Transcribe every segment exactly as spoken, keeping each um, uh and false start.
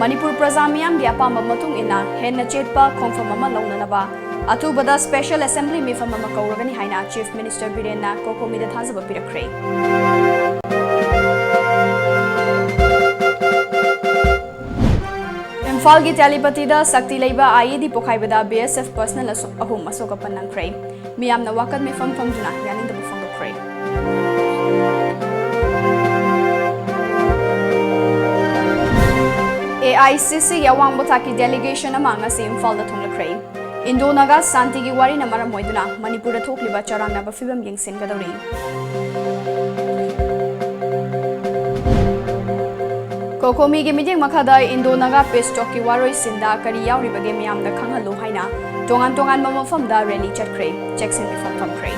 ꯃꯅꯤꯄꯨꯔ ꯄ꯭ꯔꯖꯥ ꯃꯤꯌꯥꯝꯒꯤ ꯑꯄꯥꯝꯕ ꯃꯇꯨꯡ ꯏꯟꯅ ꯍꯦꯟꯅ ꯆꯦꯠꯄ ꯈꯣꯡꯐꯝ ꯑꯃ ꯂꯧꯅꯅꯕ ꯑꯊꯨꯕꯗ special assembly ꯃꯤꯐꯝ ꯑꯃ ꯀꯧꯔꯒꯅꯤ ꯍꯥꯏꯅ Chief Minister ꯕꯤꯔꯦꯟꯅ COCOMIꯗ ꯊꯥꯖꯕ ꯄꯤꯔꯛꯈ꯭ꯔꯦ꯫ ꯏꯝꯐꯥꯜꯒꯤ ꯇꯦꯂꯤꯄꯇꯤꯗ ꯁꯛꯇꯤ ꯂꯩꯕ IED ꯄꯣꯈꯥꯏꯕꯗ BSF personnel ꯑꯁꯨ-, ꯑꯍꯨꯝ ꯑꯁꯣꯛ ꯑꯄꯟ ꯅꯪꯈ꯭ꯔꯦ꯫ ꯃꯤꯌꯥꯝꯅ ꯋꯥꯀꯠ ꯃꯤꯐꯝ ꯐꯝꯗꯨꯅ ꯌꯥꯅꯤꯡꯗꯕ ꯐꯣꯡꯗꯣꯛꯈ꯭ꯔꯦ꯫ AICCꯒꯤ ꯑꯋꯥꯡꯕ ꯊꯥꯛꯀꯤ delegation ꯑꯃ ꯉꯁꯤ ꯏꯝꯐꯥꯜꯗ ꯊꯨꯡꯂꯈ꯭ꯔꯦ꯫ ꯏꯟꯗꯣ ꯅꯥꯒꯥ ꯁꯥꯟꯇꯤꯒꯤ ꯋꯥꯔꯤꯅ ꯃꯔꯝ ꯑꯣꯏꯗꯨꯅ ꯃꯅꯤꯄꯨꯔꯗ ꯊꯣꯛꯂꯤꯕ ꯆꯔꯥꯡꯅꯕ ꯐꯤꯕꯝ ꯌꯦꯡꯁꯤꯟꯒꯗꯧꯔꯤ꯫ COCOMIꯒꯤ ꯃꯤꯠꯌꯦꯡ ꯃꯈꯥꯗ ꯏꯟꯗꯣ ꯅꯥꯒꯥ peace talkꯀꯤ ꯋꯥꯔꯣꯏꯁꯤꯟꯗ ꯀꯔꯤ ꯌꯥꯎꯔꯤꯕꯒꯦ ꯃꯤꯌꯥꯝꯗ ꯈꯪꯍꯜꯂꯨ ꯍꯥꯏꯅ ꯇꯣꯉꯥꯟ ꯇꯣꯉꯥꯟꯕ ꯃꯐꯝꯗ rally ꯆꯠꯈ꯭ꯔꯦ, ꯆꯦꯛꯁꯤꯟ ꯃꯤꯐꯝ ꯐꯝꯈ꯭ꯔꯦ꯫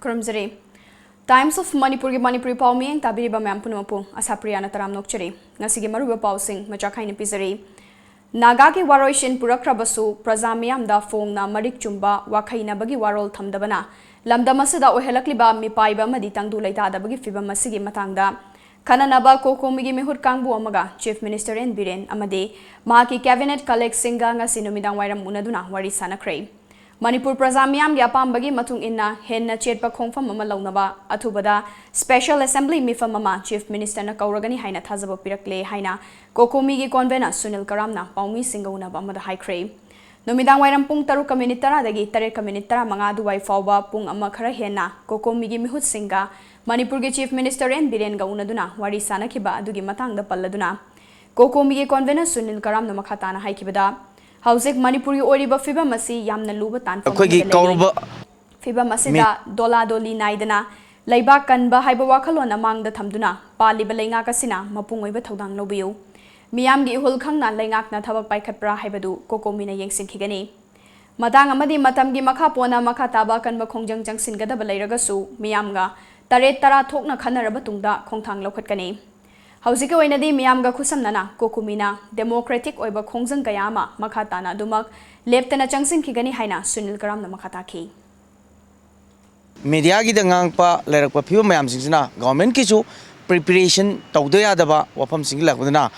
ꯈꯨꯔꯨꯝꯖꯔꯤ꯫ Times of Manipurꯒꯤ ꯃꯅꯤꯄꯨꯔꯤ ꯄꯥꯎ ꯃꯤꯠꯌꯦꯡ ꯇꯥꯕꯤꯔꯤꯕ ꯃꯌꯥꯝ ꯄꯨꯝꯅꯃꯛꯄꯨ ꯑꯁꯥꯄ꯭ꯔꯤꯌꯥꯅ ꯇꯔꯥꯝꯅ ꯑꯣꯛꯆꯔꯤ꯫ ꯉꯁꯤꯒꯤ ꯃꯔꯨꯑꯣꯏꯕ ꯄꯥꯎꯁꯤꯡ ꯃꯆꯥ ꯈꯥꯏꯅ ꯄꯤꯖꯔꯤ꯫ ꯅꯥꯒꯥꯒꯤ ꯋꯥꯔꯣꯏꯁꯤꯟ ꯄꯨꯔꯛꯈ꯭ꯔꯕꯁꯨ ꯄ꯭ꯔꯖꯥ ꯃꯤꯌꯥꯝꯗ ꯐꯣꯡꯅ ꯃꯔꯤꯛ ꯆꯨꯝꯕ ꯋꯥꯈꯩꯅꯕꯒꯤ ꯋꯥꯔꯣꯜ ꯊꯝꯗꯕꯅ ꯂꯝꯗꯝ ꯑꯁꯤꯗ ꯑꯣꯏꯍꯜꯂꯛꯂꯤꯕ ꯃꯤꯄꯥꯏꯕ ꯑꯃꯗꯤ ꯇꯪꯗꯨ ꯂꯩꯇꯥꯗꯕꯒꯤ ꯐꯤꯕꯝ ꯑꯁꯤꯒꯤ ꯃꯇꯥꯡꯗ ꯈꯟꯅꯅꯕ COCOMIꯒꯤ ꯃꯤꯍꯨꯠ ꯀꯥꯡꯕꯨ ꯑꯃꯒ Chief Minister N ꯕꯤꯔꯦꯟ ꯑꯃꯗꯤ ꯃꯍꯥꯛꯀꯤ cabinet colleagueꯁꯤꯡꯒ ꯉꯁꯤ ꯅꯨꯃꯤꯗꯥꯡ ꯋꯥꯏꯔꯝ ꯎꯅꯗꯨꯅ ꯋꯥꯔꯤ ꯁꯥꯅꯈ꯭ꯔꯦ꯫ ꯃꯅꯤꯄꯨꯔ ꯄ꯭ꯔꯖꯥ ꯃꯤꯌꯥꯝꯒꯤ ꯑꯄꯥꯝꯕꯒꯤ ꯃꯇꯨꯡ ꯏꯟꯅ ꯍꯦꯟꯅ ꯆꯦꯠꯄ ꯈꯣꯡꯐꯝ ꯑꯃ ꯂꯧꯅꯕ ꯑꯊꯨꯕꯗ special assembly ꯃꯤꯐꯝ ꯑꯃ Chief Ministerꯅ ꯀꯧꯔꯒꯅꯤ ꯍꯥꯏꯅ ꯊꯥꯖꯕ ꯄꯤꯔꯛꯂꯦ ꯍꯥꯏꯅ COCOMIꯒꯤ convener ꯁꯨꯅꯤꯜ ꯀꯔꯥꯝꯅ ꯄꯥꯎꯃꯤꯁꯤꯡꯒ ꯎꯅꯕ ꯑꯃꯗ ꯍꯥꯏꯈ꯭ꯔꯦ꯫ ꯅꯨꯃꯤꯗꯥꯡ ꯋꯥꯏꯔꯝ ꯄꯨꯡ ꯇꯔꯨꯛꯀ ꯃꯤꯅꯤꯠ ꯇꯔꯥꯗꯒꯤ ꯇꯔꯦꯠꯀ ꯃꯤꯅꯤꯠ ꯇꯔꯥꯃꯉꯥ ꯑꯗꯨꯋꯥꯏ ꯐꯥꯎꯕ ꯄꯨꯡ ꯑꯃ ꯈꯔ ꯍꯦꯟꯅ COCOMIꯒꯤ ꯃꯤꯍꯨꯠꯁꯤꯡꯒ ꯃꯅꯤꯄꯨꯔꯒꯤ Chief Minister N ꯕꯤꯔꯦꯟꯒ ꯎꯅꯗꯨꯅ ꯋꯥꯔꯤ ꯁꯥꯅꯈꯤꯕ ꯑꯗꯨꯒꯤ ꯃꯇꯥꯡꯗ ꯄꯜꯂꯗꯨꯅ COCOMIꯒꯤ convener ꯁꯨꯅꯤꯜ ꯀꯔꯥꯝꯅ ꯃꯈꯥ ꯇꯥꯅ ꯍꯥꯏꯈꯤꯕꯗ, ꯍꯧꯖꯤꯛ ꯃꯅꯤꯄꯨꯔꯒꯤ ꯑꯣꯏꯔꯤꯕ ꯐꯤꯕꯝ ꯑꯁꯤ ꯌꯥꯝꯅ ꯂꯨꯕ ꯇꯥꯟꯐꯝ ꯑꯩꯈꯣꯏꯒꯤ ꯑꯃꯗ ꯂꯩꯔꯤ꯫ ꯀꯧꯔꯕ ꯐꯤꯕꯝ ꯑꯁꯤꯗ ꯃꯤ- ꯗꯣꯂꯥ ꯗꯣꯂꯤ ꯅꯥꯏꯗꯅ ꯂꯩꯕꯥꯛ ꯀꯟꯕ ꯍꯥꯏꯕ ꯋꯥꯈꯜꯂꯣꯟ ꯑꯃꯥꯡꯗ ꯊꯝꯗꯨꯅ ꯄꯥꯜꯂꯤꯕ ꯂꯩꯉꯥꯛ ꯑꯁꯤꯅ ꯃꯄꯨꯡ ꯑꯣꯏꯕ ꯊꯧꯗꯥꯡ ꯂꯧꯕꯤꯌꯨ꯫ ꯃꯤꯌꯥꯝꯒꯤ ꯏꯍꯨꯜ ꯈꯪꯅ ꯂꯩꯉꯥꯛꯅ ꯊꯕꯛ ꯄꯥꯏꯈꯠꯄ꯭ꯔꯥ ꯍꯥꯏꯕꯗꯨ COCOMIꯅ ꯌꯦꯡꯁꯤꯟꯈꯤꯒꯅꯤ꯫ ꯃꯇꯥꯡ ꯑꯃꯗꯤ ꯃꯇꯝꯒꯤ ꯃꯈꯥ ꯄꯣꯟꯅ ꯃꯈꯥ ꯇꯥꯕ ꯑꯀꯟꯕ ꯈꯣꯡꯖꯪ ꯆꯪꯁꯤꯟꯒꯗꯕ ꯂꯩꯔꯒꯁꯨ ꯃꯤꯌꯥꯝꯒ ꯇꯔꯦꯠ ꯇꯔꯥ ꯊꯣꯛꯅ ꯈꯟꯅꯔꯕ ꯇꯨꯡꯗ ꯈꯣꯡꯊꯥꯡ ꯂꯧꯈꯠꯀꯅꯤ꯫ ꯍꯧꯖꯤꯛꯀꯤ ꯑꯣꯏꯅꯗꯤ ꯃꯤꯌꯥꯝꯒ ꯈꯨꯠꯁꯝꯅꯅ ꯀꯣꯀꯨꯃꯤꯅ democratic ꯑꯣꯏꯕ ꯈꯣꯡꯖꯪ ꯀꯌꯥ ꯑꯃ ꯃꯈꯥ ꯇꯥꯅ ꯑꯗꯨꯃꯛ ꯂꯦꯞꯇꯅ ꯆꯪꯁꯤꯟꯈꯤꯒꯅꯤ ꯍꯥꯏꯅ ꯁꯨꯅꯤꯜ ꯀꯔꯥꯝꯅ ꯃꯈꯥ ꯇꯥꯈꯤ꯫ ꯃꯦꯗꯤꯌꯥꯒꯤꯗ ꯉꯥꯡꯉꯛꯄ ꯂꯩꯔꯛꯄ ꯐꯤꯕꯝ ꯃꯌꯥꯝꯁꯤꯡꯁꯤꯅ ꯒꯣꯚꯔꯟꯃꯦꯟꯠꯀꯤꯁꯨ preparation ꯇꯧꯗ ꯌꯥꯗꯕ ꯋꯥꯐꯝꯁꯤꯡ ꯂꯥꯛꯄꯗꯨꯅ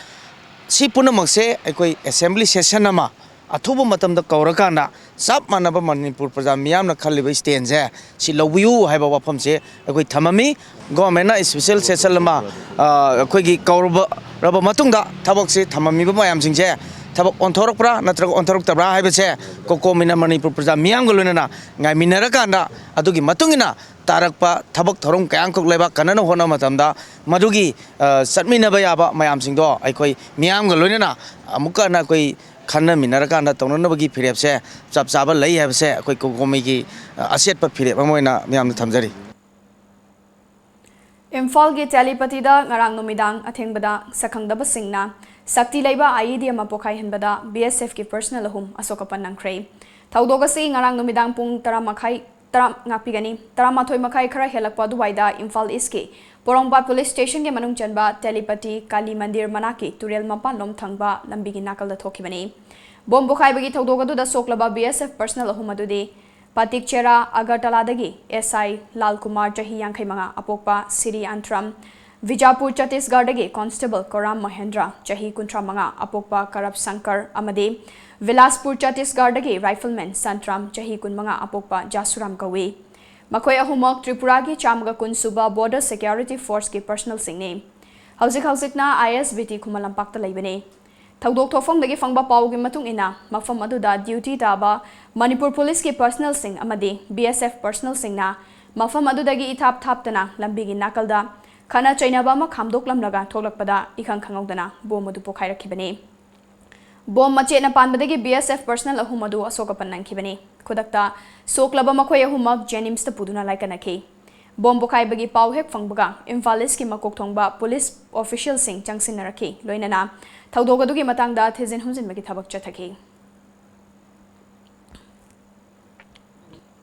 ꯁꯤ ꯄꯨꯝꯅꯃꯛꯁꯦ ꯑꯩꯈꯣꯏ assembly session ꯑꯃ ꯑꯊꯨꯕ ꯃꯇꯝꯗ ꯀꯧꯔꯀꯥꯟꯗ ꯆꯞ ꯃꯥꯟꯅꯕ ꯃꯅꯤꯄꯨꯔ ꯄ꯭ꯔꯖꯥ ꯃꯤꯌꯥꯝꯅ ꯈꯜꯂꯤꯕ standꯁꯦ ꯁꯤ ꯂꯧꯕꯤꯌꯨ ꯍꯥꯏꯕ ꯋꯥꯐꯝꯁꯦ ꯑꯩꯈꯣꯏ ꯊꯝꯃꯝꯃꯤ꯫ ꯒꯣꯚꯔꯟꯃꯦꯟꯠꯅ special session ꯑꯃ, ꯑ, ꯑꯩꯈꯣꯏꯒꯤ ꯀꯧꯔꯕ ꯃꯇꯨꯡꯗ ꯊꯕꯛꯁꯦ ꯊꯝꯃꯝꯃꯤꯕ ꯃꯌꯥꯝꯁꯤꯡꯁꯦ ꯊꯕꯛ ꯑꯣꯟꯊꯣꯔꯛꯄ꯭ꯔꯥ ꯅꯠꯇ꯭ꯔꯒ ꯑꯣꯟꯊꯣꯔꯛꯇꯕ꯭ꯔꯥ ꯍꯥꯏꯕꯁꯦ ꯀꯣꯀꯣꯃꯤꯅ ꯃꯅꯤꯄꯨꯔ ꯄ꯭ꯔꯖꯥ ꯃꯤꯌꯥꯝꯒ ꯂꯣꯏꯅꯅ ꯉꯥꯏꯃꯤꯟꯅꯔꯀꯥꯟꯗ ꯑꯗꯨꯒꯤ ꯃꯇꯨꯡ ꯏꯟꯅ ꯇꯥꯔꯛꯄ ꯊꯕꯛ ꯊꯧꯔꯝ ꯀꯌꯥ ꯑꯃꯈꯛ ꯂꯩꯕꯥꯛ ꯀꯟꯅꯅ ꯍꯣꯠꯅꯕ ꯃꯇꯝꯗ ꯃꯗꯨꯒꯤ, ꯑ, ꯆꯠꯃꯤꯟꯅꯕ ꯌꯥꯕ ꯃꯌꯥꯝꯁꯤꯡꯗꯣ ꯑꯩꯈꯣꯏ ꯃꯤꯌꯥꯝꯒ ꯂꯣꯏꯅꯅ ꯑꯃꯨꯛꯀ ꯍꯟꯅ ꯑꯩꯈꯣꯏ ꯈꯟꯅꯃꯤꯟꯅꯔꯀꯥꯟꯗ ꯇꯧꯅꯅꯕꯒꯤ ꯐꯤꯔꯦꯞꯁꯦ ꯆꯞ ꯆꯥꯕ ꯂꯩ ꯍꯥꯏꯕꯁꯦ ꯑꯩꯈꯣꯏ ꯀꯣꯀꯣꯃꯤꯒꯤ, ꯑ, ꯑꯆꯦꯠꯄ ꯐꯤꯔꯦꯞ ꯑꯃ ꯑꯣꯏꯅ ꯃꯤꯌꯥꯝꯗ ꯊꯝꯖꯔꯤ꯫ ꯏꯝꯐꯥꯜꯒꯤ ꯇꯦꯂꯤꯄꯇꯤꯗ ꯉꯔꯥꯡ ꯅꯨꯃꯤꯗꯥꯡ ꯑꯊꯦꯡꯕꯗ ꯁꯛꯈꯪꯗꯕꯁꯤꯡꯅ ꯁꯛꯇꯤ ꯂꯩꯕ IED ꯑꯃ ꯄꯣꯈꯥꯏꯍꯟꯕꯗ BSFꯀꯤ personnel ꯑꯍꯨꯝ ꯑꯁꯣꯛ ꯑꯄꯟ ꯅꯪꯈ꯭ꯔꯦ꯫ ꯊꯧꯗꯣꯛ ꯑꯁꯤ ꯉꯔꯥꯡ ꯅꯨꯃꯤꯗꯥꯡ ꯄꯨꯡ ꯇꯔꯥ ꯃꯈꯥꯏ, ꯇꯔꯥ, ꯉꯥꯛꯄꯤꯒꯅꯤ, ꯇꯔꯥꯃꯥꯊꯣꯏ ꯃꯈꯥꯏ ꯈꯔ ꯍꯦꯜꯂꯛꯄ ꯑꯗꯨꯋꯥꯏꯗ ꯏꯝꯐꯥꯜ ꯏꯁꯀꯤ ꯄꯣꯔꯣꯝꯄꯥꯠ ꯄꯨꯂꯤꯁ ꯁ꯭ꯇꯦꯁꯟꯒꯤ ꯃꯅꯨꯡ ꯆꯟꯕ ꯇꯦꯂꯤꯄꯇꯤ ꯀꯥꯂꯤ ꯃꯟꯗꯤꯔ ꯃꯅꯥꯛꯀꯤ ꯇꯨꯔꯦꯜ ꯃꯄꯥꯟꯂꯣꯝ ꯊꯪꯕ ꯂꯝꯕꯤꯒꯤ ꯅꯥꯀꯜꯗ ꯊꯣꯛꯈꯤꯕꯅꯤ꯫ ꯕꯣꯝ ꯄꯣꯈꯥꯏꯕꯒꯤ ꯊꯧꯗꯣꯛ ꯑꯗꯨꯗ ꯁꯣꯛꯂꯕ BSF personnel ꯑꯍꯨꯝ ꯑꯗꯨꯗꯤ ꯄꯥꯇꯤꯛꯆꯦꯔꯥ ꯑꯒꯔꯇꯂꯥꯗꯒꯤ SI ꯂꯥꯜ ꯀꯨꯃꯥꯔ, ꯆꯍꯤ ꯌꯥꯡꯈꯩ ꯃꯉꯥ, ꯑꯄꯣꯛꯄ ꯁꯤꯔꯤ ꯑꯟꯊ꯭ꯔꯝ, ꯕꯤꯖꯥꯄꯨꯔ ꯆꯇꯤꯁꯒꯔꯗꯒꯤ constable ꯀꯣꯔꯥꯝ ꯃꯍꯦꯟꯗ꯭ꯔ, ꯆꯍꯤ ꯀꯨꯟꯊ꯭ꯔꯥ ꯃꯉꯥ, ꯑꯄꯣꯛꯄ ꯀꯔꯞ ꯁꯪꯀꯔ ꯑꯃꯗꯤ ꯕꯤꯂꯥꯁꯄꯨꯔ ꯆꯇꯤꯁꯒꯔꯗꯒꯤ rifleman ꯁꯟꯇ꯭ꯔꯥꯝ, ꯆꯍꯤ ꯀꯨꯟꯃꯉꯥ, ꯑꯄꯣꯛꯄ ꯖꯥꯁꯨꯔꯥꯝ ꯀꯧꯏ꯫ ꯃꯈꯣꯏ ꯑꯍꯨꯝꯃꯛ ꯇ꯭ꯔꯤꯄꯨꯔꯥꯒꯤ ꯆꯥꯝꯃꯒ ꯀꯨꯟ ꯁꯨꯕ Border Security Forceꯀꯤ personnelꯁꯤꯡꯅꯤ꯫ ꯍꯧꯖꯤꯛ ꯍꯧꯖꯤꯛꯅ ISBT ꯈꯨꯃꯟ ꯂꯝꯄꯥꯛꯇ ꯂꯩꯕꯅꯤ꯫ ꯊꯧꯗꯣꯛ ꯊꯣꯛꯐꯝꯗꯒꯤ ꯐꯪꯕ ꯄꯥꯎꯒꯤ ꯃꯇꯨꯡ ꯏꯟꯅ, ꯃꯐꯝ ꯑꯗꯨꯗ duty ꯇꯥꯕ ꯃꯅꯤꯄꯨꯔ ꯄꯨꯂꯤꯁꯀꯤ personnelꯁꯤꯡ ꯑꯃꯗꯤ BSF personnelꯁꯤꯡꯅ ꯃꯐꯝ ꯑꯗꯨꯗꯒꯤ ꯏꯊꯥꯞ ꯊꯥꯞꯇꯅ ꯂꯝꯕꯤꯒꯤ ꯅꯥꯀꯜꯗ ꯈꯠꯅ ꯆꯩꯅꯕ ꯑꯃ ꯈꯥꯝꯗꯣꯛꯂꯝꯂꯒ ꯊꯣꯛꯂꯛꯄꯗ ꯏꯈꯪ ꯈꯪꯍꯧꯗꯅ ꯕꯣꯝ ꯑꯗꯨ ꯄꯣꯈꯥꯏꯔꯛꯈꯤꯕꯅꯤ꯫ ꯕꯣꯝ ꯃꯆꯦꯠꯅ ꯄꯥꯟꯕꯗꯒꯤ BSF personnel ꯑꯍꯨꯝ ꯑꯗꯨ ꯑꯁꯣꯛ ꯑꯄꯟ ꯅꯪꯈꯤꯕꯅꯤ꯫ ꯈꯨꯗꯛꯇ ꯁꯣꯛꯂꯕ ꯃꯈꯣꯏ ꯑꯍꯨꯝꯃꯛ JNIMSꯇ ꯄꯨꯗꯨꯅ ꯂꯥꯏꯀꯠꯅꯈꯤ꯫ ꯕꯣꯝ ꯄꯣꯈꯥꯏꯕꯒꯤ ꯄꯥꯎ ꯍꯦꯛ ꯐꯪꯕꯒ ꯏꯝꯐꯥꯜ ꯏꯁꯀꯤ ꯃꯀꯣꯛ ꯊꯣꯡꯕ ꯄꯨꯂꯤꯁ officialꯁꯤꯡ ꯆꯪꯁꯤꯟꯅꯔꯛꯈꯤ, ꯂꯣꯏꯅꯅ ꯊꯧꯗꯣꯛ ꯑꯗꯨꯒꯤ ꯃꯇꯥꯡꯗ ꯊꯤꯖꯤꯟ ꯍꯨꯝꯖꯤꯟꯕꯒꯤ ꯊꯕꯛ ꯆꯠꯊꯈꯤ꯫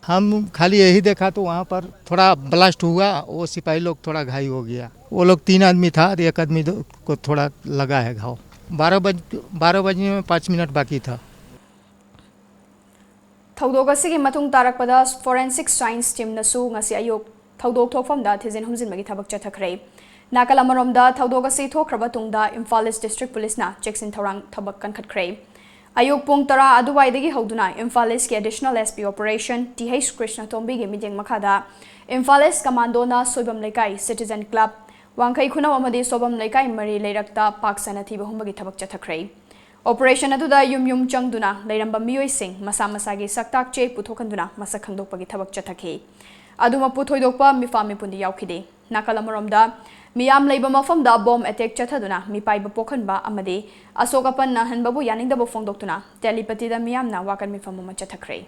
हम खाली यही देखा तो वहाँ पर थोड़ा ब्लास्ट हुआ, वो सिपाही लोग थोड़ा घायल हो गया। वो लोग तीन आदमी था, एक आदमी दो- को थोड़ा लगा है घाव। बारह बज बारह बजने में पाँच मिनट बाकी था। ꯊꯧꯗꯣꯛ ꯑꯁꯤꯒꯤ ꯃꯇꯨꯡ ꯇꯥꯔꯛꯄꯗ ꯐꯣꯔꯦꯟꯁꯤꯛ ꯁꯥꯏꯟꯁ ꯇꯤꯝꯅꯁꯨ ꯉꯁꯤ ꯑꯌꯨꯛ ꯊꯧꯗꯣꯛ ꯊꯣꯛꯐꯝꯗ ꯊꯤꯖꯤꯟ ꯍꯨꯝꯖꯤꯟꯕꯒꯤ ꯊꯕꯛ ꯆꯠꯊꯈ꯭ꯔꯦ꯫ ꯅꯥꯀꯜ ꯑꯃꯔꯣꯝꯗ, ꯊꯧꯗꯣꯛ ꯑꯁꯤ ꯊꯣꯛꯈ꯭ꯔꯕ ꯇꯨꯡꯗ ꯏꯝꯐꯥꯜ ꯏꯁ ꯗꯤꯁꯇ꯭ꯔꯤꯛ ꯄꯨꯂꯤꯁꯅ ꯆꯦꯛꯁꯤꯟ ꯊꯧꯔꯥꯡ ꯊꯕꯛ ꯀꯟꯈꯠꯈ꯭ꯔꯦ꯫ ꯑꯌꯨꯛ ꯄꯨꯡ ꯇꯔꯥ ꯑꯗꯨꯋꯥꯏꯗꯒꯤ ꯍꯧꯗꯨꯅ ꯏꯝꯐꯥꯜ ꯏꯁꯀꯤ additional S P operation T H ꯀ꯭ꯔꯤꯁꯅꯇꯣꯝꯕꯤꯒꯤ ꯃꯤꯠꯌꯦꯡ ꯃꯈꯥꯗ ꯏꯝꯐꯥꯜ ꯏꯁ ꯀꯃꯥꯟꯗꯣꯅ ꯁꯣꯏꯕꯝ ꯂꯩꯀꯥꯏ, ꯁꯤꯇꯤꯖꯟ ꯀ꯭ꯂꯕ, ꯋꯥꯡꯈꯩ ꯈꯨꯅꯧ ꯑꯃꯗꯤ ꯁꯣꯏꯕꯝ ꯂꯩꯀꯥꯏ ꯃꯔꯤ ꯂꯩꯔꯛꯇ ꯄꯥꯛ ꯁꯟꯅ ꯊꯤꯕ ꯍꯨꯝꯕꯒꯤ ꯊꯕꯛ ꯆꯠꯊꯈ꯭ꯔꯦ꯫ ꯑꯣꯄꯔꯦꯁꯟ ꯑꯗꯨꯗ ꯌꯨꯝ ꯌꯨꯝ ꯆꯪꯗꯨꯅ ꯂꯩꯔꯝꯕ ꯃꯤꯑꯣꯏꯁꯤꯡ ꯃꯁꯥ ꯃꯁꯥꯒꯤ ꯁꯛꯇꯥꯛ ꯆꯦ ꯄꯨꯊꯣꯛꯍꯟꯗꯨꯅ ꯃꯁꯛ ꯈꯪꯗꯣꯛꯄꯒꯤ ꯊꯕꯛ ꯆꯠꯊꯈꯤ꯫ ꯑꯗꯨꯃꯛꯄꯨ ꯊꯣꯏꯗꯣꯛꯄ ꯃꯤꯐꯥ ꯃꯤꯄꯨꯟꯗꯤ ꯌꯥꯎꯈꯤꯗꯦ꯫ ꯅꯥꯀꯜ ꯑꯃꯔꯣꯝꯗ, ꯃꯤꯌꯥꯝ ꯂꯩꯕ ꯃꯐꯝꯗ ꯕꯣꯝ ꯑꯦꯇꯦꯛ ꯆꯠꯊꯗꯨꯅ ꯃꯤꯄꯥꯏꯕ ꯄꯣꯛꯍꯟꯕ ꯑꯃꯗꯤ ꯑꯁꯣꯛ ꯑꯄꯟ ꯅꯪꯍꯟꯕꯕꯨ ꯌꯥꯅꯤꯡꯗꯕ ꯐꯣꯡꯗꯣꯛꯇꯨꯅ ꯇꯦꯂꯤꯄꯇꯤꯗ ꯃꯤꯌꯥꯝꯅ ꯋꯥꯀꯠ ꯃꯤꯐꯝ ꯑꯃ ꯆꯠꯊꯈ꯭ꯔꯦ꯫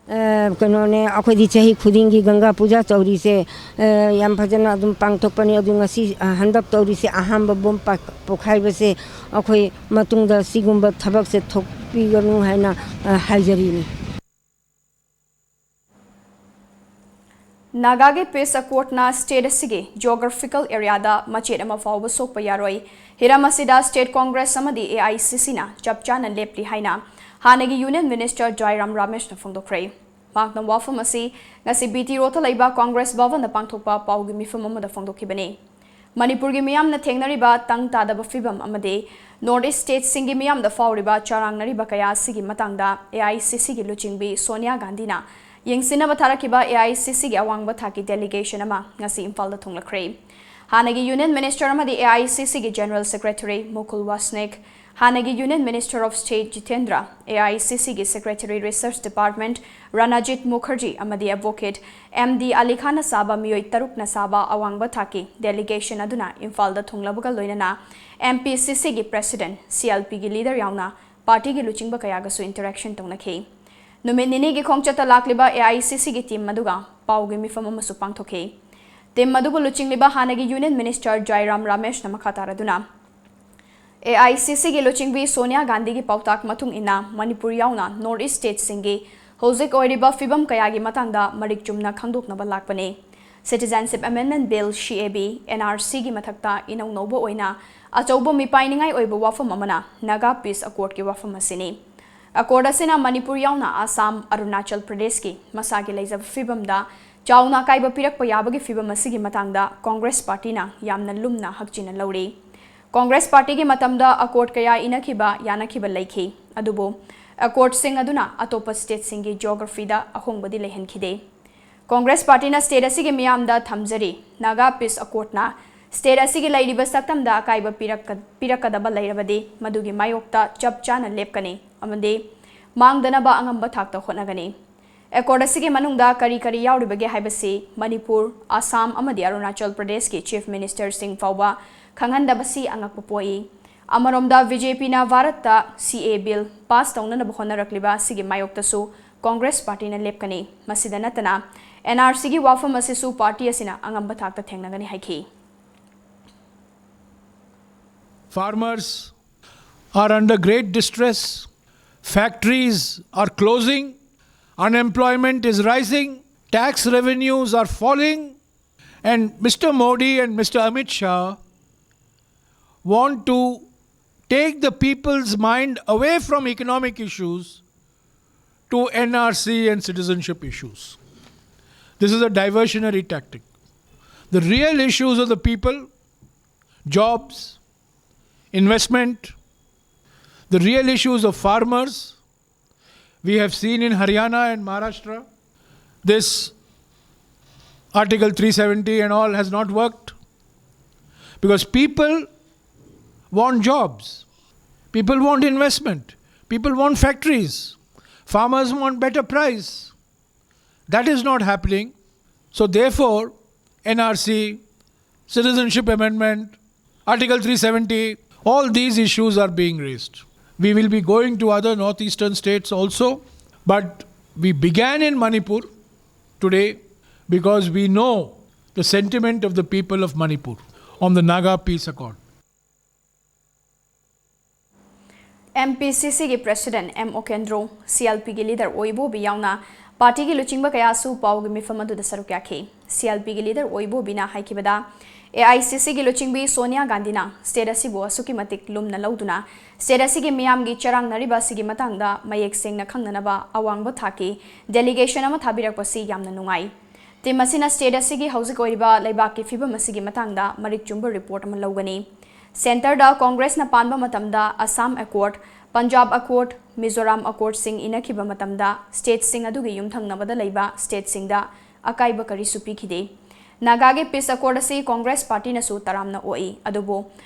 ꯑ, ꯀꯩꯅꯣꯅꯦ, ꯑꯩꯈꯣꯏꯗꯤ ꯆꯍꯤ ꯈꯨꯗꯤꯡꯒꯤ ꯒꯪꯒꯥ ꯄꯨꯖꯥ ꯇꯧꯔꯤꯁꯦ, ꯑ, ꯌꯥꯝ ꯐꯖꯅ ꯑꯗꯨꯝ ꯄꯥꯡꯊꯣꯛꯄꯅꯤ꯫ ꯑꯗꯨ ꯉꯁꯤ, ꯑ, ꯍꯟꯗꯛ ꯇꯧꯔꯤꯁꯦ ꯑꯍꯥꯟꯕ ꯕꯣꯝ ꯄꯥꯛ-, ꯄꯣꯈꯥꯏꯕꯁꯦ ꯑꯩꯈꯣꯏ ꯃꯇꯨꯡꯗ ꯁꯤꯒꯨꯝꯕ ꯊꯕꯛꯁꯦ ꯊꯣꯛꯄꯤꯒꯅꯨ ꯍꯥꯏꯅ, ꯑ, ꯍꯥꯏꯖꯔꯤꯅꯤ꯫ ꯅꯥꯒꯥꯒꯤ ꯄꯤꯁ ꯑꯦꯀꯣꯔꯗꯅ ꯁ꯭ꯇꯦꯠ ꯑꯁꯤꯒꯤ ꯖꯤꯑꯣꯒ꯭ꯔꯥꯐꯤꯀꯦꯜ ꯑꯦꯔꯤꯌꯥꯗ ꯃꯆꯦꯠ ꯑꯃ ꯐꯥꯎꯕ ꯁꯣꯛꯄ ꯌꯥꯔꯣꯏ꯫ ꯍꯤꯔꯝ ꯑꯁꯤꯗ ꯁ꯭ꯇꯦꯠ ꯀꯣꯡꯒ꯭ꯔꯦꯁ ꯑꯃꯗꯤ ꯑꯦ ꯑꯥꯏ ꯁꯤ ꯁꯤꯅ ꯆꯞ ꯆꯥꯅ ꯂꯦꯞꯂꯤ ꯍꯥꯏꯅ ꯍꯥꯟꯅꯒꯤ ꯌꯨꯅꯤꯌꯟ ꯃꯤꯅꯤꯁꯇꯔ ꯖꯥꯏꯔꯥꯝ ꯔꯥꯃꯦꯁꯅ ꯐꯣꯡꯗꯣꯛꯈ꯭ꯔꯦ꯫ ꯃꯍꯥꯛꯅ ꯋꯥꯐꯝ ꯑꯁꯤ ꯉꯁꯤ ꯕꯤ ꯇꯤ ꯔꯣꯗꯇ ꯂꯩꯕ ꯀꯣꯡꯒ꯭ꯔꯦꯁ ꯚꯕꯟꯗ ꯄꯥꯡꯊꯣꯛꯄ ꯄꯥꯎꯒꯤ ꯃꯤꯐꯝ ꯑꯃꯗ ꯐꯣꯡꯗꯣꯛꯈꯤꯕꯅꯤ꯫ ꯃꯅꯤꯄꯨꯔꯒꯤ ꯃꯤꯌꯥꯝꯅ ꯊꯦꯡꯅꯔꯤꯕ ꯇꯪ ꯇꯥꯗꯕ ꯐꯤꯚꯝ ꯑꯃꯗꯤ ꯅꯣꯔꯠ ꯏꯁ ꯁ꯭ꯇꯦꯠꯁꯤꯡꯒꯤ ꯃꯤꯌꯥꯝꯗ ꯐꯥꯎꯔꯤꯕ ꯆꯔꯥꯡꯅꯔꯤꯕ ꯀꯌꯥ ꯑꯁꯤꯒꯤ ꯃꯇꯥꯡꯗ ꯑꯦ ꯑꯥꯏ ꯁꯤ ꯁꯤꯒꯤ ꯂꯨꯆꯤꯡꯕꯤ ꯁꯣꯅꯤꯌꯥ ꯒꯥꯟꯙꯤꯅ ꯌꯦꯡꯁꯤꯟꯅꯕ ꯊꯥꯔꯛꯈꯤꯕ ꯑꯦ ꯑꯥꯏ ꯁꯤ ꯁꯤꯒꯤ ꯑꯋꯥꯡꯕ ꯊꯥꯛꯀꯤ ꯗꯦꯂꯤꯒꯦꯁꯟ ꯑꯃ ꯉꯁꯤ ꯏꯝꯐꯥꯜꯗ ꯊꯨꯡꯂꯈ꯭ꯔꯦ꯫ ꯍꯥꯟꯅꯒꯤ ꯌꯨꯅꯤꯌꯟ ꯃꯤꯅꯤꯁꯇꯔ ꯑꯃꯗꯤ ꯑꯦ ꯑꯥꯏ ꯁꯤ ꯁꯤꯒꯤ ꯖꯦꯅꯔꯦꯜ ꯁꯦꯀ꯭ꯔꯦꯇꯔꯤ ꯃꯨꯀꯨꯜ ꯋꯥꯁꯅꯤꯛ, ꯍꯥꯟꯅꯒꯤ union minister of state Jitendra, A I C ꯁꯤꯒꯤ ꯁꯦꯀ꯭ꯔꯦꯇꯔꯤ ꯔꯤꯁꯔꯆ ꯗꯤꯄꯥꯔꯠꯃꯦꯟꯠ ꯔꯥꯅꯥꯖꯤꯠ ꯃꯨꯈꯔꯖꯤ ꯑꯃꯗꯤ ꯑꯦꯗꯚꯣꯀꯦꯠ ꯑꯦꯝ ꯗꯤ ꯑꯂꯤ ꯈꯥꯟꯅ ꯁꯥꯕ ꯃꯤꯑꯣꯏ ꯇꯔꯨꯛꯅ ꯁꯥꯕ ꯑꯋꯥꯡꯕ ꯊꯥꯛꯀꯤ ꯗꯦꯂꯤꯒꯦꯁꯟ ꯑꯗꯨꯅ ꯏꯝꯐꯥꯜꯗ ꯊꯨꯡꯂꯕꯒ ꯂꯣꯏꯅꯅ ꯑꯦꯝ ꯄꯤ ꯁꯤ ꯁꯤꯒꯤ ꯄ꯭ꯔꯦꯁꯤꯗꯦꯟꯠ, ꯁꯤ ꯑꯦꯜ ꯄꯤꯒꯤ ꯂꯤꯗꯔ ꯌꯥꯎꯅ ꯄꯥꯔꯇꯤꯒꯤ ꯂꯨꯆꯤꯡꯕ ꯀꯌꯥꯒꯁꯨ ꯏꯟꯇꯔꯦꯛꯁꯟ ꯇꯧꯅꯈꯤ꯫ ꯅꯨꯃꯤꯠ ꯅꯤꯅꯤꯒꯤ ꯈꯣꯡꯆꯠꯇ ꯂꯥꯛꯂꯤꯕ ꯑꯦ ꯑꯥꯏ ꯁꯤ ꯁꯤꯒꯤ ꯇꯤꯝ ꯑꯗꯨꯒ ꯄꯥꯎꯒꯤ ꯃꯤꯐꯝ ꯑꯃꯁꯨ ꯄꯥꯡꯊꯣꯛꯈꯤ꯫ ꯇꯤꯝ ꯑꯗꯨꯕꯨ ꯂꯨꯆꯤꯡꯂꯤꯕ ꯍꯥꯟꯅꯒꯤ ꯌꯨꯅꯤꯌꯟ ꯃꯤꯅꯤꯁꯇꯔ ꯖꯥꯏꯔꯥꯝ ꯔꯥꯃꯦꯁꯅ ꯃꯈꯥ ꯇꯥꯔꯗꯨꯅ, ꯑꯦ ꯑꯥꯏ ꯁꯤ ꯁꯤꯒꯤ ꯂꯨꯆꯤꯡꯕꯤ ꯁꯣꯅꯤꯌꯥ ꯒꯥꯟꯙꯤꯒꯤ ꯄꯥꯎꯇꯥꯛ ꯃꯇꯨꯡ ꯏꯟꯅ ꯃꯅꯤꯄꯨꯔ ꯌꯥꯎꯅ ꯅꯣꯔꯠ ꯏꯁ ꯁ꯭ꯇꯦꯠꯁꯤꯡꯒꯤ ꯍꯧꯖꯤꯛ ꯑꯣꯏꯔꯤꯕ ꯐꯤꯕꯝ ꯀꯌꯥꯒꯤ ꯃꯇꯥꯡꯗ ꯃꯔꯤꯛ ꯆꯨꯝꯅ ꯈꯪꯗꯣꯛꯅꯕ ꯂꯥꯛꯄꯅꯤ꯫ Citizenship Amendment Bill, C A B, N R Cꯒꯤ ꯃꯊꯛꯇ ꯏꯅꯧ ꯅꯧꯕ ꯑꯣꯏꯅ ꯑꯆꯧꯕ ꯃꯤꯄꯥꯏꯅꯤꯡꯉꯥꯏ ꯑꯣꯏꯕ ꯋꯥꯐꯝ ꯑꯃꯅ ꯅꯥꯒꯥ ꯄꯤꯁ ꯑꯦꯀꯣꯔꯗꯀꯤ ꯋꯥꯐꯝ ꯑꯁꯤꯅꯤ꯫ ꯑꯦꯀꯣꯔꯗ ꯑꯁꯤꯅ ꯃꯅꯤꯄꯨꯔ ꯌꯥꯎꯅ ꯑꯁꯥꯝ, ꯑꯔꯨꯅꯥꯆꯜ ꯄ꯭ꯔꯗꯦꯁꯀꯤ ꯃꯁꯥꯒꯤ ꯂꯩꯖꯕ ꯐꯤꯕꯝꯗ ꯆꯥꯎꯅ ꯑꯀꯥꯏꯕ ꯄꯤꯔꯛꯄ ꯌꯥꯕꯒꯤ ꯐꯤꯕꯝ ꯑꯁꯤꯒꯤ ꯃꯇꯥꯡꯗ ꯀꯣꯡꯒ꯭ꯔꯦꯁ ꯄꯥꯔꯇꯤꯅ ꯌꯥꯝꯅ ꯂꯨꯝꯅ ꯍꯛꯆꯤꯟꯅ ꯂꯧꯔꯤ꯫ ꯀꯣꯡꯒ꯭ꯔꯦꯁ ꯄꯥꯔꯇꯤꯒꯤ ꯃꯇꯝꯗ ꯑꯦꯀꯣꯔꯗ ꯀꯌꯥ ꯏꯅꯈꯤꯕ, ꯌꯥꯅꯈꯤꯕ ꯂꯩꯈꯤ꯫ ꯑꯗꯨꯕꯨ ꯑꯦꯀꯣꯔꯗꯁꯤꯡ ꯑꯗꯨꯅ ꯑꯇꯣꯞꯄ ꯁ꯭ꯇꯦꯠꯁꯤꯡꯒꯤ ꯖꯤꯑꯣꯒ꯭ꯔꯥꯐꯤꯗ ꯑꯍꯣꯡꯕꯗꯤ ꯂꯩꯍꯟꯈꯤꯗꯦ꯫ ꯀꯣꯡꯒ꯭ꯔꯦꯁ ꯄꯥꯔꯇꯤꯅ ꯁ꯭ꯇꯦꯠ ꯑꯁꯤꯒꯤ ꯃꯤꯌꯥꯝꯗ ꯊꯝꯖꯔꯤ, ꯅꯥꯒꯥ ꯄꯤꯁ ꯑꯦꯀꯣꯔꯗꯅ ꯁ꯭ꯇꯦꯠ ꯑꯁꯤꯒꯤ ꯂꯩꯔꯤꯕ ꯁꯛꯇꯝꯗ ꯑꯀꯥꯏꯕ ꯄꯤꯔꯛꯀ-, ꯄꯤꯔꯛꯀꯗꯕ ꯂꯩꯔꯕꯗꯤ ꯃꯗꯨꯒꯤ ꯃꯥꯌꯣꯛꯇ ꯆꯞ ꯆꯥꯅ ꯂꯦꯞꯀꯅꯤ ꯑꯃꯗꯤ ꯃꯥꯡꯗꯅꯕ ꯑꯉꯝꯕ ꯊꯥꯛꯇ ꯍꯣꯠꯅꯒꯅꯤ꯫ ꯑꯦꯀꯣꯔꯗ ꯑꯁꯤꯒꯤ ꯃꯅꯨꯡꯗ ꯀꯔꯤ ꯀꯔꯤ ꯌꯥꯎꯔꯤꯕꯒꯦ ꯍꯥꯏꯕꯁꯤ ꯃꯅꯤꯄꯨꯔ, ꯑꯁꯥꯝ ꯑꯃꯗꯤ ꯑꯔꯨꯅꯥꯆꯜ ꯄ꯭ꯔꯗꯦꯁꯀꯤ ꯆꯤꯐ ꯃꯤꯅꯤꯁꯇꯔꯁꯤꯡ ꯐꯥꯎꯕ ꯈꯪꯍꯟꯗꯕꯁꯤ ꯑꯉꯛꯄ ꯄꯣꯛꯏ꯫ ꯑꯃꯔꯣꯝꯗ ꯕꯤ ꯖꯦ ꯄꯤꯅ ꯚꯥꯔꯠꯇ ꯁꯤ ꯑꯦ ꯕꯤꯜ ꯄꯥꯁ ꯇꯧꯅꯅꯕ ꯍꯣꯠꯅꯔꯛꯂꯤꯕ ꯑꯁꯤꯒꯤ ꯃꯥꯌꯣꯛꯇꯁꯨ ꯀꯣꯡꯒ꯭ꯔꯦꯁ ꯄꯥꯔꯇꯤꯅ ꯂꯦꯞꯀꯅꯤ꯫ ꯃꯁꯤꯗ ꯅꯠꯇꯅ ꯑꯦꯟ ꯑꯥꯔ ꯁꯤꯒꯤ ꯋꯥꯐꯝ ꯑꯁꯤꯁꯨ ꯄꯥꯔꯇꯤ ꯑꯁꯤꯅ ꯑꯉꯝꯕ ꯊꯥꯛꯇ ꯊꯦꯡꯅꯒꯅꯤ ꯍꯥꯏꯈꯤ꯫ Farmers are under great distress. Factories are closing. Unemployment is rising. Tax revenues are falling. And Mister Modi and Mister Amit Shah want to take the people's mind away from economic issues to N R C and citizenship issues. This is a diversionary tactic. The real issues of the people, jobs, investment, the real issues of farmers, we have seen in Haryana and Maharashtra, this Article three seventy and all has not worked because people want jobs, people want investment, people want factories, farmers want better price. That is not happening. So therefore, N R C, Citizenship Amendment, Article three seventy, all these issues are being raised. We will be going to other northeastern states also, but we began in Manipur today because we know the sentiment of the people of Manipur on the Naga Peace Accord. M P ꯁꯤ ꯁꯤꯒꯤ president M ꯑꯣꯀꯦꯟꯗ꯭ꯔꯣ, C L ꯄꯤꯒꯤ leader ꯑꯣ ꯏꯕꯣꯕꯤ ꯌꯥꯎꯅ ꯄꯥꯔꯇꯤꯒꯤ ꯂꯨꯆꯤꯡꯕ ꯀꯌꯥꯁꯨ ꯄꯥꯎꯒꯤ ꯃꯤꯐꯝ ꯑꯗꯨꯗ ꯁꯔꯨꯛ ꯌꯥꯈꯤ꯫ ꯁꯤ ꯑꯦꯜ ꯄꯤꯒꯤ ꯂꯤꯗꯔ ꯑꯣ ꯏꯕꯣꯕꯤꯅ ꯍꯥꯏꯈꯤꯕꯗ, ꯑꯦ ꯑꯥꯏ ꯁꯤ ꯁꯤꯒꯤ ꯂꯨꯆꯤꯡꯕꯤ ꯁꯣꯅꯤꯌꯥ ꯒꯥꯟꯙꯤꯅ ꯁ꯭ꯇꯦꯠ ꯑꯁꯤꯕꯨ ꯑꯁꯨꯛꯀꯤ ꯃꯇꯤꯛ ꯂꯨꯝꯅ ꯂꯧꯗꯨꯅ ꯁ꯭ꯇꯦꯠ ꯑꯁꯤꯒꯤ ꯃꯤꯌꯥꯝꯒꯤ ꯆꯔꯥꯡꯅꯔꯤꯕ ꯑꯁꯤꯒꯤ ꯃꯇꯥꯡꯗ ꯃꯌꯦꯛ ꯁꯦꯡꯅ ꯈꯪꯅꯅꯕ ꯑꯋꯥꯡꯕ ꯊꯥꯛꯀꯤ ꯗꯦꯂꯤꯒꯦꯁꯟ ꯑꯃ ꯊꯥꯕꯤꯔꯛꯄꯁꯤ ꯌꯥꯝꯅ ꯅꯨꯡꯉꯥꯏ꯫ ꯇꯤꯝ ꯑꯁꯤꯅ ꯁ꯭ꯇꯦꯠ ꯑꯁꯤꯒꯤ ꯍꯧꯖꯤꯛ ꯑꯣꯏꯔꯤꯕ ꯂꯩꯕꯥꯛꯀꯤ ꯐꯤꯕꯝ ꯑꯁꯤꯒꯤ ꯃꯇꯥꯡꯗ ꯃꯔꯤꯛ ꯆꯨꯝꯕ ꯔꯤꯄꯣꯔꯠ ꯑꯃ ꯂꯧꯒꯅꯤ꯫ ꯁꯦꯟꯇꯔꯗ ꯀꯣꯡꯒ꯭ꯔꯦꯁꯅ ꯄꯥꯟꯕ ꯃꯇꯝꯗ ꯑꯁꯥꯝ ꯑꯦꯀꯣꯔꯗ, ꯄꯟꯖꯥꯕ ꯑꯦꯀꯣꯔꯗ, ꯃꯤꯖꯣꯔꯥꯝ ꯑꯦꯀꯣꯔꯗꯁꯤꯡ ꯏꯅꯈꯤꯕ ꯃꯇꯝꯗ ꯁ꯭ꯇꯦꯠꯁꯤꯡ ꯑꯗꯨꯒꯤ ꯌꯨꯝꯊꯪꯅꯕꯗ ꯂꯩꯕ ꯁ꯭ꯇꯦꯠꯁꯤꯡꯗ ꯑꯀꯥꯏꯕ ꯀꯔꯤꯁꯨ ꯄꯤꯈꯤꯗꯦ꯫ ꯅꯥꯒꯥꯒꯤ ꯄꯤꯁ ꯑꯦꯀꯣꯔꯗ ꯑꯁꯤ ꯀꯣꯡꯒ꯭ꯔꯦꯁ ꯄꯥꯔꯇꯤꯅꯁꯨ ꯇꯔꯥꯝꯅ ꯑꯣꯛꯏ, ꯑꯗꯨꯕꯨ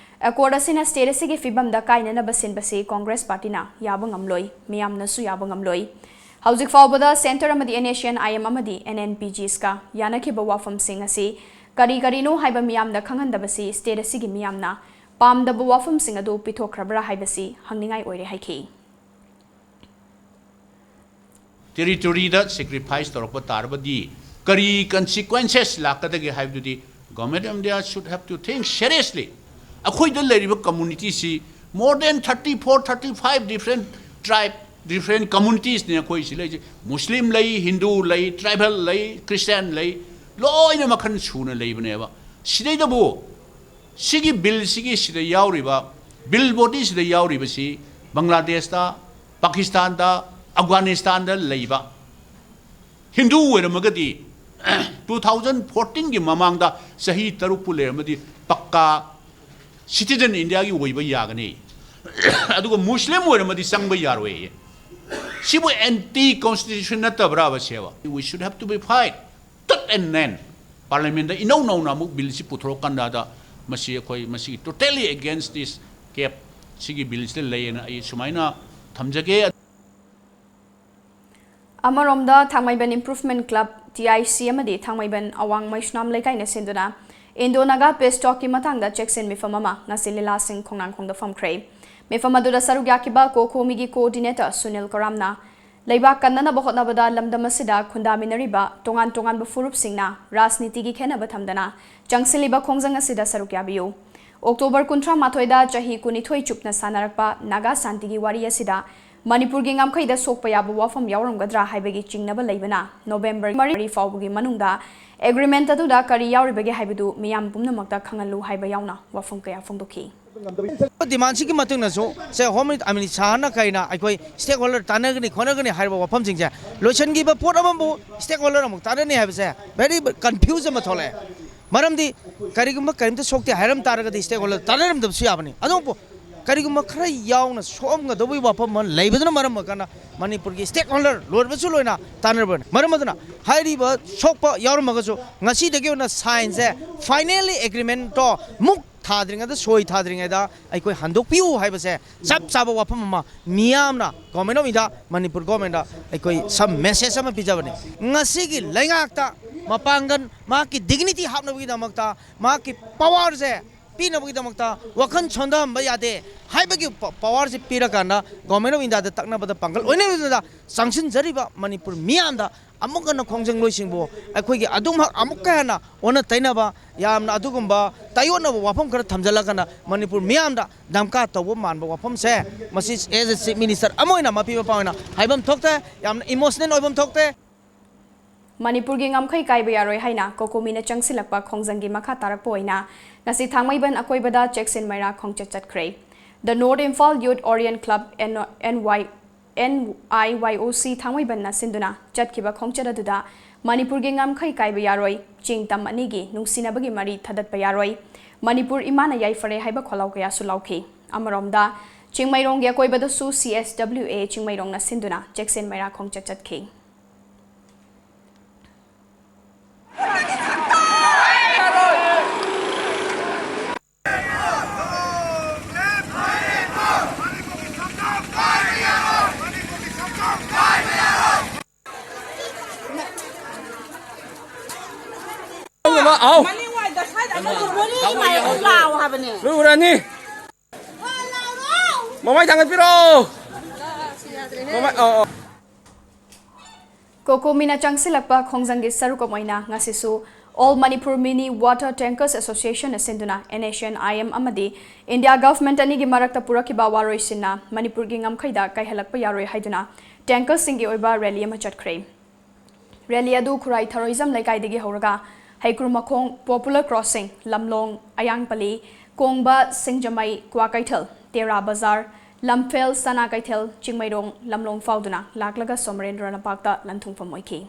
ꯑꯦꯀꯣꯔꯗ ꯑꯁꯤꯅ ꯁ꯭ꯇꯦꯠ ꯑꯁꯤꯒꯤ ꯐꯤꯕꯝꯗ ꯀꯥꯏꯅꯅꯕ ꯁꯤꯟꯕꯁꯤ ꯀꯣꯡꯒ꯭ꯔꯦꯁ ꯄꯥꯔꯇꯤꯅ ꯌꯥꯕ ꯉꯝꯂꯣꯏ, ꯃꯤꯌꯥꯝꯅꯁꯨ ꯌꯥꯕ ꯉꯝꯂꯣꯏ꯫ ꯍꯧꯖꯤꯛ ꯐꯥꯎꯕꯗ ꯁꯦꯟꯇꯔ ꯑꯃꯗꯤ N S C N I M N N P ꯖꯤꯁꯀ ꯌꯥꯅꯈꯤꯕ ꯋꯥꯐꯝꯁꯤꯡ ꯑꯁꯤ ꯀꯔꯤ ꯀꯔꯤꯅꯣ ꯍꯥꯏꯕ ꯃꯤꯌꯥꯝꯗ ꯈꯪꯍꯟꯗꯕꯁꯤ ꯁ꯭ꯇꯦꯠ ꯑꯁꯤꯒꯤ ꯃꯤꯌꯥꯝꯅ ꯄꯥꯝꯗꯕ ꯋꯥꯐꯝꯁꯤꯡ ꯑꯗꯨ ꯄꯤꯊꯣꯛꯈ꯭ꯔꯕ꯭ꯔꯥ ꯍꯥꯏꯕꯁꯤ ꯍꯪꯅꯤꯡꯉꯥꯏ ꯑꯣꯏꯔꯦ ꯍꯥꯏꯈꯤ꯫ ꯇꯦꯔꯤꯇꯣꯔꯤꯗ ꯁꯦꯀ꯭ꯔꯤꯐꯥꯏꯁ ꯇꯧꯔꯛꯄ ꯇꯥꯔꯕꯗꯤ ꯀꯔꯤ ꯀꯟꯁꯤꯀ꯭ꯋꯦꯟꯁꯦꯁ ꯂꯥꯛꯀꯗꯒꯦ ꯍꯥꯏꯕꯗꯨꯗꯤ Government of India should have to think seriously. ꯑꯩꯈꯣꯏꯗ ꯂꯩꯔꯤꯕ ꯀꯝꯃꯨꯅꯤꯇꯤꯁꯤ more than thirty four, thirty five different tribe, different communities ꯅꯤ ꯑꯩꯈꯣꯏ ꯁꯤ ꯂꯩꯁꯦ꯫ ꯃꯨꯁꯂꯤꯝ ꯂꯩ, ꯍꯤꯟꯗꯨ ꯂꯩ, ꯇ꯭ꯔꯥꯏꯕꯦꯜ ꯂꯩ, ꯈ꯭ꯔꯤꯁꯇꯤꯌꯥꯟ ꯂꯩ, ꯂꯣꯏꯅ ꯃꯈꯜ ꯁꯨꯅ ꯂꯩꯕꯅꯦꯕ꯫ ꯁꯤꯗꯩꯗꯕꯨ ꯁꯤꯒꯤ ꯕꯤꯜꯁꯤꯒꯤ ꯁꯤꯗ ꯌꯥꯎꯔꯤꯕ, ꯕꯤꯜ ꯕꯣꯗꯤꯁꯤꯗ ꯌꯥꯎꯔꯤꯕꯁꯤ ꯕꯪꯒ꯭ꯂꯥꯗꯦꯁꯇ, ꯄꯥꯀꯤꯁꯇꯥꯟꯗ, ꯑꯐꯒꯥꯅꯤꯁꯇꯥꯟꯗ ꯂꯩꯕ ꯍꯤꯟꯗꯨ ꯑꯣꯏꯔꯝꯃꯒꯗꯤ, two thousand fourteen ꯒꯤ ꯃꯃꯥꯡꯗ ꯆꯍꯤ ꯇꯔꯨꯛꯄꯨ ꯂꯩꯔꯝꯃꯗꯤ ꯄꯛꯀꯥ ꯁꯤꯇꯤꯖꯟ ꯏꯟꯗꯤꯌꯥꯒꯤ ꯑꯣꯏꯕ ꯌꯥꯒꯅꯤ꯫ ꯑꯗꯨꯒ ꯃꯨꯁꯂꯤꯝ ꯑꯣꯏꯔꯝꯃꯗꯤ ꯆꯪꯕ ꯌꯥꯔꯣꯏꯌꯦ꯫ ꯁꯤꯕꯨ ꯑꯦꯟꯇꯤ ꯀꯣꯟꯁꯇꯤꯇ꯭ꯌꯨꯁꯟ ꯅꯠꯇꯕ꯭ꯔꯥꯕ ꯁꯦꯕ? We should have to be fight tooth and nail꯫ ꯄꯥꯔꯂꯤꯌꯥꯃꯦꯟꯗ ꯏꯅꯧ ꯅꯧꯅ ꯑꯃꯨꯛ ꯕꯤꯜꯁꯤ ꯄꯨꯊꯣꯔꯛꯀꯥꯟꯗ ꯃꯁꯤ ꯑꯩꯈꯣꯏ ꯃꯁꯤꯒꯤ totally against this cap, ꯁꯤꯒꯤ ꯕꯤꯜꯁꯤꯗ ꯂꯩꯌꯦꯅ ꯑꯩ ꯁꯨꯃꯥꯏꯅ ꯊꯝꯖꯒꯦ꯫ ꯑꯃꯔꯣꯝꯗ ꯊꯥꯡꯃꯩꯕꯟ ꯏꯝꯄ꯭ꯔꯨꯚꯃꯦꯟꯠ ꯀ꯭ꯂꯕ, ꯇꯤ ꯑꯥꯏ ꯁꯤ, ꯑꯃꯗꯤ ꯊꯥꯡꯃꯩꯕꯟ ꯑꯋꯥꯡ ꯃꯩꯁꯅꯥꯝ ꯂꯩꯀꯥꯏꯅ ꯁꯤꯟꯗꯨꯅ ꯏꯟꯗꯣ ꯅꯥꯒꯥ ꯄꯤꯁ ꯇꯣꯛꯀꯤ ꯃꯇꯥꯡꯗ ꯆꯦꯛꯁꯤꯟ ꯃꯤꯐꯝ ꯑꯃ ꯉꯁꯤ ꯂꯤꯂꯥꯁꯤꯡ ꯈꯣꯡꯅꯥꯡꯈꯣꯡꯗ ꯐꯝꯈ꯭ꯔꯦ꯫ ꯃꯤꯐꯝ ꯑꯗꯨꯗ ꯁꯔꯨꯛ ꯌꯥꯈꯤꯕ ꯀꯣꯈꯣꯃꯤꯒꯤ ꯀꯣꯑꯣꯔꯗꯤꯅꯦꯇꯔ ꯁꯨꯅꯤꯜ ꯀꯔꯥꯝꯅ ꯂꯩꯕꯥꯛ ꯀꯟꯅꯅꯕ ꯍꯣꯠꯅꯕꯗ ꯂꯝꯗꯝ ꯑꯁꯤꯗ ꯈꯨꯟꯗꯥꯃꯤꯟꯅꯔꯤꯕ ꯇꯣꯉꯥꯟ ꯇꯣꯉꯥꯟꯕ ꯐꯨꯔꯨꯞꯁꯤꯡꯅ ꯔꯥꯖꯅꯤꯇꯤꯒꯤ ꯈꯦꯠꯅꯕ ꯊꯝꯗꯅ ꯆꯪꯁꯤꯜꯂꯤꯕ ꯈꯣꯡꯖꯪ ꯑꯁꯤꯗ ꯁꯔꯨꯛ ꯌꯥꯕꯤꯌꯨ꯫ ꯑꯣꯛꯇꯣꯕꯔ ꯀꯨꯟꯊ꯭ꯔꯥ ꯃꯥꯊꯣꯏꯗ ꯆꯍꯤ ꯀꯨꯟꯅꯤꯊꯣꯏ ꯆꯨꯞꯅ ꯁꯥꯟꯅꯔꯛꯄ ꯅꯥꯒꯥ ꯁꯥꯟꯇꯤꯒꯤ ꯋꯥꯔꯤ ꯑꯁꯤꯗ ꯃꯅꯤꯄꯨꯔꯒꯤ ꯉꯝꯈꯩꯗ ꯁꯣꯛꯄ ꯌꯥꯕ ꯋꯥꯐꯝ ꯌꯥꯎꯔꯝꯒꯗ꯭ꯔꯥ ꯍꯥꯏꯕꯒꯤ ꯆꯤꯡꯅꯕ ꯂꯩꯕꯅ ꯅꯣꯕꯦꯝꯕꯔ ꯃꯔꯤ ꯐꯥꯎꯕꯒꯤ ꯃꯅꯨꯡꯗ ꯑꯦꯒ꯭ꯔꯤꯃꯦꯟꯠ ꯑꯗꯨꯗ ꯀꯔꯤ ꯌꯥꯎꯔꯤꯕꯒꯦ ꯍꯥꯏꯕꯗꯨ ꯃꯤꯌꯥꯝ ꯄꯨꯝꯅꯃꯛꯇ ꯈꯪꯍꯜꯂꯨ ꯍꯥꯏꯕ ꯌꯥꯎꯅ ꯋꯥꯐꯝ ꯀꯌꯥ ꯐꯣꯡꯗꯣꯛꯈꯤ꯫ ꯗꯤꯃꯥꯟꯁꯤꯒꯤ ꯃꯇꯨꯡꯗꯁꯨ ꯁꯦ ꯍꯣꯝ ꯃꯤꯅꯤꯁꯇꯔ ꯑꯃꯤꯠ ꯁꯥꯍꯅ ꯀꯩꯅ ꯑꯩꯈꯣꯏ ꯁ꯭ꯇꯦꯛ ꯍꯣꯜꯗꯔ ꯇꯥꯟꯅꯒꯅꯤ ꯈꯣꯠꯅꯒꯅꯤ ꯍꯥꯏꯔꯤꯕ ꯋꯥꯐꯝꯁꯤꯡꯁꯦ ꯂꯣꯏꯁꯤꯟꯈꯤꯕ ꯄꯣꯠ ꯑꯃꯕꯨ ꯁ꯭ꯇꯦꯛ ꯍꯣꯜꯗꯔ ꯑꯃꯨꯛ ꯇꯥꯟꯅꯅꯤ ꯍꯥꯏꯕꯁꯦ very confuse ꯑꯃ ꯊꯣꯛꯂꯛꯑꯦ꯫ ꯃꯔꯝꯗꯤ ꯀꯔꯤꯒꯨꯝꯕ ꯀꯔꯤꯝꯇ ꯁꯣꯛꯇꯦ ꯍꯥꯏꯔꯝ ꯇꯥꯔꯒꯗꯤ ꯁ꯭ꯇꯦꯛ ꯍꯣꯜꯗꯔ ꯇꯥꯟꯅꯔꯝꯗꯕꯁꯨ ꯌꯥꯕꯅꯤ꯫ ꯑꯗꯨꯕꯨ ꯀꯔꯤꯒꯨꯝꯕ ꯈꯔ ꯌꯥꯎꯅ ꯁꯣꯛꯑꯝꯒꯗꯧꯕꯒꯤ ꯋꯥꯐꯝ ꯑꯃ ꯂꯩꯕꯗꯨꯅ ꯃꯔꯝ ꯑꯣꯏꯔꯀꯥꯟꯗ ꯃꯅꯤꯄꯨꯔꯒꯤ ꯁ꯭ꯇꯦꯛ ꯍꯣꯜꯗꯔ ꯂꯣꯏꯔꯕꯁꯨ ꯂꯣꯏꯅ ꯇꯥꯟꯅꯔꯕꯅꯤ꯫ ꯃꯔꯝ ꯑꯗꯨꯅ ꯍꯥꯏꯔꯤꯕ ꯁꯣꯛꯄ ꯌꯥꯎꯔꯝꯃꯒꯁꯨ ꯉꯁꯤꯗꯒꯤ ꯑꯣꯏꯅ ꯁꯥꯏꯟꯁꯦ ꯐꯥꯏꯅꯦꯜꯂꯤ ꯑꯦꯒ꯭ꯔꯤꯃꯦꯟꯠꯇꯣ ꯃꯨꯛ ꯊꯥꯗ꯭ꯔꯤꯉꯩꯗ, ꯁꯣꯏ ꯊꯥꯗ꯭ꯔꯤꯉꯩꯗ ꯑꯩꯈꯣꯏ ꯍꯟꯗꯣꯛꯄꯤꯌꯨ ꯍꯥꯏꯕꯁꯦ ꯆꯞ ꯆꯥꯕ ꯋꯥꯐꯝ ꯑꯃ ꯃꯤꯌꯥꯝꯅ Government of India, ꯃꯅꯤꯄꯨꯔ ꯒꯣꯔꯃꯦꯟꯗ ꯑꯩꯈꯣꯏ some message ꯑꯃ ꯄꯤꯖꯕꯅꯤ꯫ ꯉꯁꯤꯒꯤ ꯂꯩꯉꯥꯛꯇ ꯃꯄꯥꯡꯒꯜ, ꯃꯍꯥꯛꯀꯤ dignity ꯍꯥꯞꯅꯕꯒꯤꯗꯃꯛꯇ, ꯃꯍꯥꯛꯀꯤ powerꯁꯦ ꯄꯤꯅꯕꯒꯤꯗꯃꯛꯇ ꯋꯥꯈꯜ ꯁꯣꯟꯊꯍꯟꯕ ꯌꯥꯗꯦ ꯍꯥꯏꯕꯒꯤ ꯄ-, powerꯁꯦ ꯄꯤꯔꯀꯥꯟꯗ Government of Indiaꯗ ꯇꯛꯅꯕꯗ ꯄꯥꯡꯒꯜ ꯑꯣꯏꯅꯕꯗ ꯆꯪꯁꯤꯟꯖꯔꯤꯕ ꯃꯅꯤꯄꯨꯔ ꯃꯤꯌꯥꯝꯗ ꯑꯃꯨꯛ ꯍꯟꯅ ꯈꯣꯡꯖꯪꯂꯣꯏꯁꯤꯡꯕꯨ ꯑꯩꯈꯣꯏꯒꯤ ꯑꯗꯨꯝꯍꯛ ꯑꯃꯨꯛꯀ ꯍꯦꯟꯅ ꯑꯣꯟꯅ ꯇꯩꯅꯕ, ꯌꯥꯝꯅ ꯑꯗꯨꯒꯨꯝꯕ ꯇꯥꯏꯌꯣꯟꯅꯕ ꯋꯥꯐꯝ ꯈꯔ ꯊꯝꯖꯤꯜꯂꯒꯅ ꯃꯅꯤꯄꯨꯔ ꯃꯤꯌꯥꯝꯗ ꯗꯝꯀꯥ ꯇꯧꯕ ꯃꯥꯟꯕ ꯋꯥꯐꯝꯁꯦ, ꯃꯁꯤ as a Chief Minister ꯑꯃ ꯑꯣꯏꯅ, ꯃꯄꯤ ꯃꯄꯥ ꯑꯣꯏꯅ ꯍꯥꯏꯐꯝ ꯊꯣꯛꯇꯦ, ꯌꯥꯝꯅ emotional ꯑꯣꯏꯐꯝ ꯊꯣꯛꯇꯦ꯫ ꯃꯅꯤꯄꯨꯔꯒꯤ ꯉꯝꯈꯩ ꯀꯥꯏꯕ ꯌꯥꯔꯣꯏ ꯍꯥꯏꯅ ꯀꯣꯀꯣꯃꯤꯅ ꯆꯪꯁꯤꯜꯂꯛꯄ ꯈꯣꯡꯖꯪꯒꯤ ꯃꯈꯥ ꯇꯥꯔꯛꯄ ꯑꯣꯏꯅ ꯉꯁꯤ ꯊꯥꯡꯃꯩꯕꯟ ꯑꯀꯣꯏꯕꯗ ꯆꯦꯛꯁꯤꯟ ꯃꯩꯔꯥ ꯈꯣꯡꯆꯠ ꯆꯠꯈ꯭ꯔꯦ꯫ The North Imphal Youth Orient Club, N Y, N I Y O C ꯊꯥꯡꯃꯩꯕꯟꯅ ꯁꯤꯟꯗꯨꯅ ꯆꯠꯈꯤꯕ ꯈꯣꯡꯆꯠ ꯑꯗꯨꯗ ꯃꯅꯤꯄꯨꯔꯒꯤ ꯉꯝꯈꯩ ꯀꯥꯏꯕ ꯌꯥꯔꯣꯏ, ꯆꯤꯡ ꯇꯝ ꯑꯅꯤꯒꯤ ꯅꯨꯡꯁꯤꯅꯕꯒꯤ ꯃꯔꯤ ꯊꯗꯠꯄ ꯌꯥꯔꯣꯏ, ꯃꯅꯤꯄꯨꯔ ꯏꯃꯥꯅ ꯌꯥꯏꯐꯔꯦ ꯍꯥꯏꯕ ꯈꯣꯜꯂꯥꯎ ꯀꯌꯥꯁꯨ ꯂꯥꯎꯈꯤ꯫ ꯑꯃꯔꯣꯝꯗ, ꯆꯤꯡꯃꯩꯔꯣꯡꯒꯤ ꯑꯀꯣꯏꯕꯗꯁꯨ C S W A ꯆꯤꯡꯃꯩꯔꯣꯡꯅ ꯁꯤꯟꯗꯨꯅ ꯆꯦꯛꯁꯤꯟ ꯃꯩꯔꯥ ꯈꯣꯡꯆꯠ ꯆꯠꯈꯤ꯫ ꯂꯥꯛꯑꯣ꯫ ꯃꯅꯤꯡꯋꯥꯏꯗ ꯁ꯭ꯋꯥꯏꯗ ꯑꯃꯗꯣ ꯃꯣꯔꯤ ꯃꯥꯏ ꯂꯥꯛꯑꯣ ꯍꯥꯏꯕꯅꯦ꯫ ꯂꯣꯏ ꯎꯔꯅꯤ꯫ ꯃꯃꯥꯏ ꯊꯥꯡꯒꯠꯄꯤꯔꯣ꯫ ꯃꯃꯥꯏ, ꯑꯣ, ꯑꯣ꯫ ꯀꯣꯀꯣꯃꯤꯅ ꯆꯪꯁꯤꯜꯂꯛꯄ ꯈꯣꯡꯖꯪꯒꯤ ꯁꯔꯨꯛ ꯑꯃ ꯑꯣꯏꯅ ꯉꯁꯤꯁꯨ All Manipur Mini Water Tankers Association ꯅ ꯁꯤꯟꯗꯨꯅ N S C N I M ꯑꯃꯗꯤ India Government ꯑꯅꯤꯒꯤ ꯃꯔꯛꯇ ꯄꯨꯔꯛꯈꯤꯕ ꯋꯥꯔꯣꯏꯁꯤꯟꯅ ꯃꯅꯤꯄꯨꯔꯒꯤ ꯉꯝꯈꯩꯗ ꯀꯥꯏꯍꯜꯂꯛꯄ ꯌꯥꯔꯣꯏ ꯍꯥꯏꯗꯨꯅ tanker ꯁꯤꯡꯒꯤ ꯑꯣꯏꯕ rally ꯑꯃ ꯆꯠꯈ꯭ꯔꯦ꯫ Rally ꯑꯗꯨ ꯈꯨꯔꯥꯏ ꯊꯔꯣꯏꯖꯝ ꯂꯩꯀꯥꯏꯗꯒꯤ ꯍꯧꯔꯒ ꯍꯩꯀ꯭ꯔꯨꯃꯈꯣꯡ, Popular Crossing, ꯂꯝꯂꯣꯡ, ꯑꯌꯥꯡꯄꯜꯂꯤ, ꯀꯣꯡꯕ, ꯁꯤꯡꯖꯃꯩ, ꯀ꯭ꯋꯥꯀꯩꯊꯦꯜ, ꯇꯦꯔꯥ ꯕꯖꯥꯔ, ꯂꯝꯐꯦꯜ, ꯁꯅꯥ ꯀꯩꯊꯦꯜ, ꯆꯤꯡꯃꯩꯔꯣꯡ, ꯂꯝꯂꯣꯡ ꯐꯥꯎꯗꯨꯅ ꯂꯥꯛꯂꯒ ꯁꯣꯃꯔꯦꯟꯗ꯭ꯔ ꯂꯝꯄꯥꯛꯇ ꯂꯟꯊꯨꯡꯐꯝ ꯑꯣꯏꯈꯤ꯫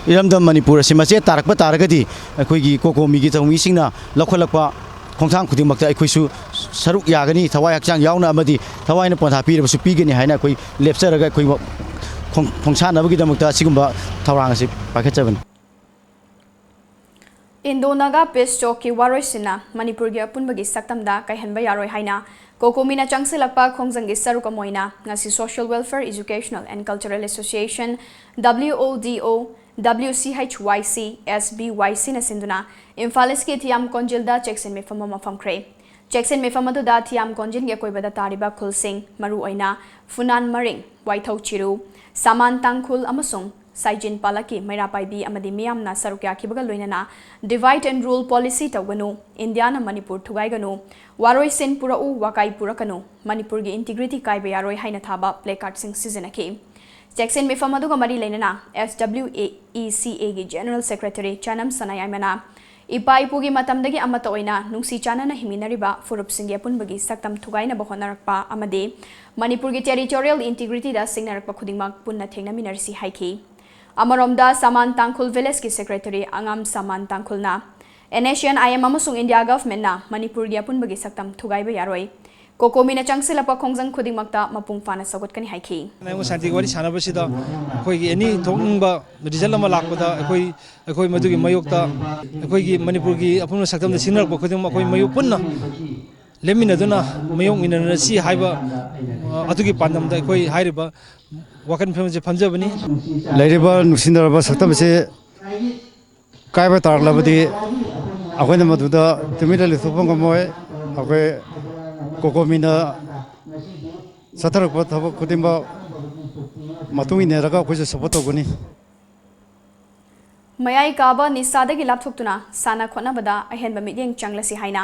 ꯏꯔꯝꯗꯝ ꯃꯅꯤꯄꯨꯔ ꯑꯁꯤ ꯃꯆꯦꯠ ꯇꯥꯔꯛꯄ ꯇꯥꯔꯒꯗꯤ ꯑꯩꯈꯣꯏꯒꯤ ꯀꯣꯀꯣꯃꯤꯒꯤ ꯊꯧꯃꯤꯁꯤꯡꯅ ꯂꯧꯈꯠꯂꯛꯄ ꯈꯣꯡꯊꯥꯡ ꯈꯨꯗꯤꯡꯃꯛꯇ ꯑꯩꯈꯣꯏꯁꯨ ꯁꯔꯨꯛ ꯌꯥꯒꯅꯤ, ꯊꯋꯥꯏ ꯍꯛꯆꯥꯡ ꯌꯥꯎꯅ ꯑꯃꯗꯤ ꯊꯋꯥꯏꯅ ꯄꯣꯟꯊꯥ ꯄꯤꯔꯕꯁꯨ ꯄꯤꯒꯅꯤ ꯍꯥꯏꯅ ꯑꯩꯈꯣꯏ ꯂꯦꯞꯆꯔꯒ ꯑꯩꯈꯣꯏ ꯈꯣꯡ-, ꯈꯣꯡꯁꯥꯟꯅꯕꯒꯤꯗꯃꯛꯇ ꯑꯁꯤꯒꯨꯝꯕ ꯊꯧꯔꯥꯡ ꯑꯁꯤ ꯄꯥꯏꯈꯠꯆꯕꯅꯤ꯫ Indo Naga Peace Talk ꯀꯤ ꯋꯥꯔꯣꯏꯁꯤꯟꯅ ꯃꯅꯤꯄꯨꯔꯒꯤ ꯑꯄꯨꯟꯕꯒꯤ ꯁꯛꯇꯝꯗ ꯀꯥꯏꯍꯟꯕ ꯌꯥꯔꯣꯏ ꯍꯥꯏꯅ ꯀꯣꯀꯣꯃꯤꯅ ꯆꯪꯁꯤꯜꯂꯛꯄ ꯈꯣꯡꯖꯪꯒꯤ ꯁꯔꯨꯛ ꯑꯃ ꯑꯣꯏꯅ ꯉꯁꯤ Social Welfare Educational and Cultural Association, W O D O, W C H Y C, S B Y C ꯅ ꯁꯤꯟꯗꯨꯅ ꯏꯝꯐꯥꯜ ꯏꯁꯀꯤ ꯊꯤꯌꯥꯝ ꯀꯣꯟꯖꯤꯜꯗ ꯆꯦꯛꯁꯤꯟ ꯃꯤꯐꯝ ꯑꯃ ꯐꯝꯈ꯭ꯔꯦ꯫ ꯆꯦꯛꯁꯤꯟ ꯃꯤꯐꯝ ꯑꯗꯨꯗ ꯊꯤꯌꯥꯝ ꯀꯣꯟꯖꯤꯜꯒꯤ ꯑꯀꯣꯏꯕꯗ ꯇꯥꯔꯤꯕ ꯈꯨꯜꯁꯤꯡ, ꯃꯔꯨꯑꯣꯏꯅ ꯐꯨꯅꯥꯟ ꯃꯔꯤꯡ, ꯋꯥꯏꯊꯧ ꯆꯤꯔꯨ, ꯁꯥꯃꯥꯟ ꯇꯥꯡꯈꯨꯜ ꯑꯃꯁꯨꯡ ꯁꯥꯏꯖꯤꯟ ꯄꯥꯂꯛꯀꯤ ꯃꯩꯔꯥ ꯄꯥꯏꯕꯤ ꯑꯃꯗꯤ ꯃꯤꯌꯥꯝꯅ ꯁꯔꯨꯛ ꯌꯥꯈꯤꯕꯒ ꯂꯣꯏꯅꯅ Divide and Rule Policy ꯇꯧꯒꯅꯨ, ꯏꯟꯗꯤꯌꯥꯅ ꯃꯅꯤꯄꯨꯔ ꯊꯨꯒꯥꯏꯒꯅꯨ, ꯋꯥꯔꯣꯏꯁꯤꯟ ꯄꯨꯔꯛꯎ, ꯋꯥꯀꯥꯏ ꯄꯨꯔꯛꯀꯅꯨ, ꯃꯅꯤꯄꯨꯔꯒꯤ integrity ꯀꯥꯏꯕ ꯌꯥꯔꯣꯏ ꯍꯥꯏꯅ ꯊꯥꯕ placard ꯁꯤꯡ ꯁꯤꯖꯤꯟꯅꯈꯤ꯫ ꯆꯦꯛꯁꯤꯟ ꯃꯤꯐꯝ ꯑꯗꯨꯒ ꯃꯔꯤ ꯂꯩꯅꯅ S W A E C A ꯒꯤ General Secretary ꯆꯅꯝ ꯁꯅꯥꯌꯥꯏꯃꯅ ꯏꯄꯥ ꯏꯄꯨꯒꯤ ꯃꯇꯝꯗꯒꯤ ꯑꯃꯠꯇ ꯑꯣꯏꯅ ꯅꯨꯡꯁꯤ ꯆꯥꯟꯅꯅ ꯍꯤꯡꯃꯤꯟꯅꯔꯤꯕ ꯐꯨꯔꯨꯞꯁꯤꯡꯒꯤ ꯑꯄꯨꯟꯕꯒꯤ ꯁꯛꯇꯝ ꯊꯨꯒꯥꯏꯅꯕ ꯍꯣꯠꯅꯔꯛꯄ ꯑꯃꯗꯤ ꯃꯅꯤꯄꯨꯔꯒꯤ territorial integrity ꯗ ꯁꯤꯡꯅꯔꯛꯄ ꯈꯨꯗꯤꯡꯃꯛ ꯄꯨꯟꯅ ꯊꯦꯡꯅꯃꯤꯟꯅꯔꯁꯤ ꯍꯥꯏꯈꯤ꯫ ꯑꯃꯔꯣꯝꯗ ꯁꯥꯃꯥꯟ ꯇꯥꯡꯈꯨꯜ village ꯀꯤ secretary ꯑꯉꯥꯝ ꯁꯥꯃꯥꯟ ꯇꯥꯡꯈꯨꯜꯅ N S C N I M ꯑꯃꯁꯨꯡ India Government ꯅ ꯃꯅꯤꯄꯨꯔꯒꯤ ꯑꯄꯨꯟꯕꯒꯤ ꯁꯛꯇꯝ ꯊꯨꯒꯥꯏꯕ ꯌꯥꯔꯣꯏ, ꯀꯣꯀꯣꯃꯤꯅ ꯆꯪꯁꯤꯜꯂꯛꯄ ꯈꯣꯡꯖꯪ ꯈꯨꯗꯤꯡꯃꯛꯇ ꯃꯄꯨꯡ ꯐꯥꯅ ꯁꯧꯒꯠꯀꯅꯤ ꯍꯥꯏꯈꯤ꯫ ꯑꯩꯉꯣꯟ ꯁꯥꯟꯇꯤꯒꯤ ꯋꯥꯔꯤ ꯁꯥꯟꯅꯕꯁꯤꯗ ꯑꯩꯈꯣꯏꯒꯤ any ꯊꯣꯛꯅꯤꯡꯕ result ꯑꯃ ꯂꯥꯛꯄꯗ ꯑꯩꯈꯣꯏ, ꯑꯩꯈꯣꯏ ꯃꯗꯨꯒꯤ ꯃꯥꯌꯣꯛꯇ ꯑꯩꯈꯣꯏꯒꯤ ꯃꯅꯤꯄꯨꯔꯒꯤ ꯑꯄꯨꯟꯕ ꯁꯛꯇꯝꯗ ꯁꯤꯖꯤꯟꯅꯔꯛꯄ ꯈꯨꯗꯤꯡꯃꯛ ꯑꯩꯈꯣꯏ ꯃꯥꯌꯣꯛ ꯄꯨꯟꯅ ꯂꯦꯞꯃꯤꯟꯅꯗꯨꯅ ꯃꯥꯌꯣꯛꯃꯤꯟꯅꯔꯁꯤ ꯍꯥꯏꯕ, ꯑ, ꯑꯗꯨꯒꯤ ꯄꯥꯟꯗꯝꯗ ꯑꯩꯈꯣꯏ ꯍꯥꯏꯔꯤꯕ ꯋꯥꯀꯠ ꯃꯤꯐꯝ ꯑꯁꯤ ꯐꯝꯖꯕꯅꯤ꯫ ꯂꯩꯔꯤꯕ ꯅꯨꯡꯁꯤꯅꯔꯕ ꯁꯛꯇꯝ ꯑꯁꯤ ꯀꯥꯏꯕ ꯇꯥꯔꯛꯂꯕꯗꯤ ꯑꯩꯈꯣꯏꯅ ꯃꯗꯨꯗ ꯇꯨꯃꯤꯟꯅ ꯂꯩꯊꯣꯛꯄ ꯉꯝꯃꯣꯏ꯫ ꯑꯩꯈꯣꯏ ꯀꯣꯀꯣꯃꯤꯅ ꯆꯠꯊꯔꯛꯄ ꯊꯕꯛ ꯈꯨꯗꯤꯡꯃꯛ ꯃꯇꯨꯡ ꯏꯟꯅꯔꯒ ꯑꯩꯈꯣꯏꯁꯨ ꯁꯞꯄꯣꯔꯠ ꯇꯧꯒꯅꯤ꯫ ꯃꯌꯥꯏ ꯀꯥꯕ ꯅꯤꯁꯥꯗꯒꯤ ꯂꯥꯞꯊꯣꯛꯇꯨꯅ ꯁꯥꯟꯅ ꯈꯣꯠꯅꯕꯗ ꯑꯍꯦꯟꯕ ꯃꯤꯠꯌꯦꯡ ꯆꯪꯂꯁꯤ ꯍꯥꯏꯅ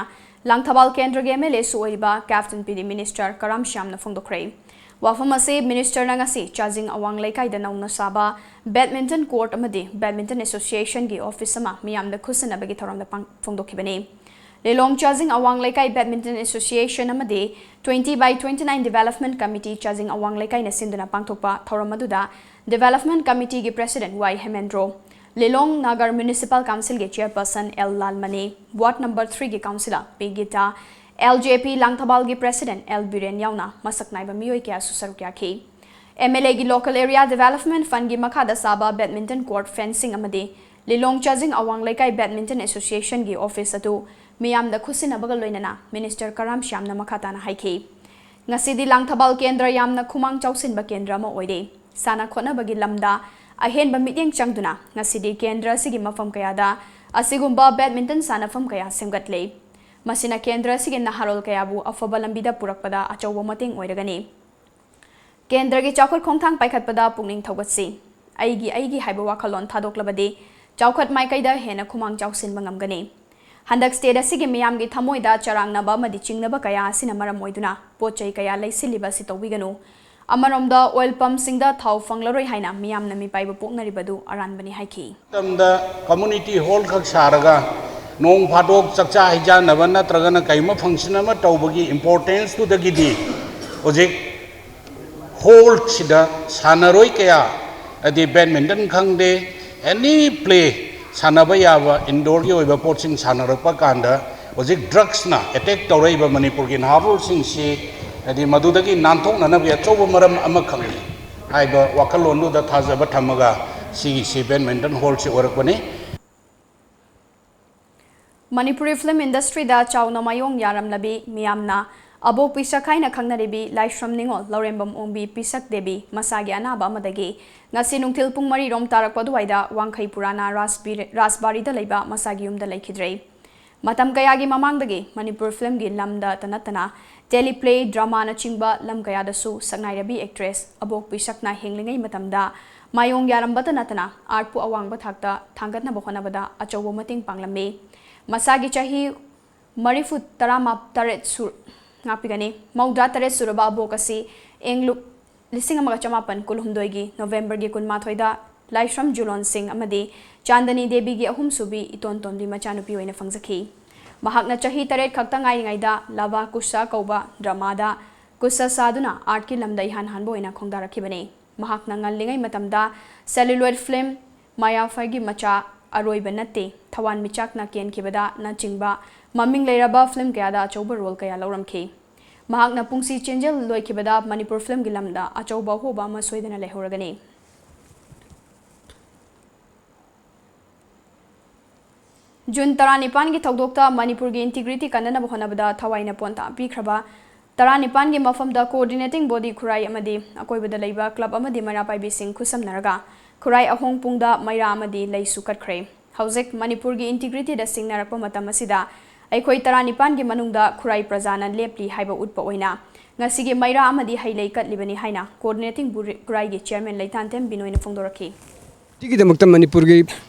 ꯂꯥꯡꯊꯕꯥꯜ ꯀꯦꯟꯗ꯭ꯔꯒꯤ MLAꯁꯨ ꯑꯣꯏꯔꯤꯕ ꯀꯦꯞꯇꯦꯟ ꯄꯤ ꯗꯤ ꯃꯤꯅꯤꯁꯇꯔ ꯀꯔꯥꯝ ꯁ꯭ꯌꯥꯝꯅ ꯐꯣꯡꯗꯣꯛꯈ꯭ꯔꯦ꯫ ꯋꯥꯐꯝ ꯑꯁꯤ ꯃꯤꯅꯤꯁꯇꯔꯅ ꯉꯁꯤ ꯆꯥꯖꯤꯡ ꯑꯋꯥꯡ ꯂꯩꯀꯥꯏꯗ ꯅꯧꯅ ꯁꯥꯕ badminton court ꯑꯃꯗꯤ badminton associationꯒꯤ office ꯑꯃ ꯃꯤꯌꯥꯝꯗ ꯈꯨꯠꯁꯤꯟꯅꯕꯒꯤ ꯊꯧꯔꯝꯗ ꯄꯥꯡ-, ꯐꯣꯡꯗꯣꯛꯈꯤꯕꯅꯤ꯫ ꯂꯤꯂꯣꯡ ꯆꯥꯖꯤꯡ ꯑꯋꯥꯡ ꯂꯩꯀꯥꯏ badminton association ꯑꯃꯗꯤ twenty by twenty nine development committee ꯆꯥꯖꯤꯡ ꯑꯋꯥꯡ ꯂꯩꯀꯥꯏꯅ ꯁꯤꯟꯗꯨꯅ ꯄꯥꯡꯊꯣꯛꯄ ꯊꯧꯔꯝ ꯑꯗꯨꯗ development committeeꯒꯤ president ꯋꯥꯏ ꯍꯦꯃꯦꯟꯗ꯭ꯔꯣ, ꯂꯤꯂꯣꯡ ꯅꯥꯒꯔ municipal councilꯒꯤ chairperson L Lalmani, ward number threeꯒꯤ councillor ꯄꯤ ꯒꯤꯇꯥ, LJP ꯂꯥꯡꯊꯕꯥꯜꯒꯤ president ꯑꯦꯜ ꯕꯤꯔꯦꯟ ꯌꯥꯎꯅ ꯃꯁꯛ ꯅꯥꯏꯕ ꯃꯤꯑꯣꯏ ꯀꯌꯥꯁꯨ ꯁꯔꯨꯛ ꯌꯥꯈꯤ꯫ MLAꯒꯤ local area development fundꯒꯤ ꯃꯈꯥꯗ ꯁꯥꯕ badminton court fencing ꯑꯃꯗꯤ ꯂꯤꯂꯣꯡ ꯆꯥꯖꯤꯡ ꯑꯋꯥꯡ ꯂꯩꯀꯥꯏ badminton associationꯒꯤ office ꯑꯗꯨ ꯃꯤꯌꯥꯝꯗ ꯈꯨꯠꯁꯤꯟꯅꯕꯒ ꯂꯣꯏꯅꯅ ꯃꯤꯅꯤꯁꯇꯔ ꯀꯔꯥꯝ ꯁ꯭ꯌꯥꯝꯅ ꯃꯈꯥ ꯇꯥꯅ ꯍꯥꯏꯈꯤ꯫ ꯉꯁꯤꯗꯤ ꯂꯥꯡꯊꯕꯥꯜ ꯀꯦꯟꯗ꯭ꯔ ꯌꯥꯝꯅ ꯈꯨꯃꯥꯡ ꯆꯥꯎꯁꯤꯟꯕ ꯀꯦꯟꯗ꯭ꯔ ꯑꯃ ꯑꯣꯏꯔꯦ꯫ ꯁꯥꯟꯅ ꯈꯣꯠꯅꯕꯒꯤ ꯂꯝꯗ ꯑꯍꯦꯟꯕ ꯃꯤꯠꯌꯦꯡ ꯆꯪꯗꯨꯅ ꯉꯁꯤꯗꯤ ꯀꯦꯟꯗ꯭ꯔ ꯑꯁꯤꯒꯤ ꯃꯐꯝ ꯀꯌꯥꯗ ꯑꯁꯤꯒꯨꯝꯕ badminton ꯁꯥꯟꯅꯐꯝ ꯀꯌꯥ ꯁꯦꯝꯒꯠꯂꯦ꯫ ꯃꯁꯤꯅ ꯀꯦꯟꯗ꯭ꯔ ꯑꯁꯤꯒꯤ ꯅꯍꯥꯔꯣꯜ ꯀꯌꯥꯕꯨ ꯑꯐꯕ ꯂꯝꯕꯤꯗ ꯄꯨꯔꯛꯄꯗ ꯑꯆꯧꯕ ꯃꯇꯦꯡ ꯑꯣꯏꯔꯒꯅꯤ꯫ ꯀꯦꯟꯗ꯭ꯔꯒꯤ ꯆꯥꯎꯈꯠ ꯈꯣꯡꯊꯥꯡ ꯄꯥꯏꯈꯠꯄꯗ ꯄꯨꯛꯅꯤꯡ ꯊꯧꯒꯠꯁꯤ꯫ ꯑꯩꯒꯤ, ꯑꯩꯒꯤ ꯍꯥꯏꯕ ꯋꯥꯈꯜꯂꯣꯟ ꯊꯥꯗꯣꯛꯂꯕꯗꯤ ꯆꯥꯎꯈꯠ ꯃꯥꯏꯀꯩꯗ ꯍꯦꯟꯅ ꯈꯨꯃꯥꯡ ꯆꯥꯎꯁꯤꯟꯕ ꯉꯝꯒꯅꯤ꯫ ꯍꯟꯗꯛ state ꯑꯁꯤꯒꯤ ꯃꯤꯌꯥꯝꯒꯤ ꯊꯃꯣꯏꯗ ꯆꯔꯥꯡꯅꯕ ꯑꯃꯗꯤ ꯆꯤꯡꯅꯕ ꯀꯌꯥ ꯑꯁꯤꯅ ꯃꯔꯝ ꯑꯣꯏꯗꯨꯅ ꯄꯣꯠ ꯆꯩ ꯀꯌꯥ ꯂꯩꯁꯤꯜꯂꯤꯕ ꯑꯁꯤ ꯇꯧꯕꯤꯒꯅꯨ꯫ ꯑꯃꯔꯣꯝꯗ oil pumpꯁꯤꯡꯗ ꯊꯥꯎ ꯐꯪꯂꯔꯣꯏ ꯍꯥꯏꯅ ꯃꯤꯌꯥꯝꯅ ꯃꯤꯄꯥꯏꯕ ꯄꯣꯛꯅꯔꯤꯕꯗꯨ ꯑꯔꯥꯟꯕꯅꯤ ꯍꯥꯏꯈꯤ꯫ ꯃꯇꯝꯗ community hall ꯈꯛ ꯁꯥꯔꯒ ꯅꯣꯡ ꯐꯥꯗꯣꯛ ꯆꯥꯛꯆꯥ ꯍꯩꯖꯥꯟꯅꯕ ꯅꯠꯇ꯭ꯔꯒꯅ ꯀꯩꯒꯨꯝꯕ function ꯑꯃ ꯇꯧꯕꯒꯤ importanceꯇꯨꯗꯒꯤꯗꯤ ꯍꯧꯖꯤꯛ hallꯁꯤꯗ ꯁꯥꯟꯅꯔꯣꯏ ꯀꯌꯥ, ꯍꯥꯏꯗꯤ badminton ꯈꯪꯗꯦ, any play ꯁꯥꯟꯅꯕ ꯌꯥꯕ indoorꯒꯤ ꯑꯣꯏꯕ ꯄꯣꯠꯁꯤꯡ ꯁꯥꯟꯅꯔꯛꯄ ꯀꯥꯟꯗ ꯍꯧꯖꯤꯛ drugsꯅ attack ꯇꯧꯔꯛꯏꯕ ꯃꯅꯤꯄꯨꯔꯒꯤ ꯅꯍꯥꯔꯣꯜꯁꯤꯡꯁꯤ, ꯍꯥꯏꯗꯤ ꯃꯗꯨꯗꯒꯤ ꯅꯥꯟꯊꯣꯛꯅꯅꯕꯒꯤ ꯑꯆꯧꯕ ꯃꯔꯝ ꯑꯃꯈꯛꯅꯤ ꯍꯥꯏꯕ ꯋꯥꯈꯜꯂꯣꯟꯗꯨꯗ ꯊꯥꯖꯕ ꯊꯝꯃꯒ ꯁꯤꯒꯤꯁꯤ badminton hallꯁꯤ ꯑꯣꯏꯔꯛꯄꯅꯤ꯫ ꯃꯅꯤꯄꯨꯔꯤ film industryꯗ ꯆꯥꯎꯅ ꯃꯥꯌꯣꯡ ꯌꯥꯔꯝꯂꯕꯤ ꯃꯤꯌꯥꯝꯅ ꯑꯕꯣꯛ ꯄꯤꯁꯛ ꯍꯥꯏꯅ ꯈꯪꯅꯔꯤꯕꯤ ꯂꯥꯏꯁ꯭ꯔꯝ ꯅꯤꯉꯣꯜ ꯂꯧꯔꯦꯝꯕꯝ ꯑꯣꯡꯕꯤ ꯄꯤꯁꯛ ꯗꯦꯕꯤ ꯃꯁꯥꯒꯤ ꯑꯅꯥꯕ ꯑꯃꯗꯒꯤ ꯉꯁꯤ ꯅꯨꯡꯊꯤꯜ ꯄꯨꯡ ꯃꯔꯤ ꯔꯣꯝ ꯇꯥꯔꯛꯄ ꯑꯗꯨꯋꯥꯏꯗ ꯋꯥꯡꯈꯩ ꯄꯨꯔꯥꯅꯥ ꯔꯥꯁꯕꯤꯔ-, ꯔꯥꯁꯕꯥꯔꯤꯗ ꯂꯩꯕ ꯃꯁꯥꯒꯤ ꯌꯨꯝꯗ ꯂꯩꯈꯤꯗ꯭ꯔꯦ꯫ ꯃꯇꯝ ꯀꯌꯥꯒꯤ ꯃꯃꯥꯡꯗꯒꯤ ꯃꯅꯤꯄꯨꯔ ꯐꯤꯂꯝꯒꯤ ꯂꯝꯗꯇ ꯅꯠꯇꯅ teleplay, dramaꯅꯆꯤꯡꯕ ꯂꯝ ꯀꯌꯥꯗꯁꯨ ꯁꯛꯅꯥꯏꯔꯕꯤ actress ꯑꯕꯣꯛ ꯄꯤꯁꯛꯅ ꯍꯤꯡꯂꯤꯉꯩ ꯃꯇꯝꯗ ꯃꯥꯌꯣꯡ ꯌꯥꯔꯝꯕꯇ ꯅꯠꯇꯅ artꯄꯨ ꯑꯋꯥꯡꯕ ꯊꯥꯛꯇ ꯊꯥꯡꯒꯠꯅꯕ ꯍꯣꯠꯅꯕꯗ ꯑꯆꯧꯕ ꯃꯇꯦꯡ ꯄꯥꯡꯂꯝꯃꯤ꯫ ꯃꯁꯥꯒꯤ ꯆꯍꯤ ꯃꯔꯤꯐꯨ ꯇꯔꯥ ꯇꯔꯦꯠ ꯁꯨ-, ꯉꯥꯛꯄꯤꯒꯅꯤ, ꯃꯧꯗ꯭ꯔꯥ ꯇꯔꯦꯠ ꯁꯨꯔꯕ ꯑꯕꯣꯛ ꯑꯁꯤ ꯏꯪ ꯂꯨꯞ ꯂꯤꯁꯤꯡ ꯑꯃꯒ ꯆꯃꯥꯄꯟ ꯀꯨꯟꯍꯨꯝꯗꯣꯏꯒꯤ ꯅꯣꯕꯦꯝꯕꯔꯒꯤ ꯀꯨꯟꯃꯥꯊꯣꯏꯗ ꯂꯥꯏꯁ꯭ꯔꯝ ꯖꯨꯂꯣꯟ ꯁꯤꯡ ꯑꯃꯗꯤ ꯆꯥꯟꯗꯅꯤ ꯗꯦꯕꯤꯒꯤ ꯑꯍꯨꯝꯁꯨꯕꯤ ꯏꯇꯣꯟ ꯇꯣꯟꯕꯤ ꯃꯆꯥꯅꯨꯄꯤ ꯑꯣꯏꯅ ꯐꯪꯖꯈꯤ꯫ ꯃꯍꯥꯛꯅ ꯆꯍꯤ ꯇꯔꯦꯠ ꯈꯛꯇ ꯉꯥꯏꯔꯤꯉꯩꯗ ꯂꯚꯥ ꯀꯨꯁꯥ ꯀꯧꯕ dramaꯗ ꯀꯨꯁꯥ ꯁꯥꯗꯨꯅ artꯀꯤ ꯂꯝꯗ ꯏꯍꯥꯟ ꯍꯥꯟꯕ ꯑꯣꯏꯅ ꯈꯣꯡꯗꯥꯔꯛꯈꯤꯕꯅꯤ꯫ ꯃꯍꯥꯛꯅ ꯉꯜꯂꯤꯉꯩ ꯃꯇꯝꯗ celluloid film, ꯃꯌꯥꯐꯥꯏꯒꯤ ꯃꯆꯥ, ꯑꯔꯣꯏꯕ ꯅꯠꯇꯦ, ꯊꯋꯥꯟꯃꯤꯆꯥꯛꯅ ꯀꯦꯟꯈꯤꯕꯗꯅꯆꯤꯡꯕ ꯃꯃꯤꯡ ꯂꯩꯔꯕ film ꯀꯌꯥꯗ ꯑꯆꯧꯕ role ꯀꯌꯥ ꯂꯧꯔꯝꯈꯤ꯫ ꯃꯍꯥꯛꯅ ꯄꯨꯟꯁꯤ ꯆꯦꯟꯖꯦꯜ ꯂꯣꯏꯈꯤꯕꯗ ꯃꯅꯤꯄꯨꯔ filmꯒꯤ ꯂꯝꯗ ꯑꯆꯧꯕ ꯑꯍꯣꯕ ꯑꯃ ꯁꯣꯏꯗꯅ ꯂꯩꯍꯧꯔꯒꯅꯤ꯫ ꯖꯨꯟ ꯇꯔꯥꯅꯤꯄꯥꯟꯒꯤ ꯊꯧꯗꯣꯛꯇ ꯃꯅꯤꯄꯨꯔꯒꯤ integrity ꯀꯟꯅꯅꯕ ꯍꯣꯠꯅꯕꯗ ꯊꯋꯥꯏꯅ ꯄꯣꯟꯊꯥ ꯄꯤꯈ꯭ꯔꯕ ꯇꯔꯥꯅꯤꯄꯥꯟꯒꯤ ꯃꯐꯝꯗ coordinating body ꯈꯨꯔꯥꯏ ꯑꯃꯗꯤ ꯑꯀꯣꯏꯕꯗ ꯂꯩꯕ club ꯑꯃꯗꯤ ꯃꯩꯔꯥ ꯄꯥꯏꯕꯤꯁꯤꯡ ꯈꯨꯠꯁꯝꯅꯔꯒ ꯈꯨꯔꯥꯏ ꯑꯍꯣꯡꯄꯨꯡꯗ ꯃꯩꯔꯥ ꯑꯃꯗꯤ ꯂꯩꯁꯨ ꯀꯠꯈ꯭ꯔꯦ꯫ ꯍꯧꯖꯤꯛ ꯃꯅꯤꯄꯨꯔꯒꯤ integrityꯗ ꯁꯤꯡꯅꯔꯛꯄ ꯃꯇꯝ ꯑꯁꯤꯗ ꯑꯩꯈꯣꯏ ꯇꯔꯥꯅꯤꯄꯥꯟꯒꯤ ꯃꯅꯨꯡꯗ ꯈꯨꯔꯥꯏ ꯄ꯭ꯔꯖꯥꯅ ꯂꯦꯞꯂꯤ ꯍꯥꯏꯕ ꯎꯠꯄ ꯑꯣꯏꯅ ꯉꯁꯤꯒꯤ ꯃꯩꯔꯥ ꯑꯃꯗꯤ ꯍꯩ ꯂꯩ ꯀꯠꯂꯤꯕꯅꯤ ꯍꯥꯏꯅ coordinating ꯕꯨꯔꯤ-, ꯈꯨꯔꯥꯏꯒꯤ chairman ꯂꯩꯇꯥꯟꯊꯦꯝ ꯕꯤꯅꯣꯏꯅ ꯐꯣꯡꯗꯣꯔꯛꯈꯤ꯫ ꯁꯤꯒꯤꯗꯃꯛꯇ ꯃꯅꯤꯄꯨꯔꯒꯤ,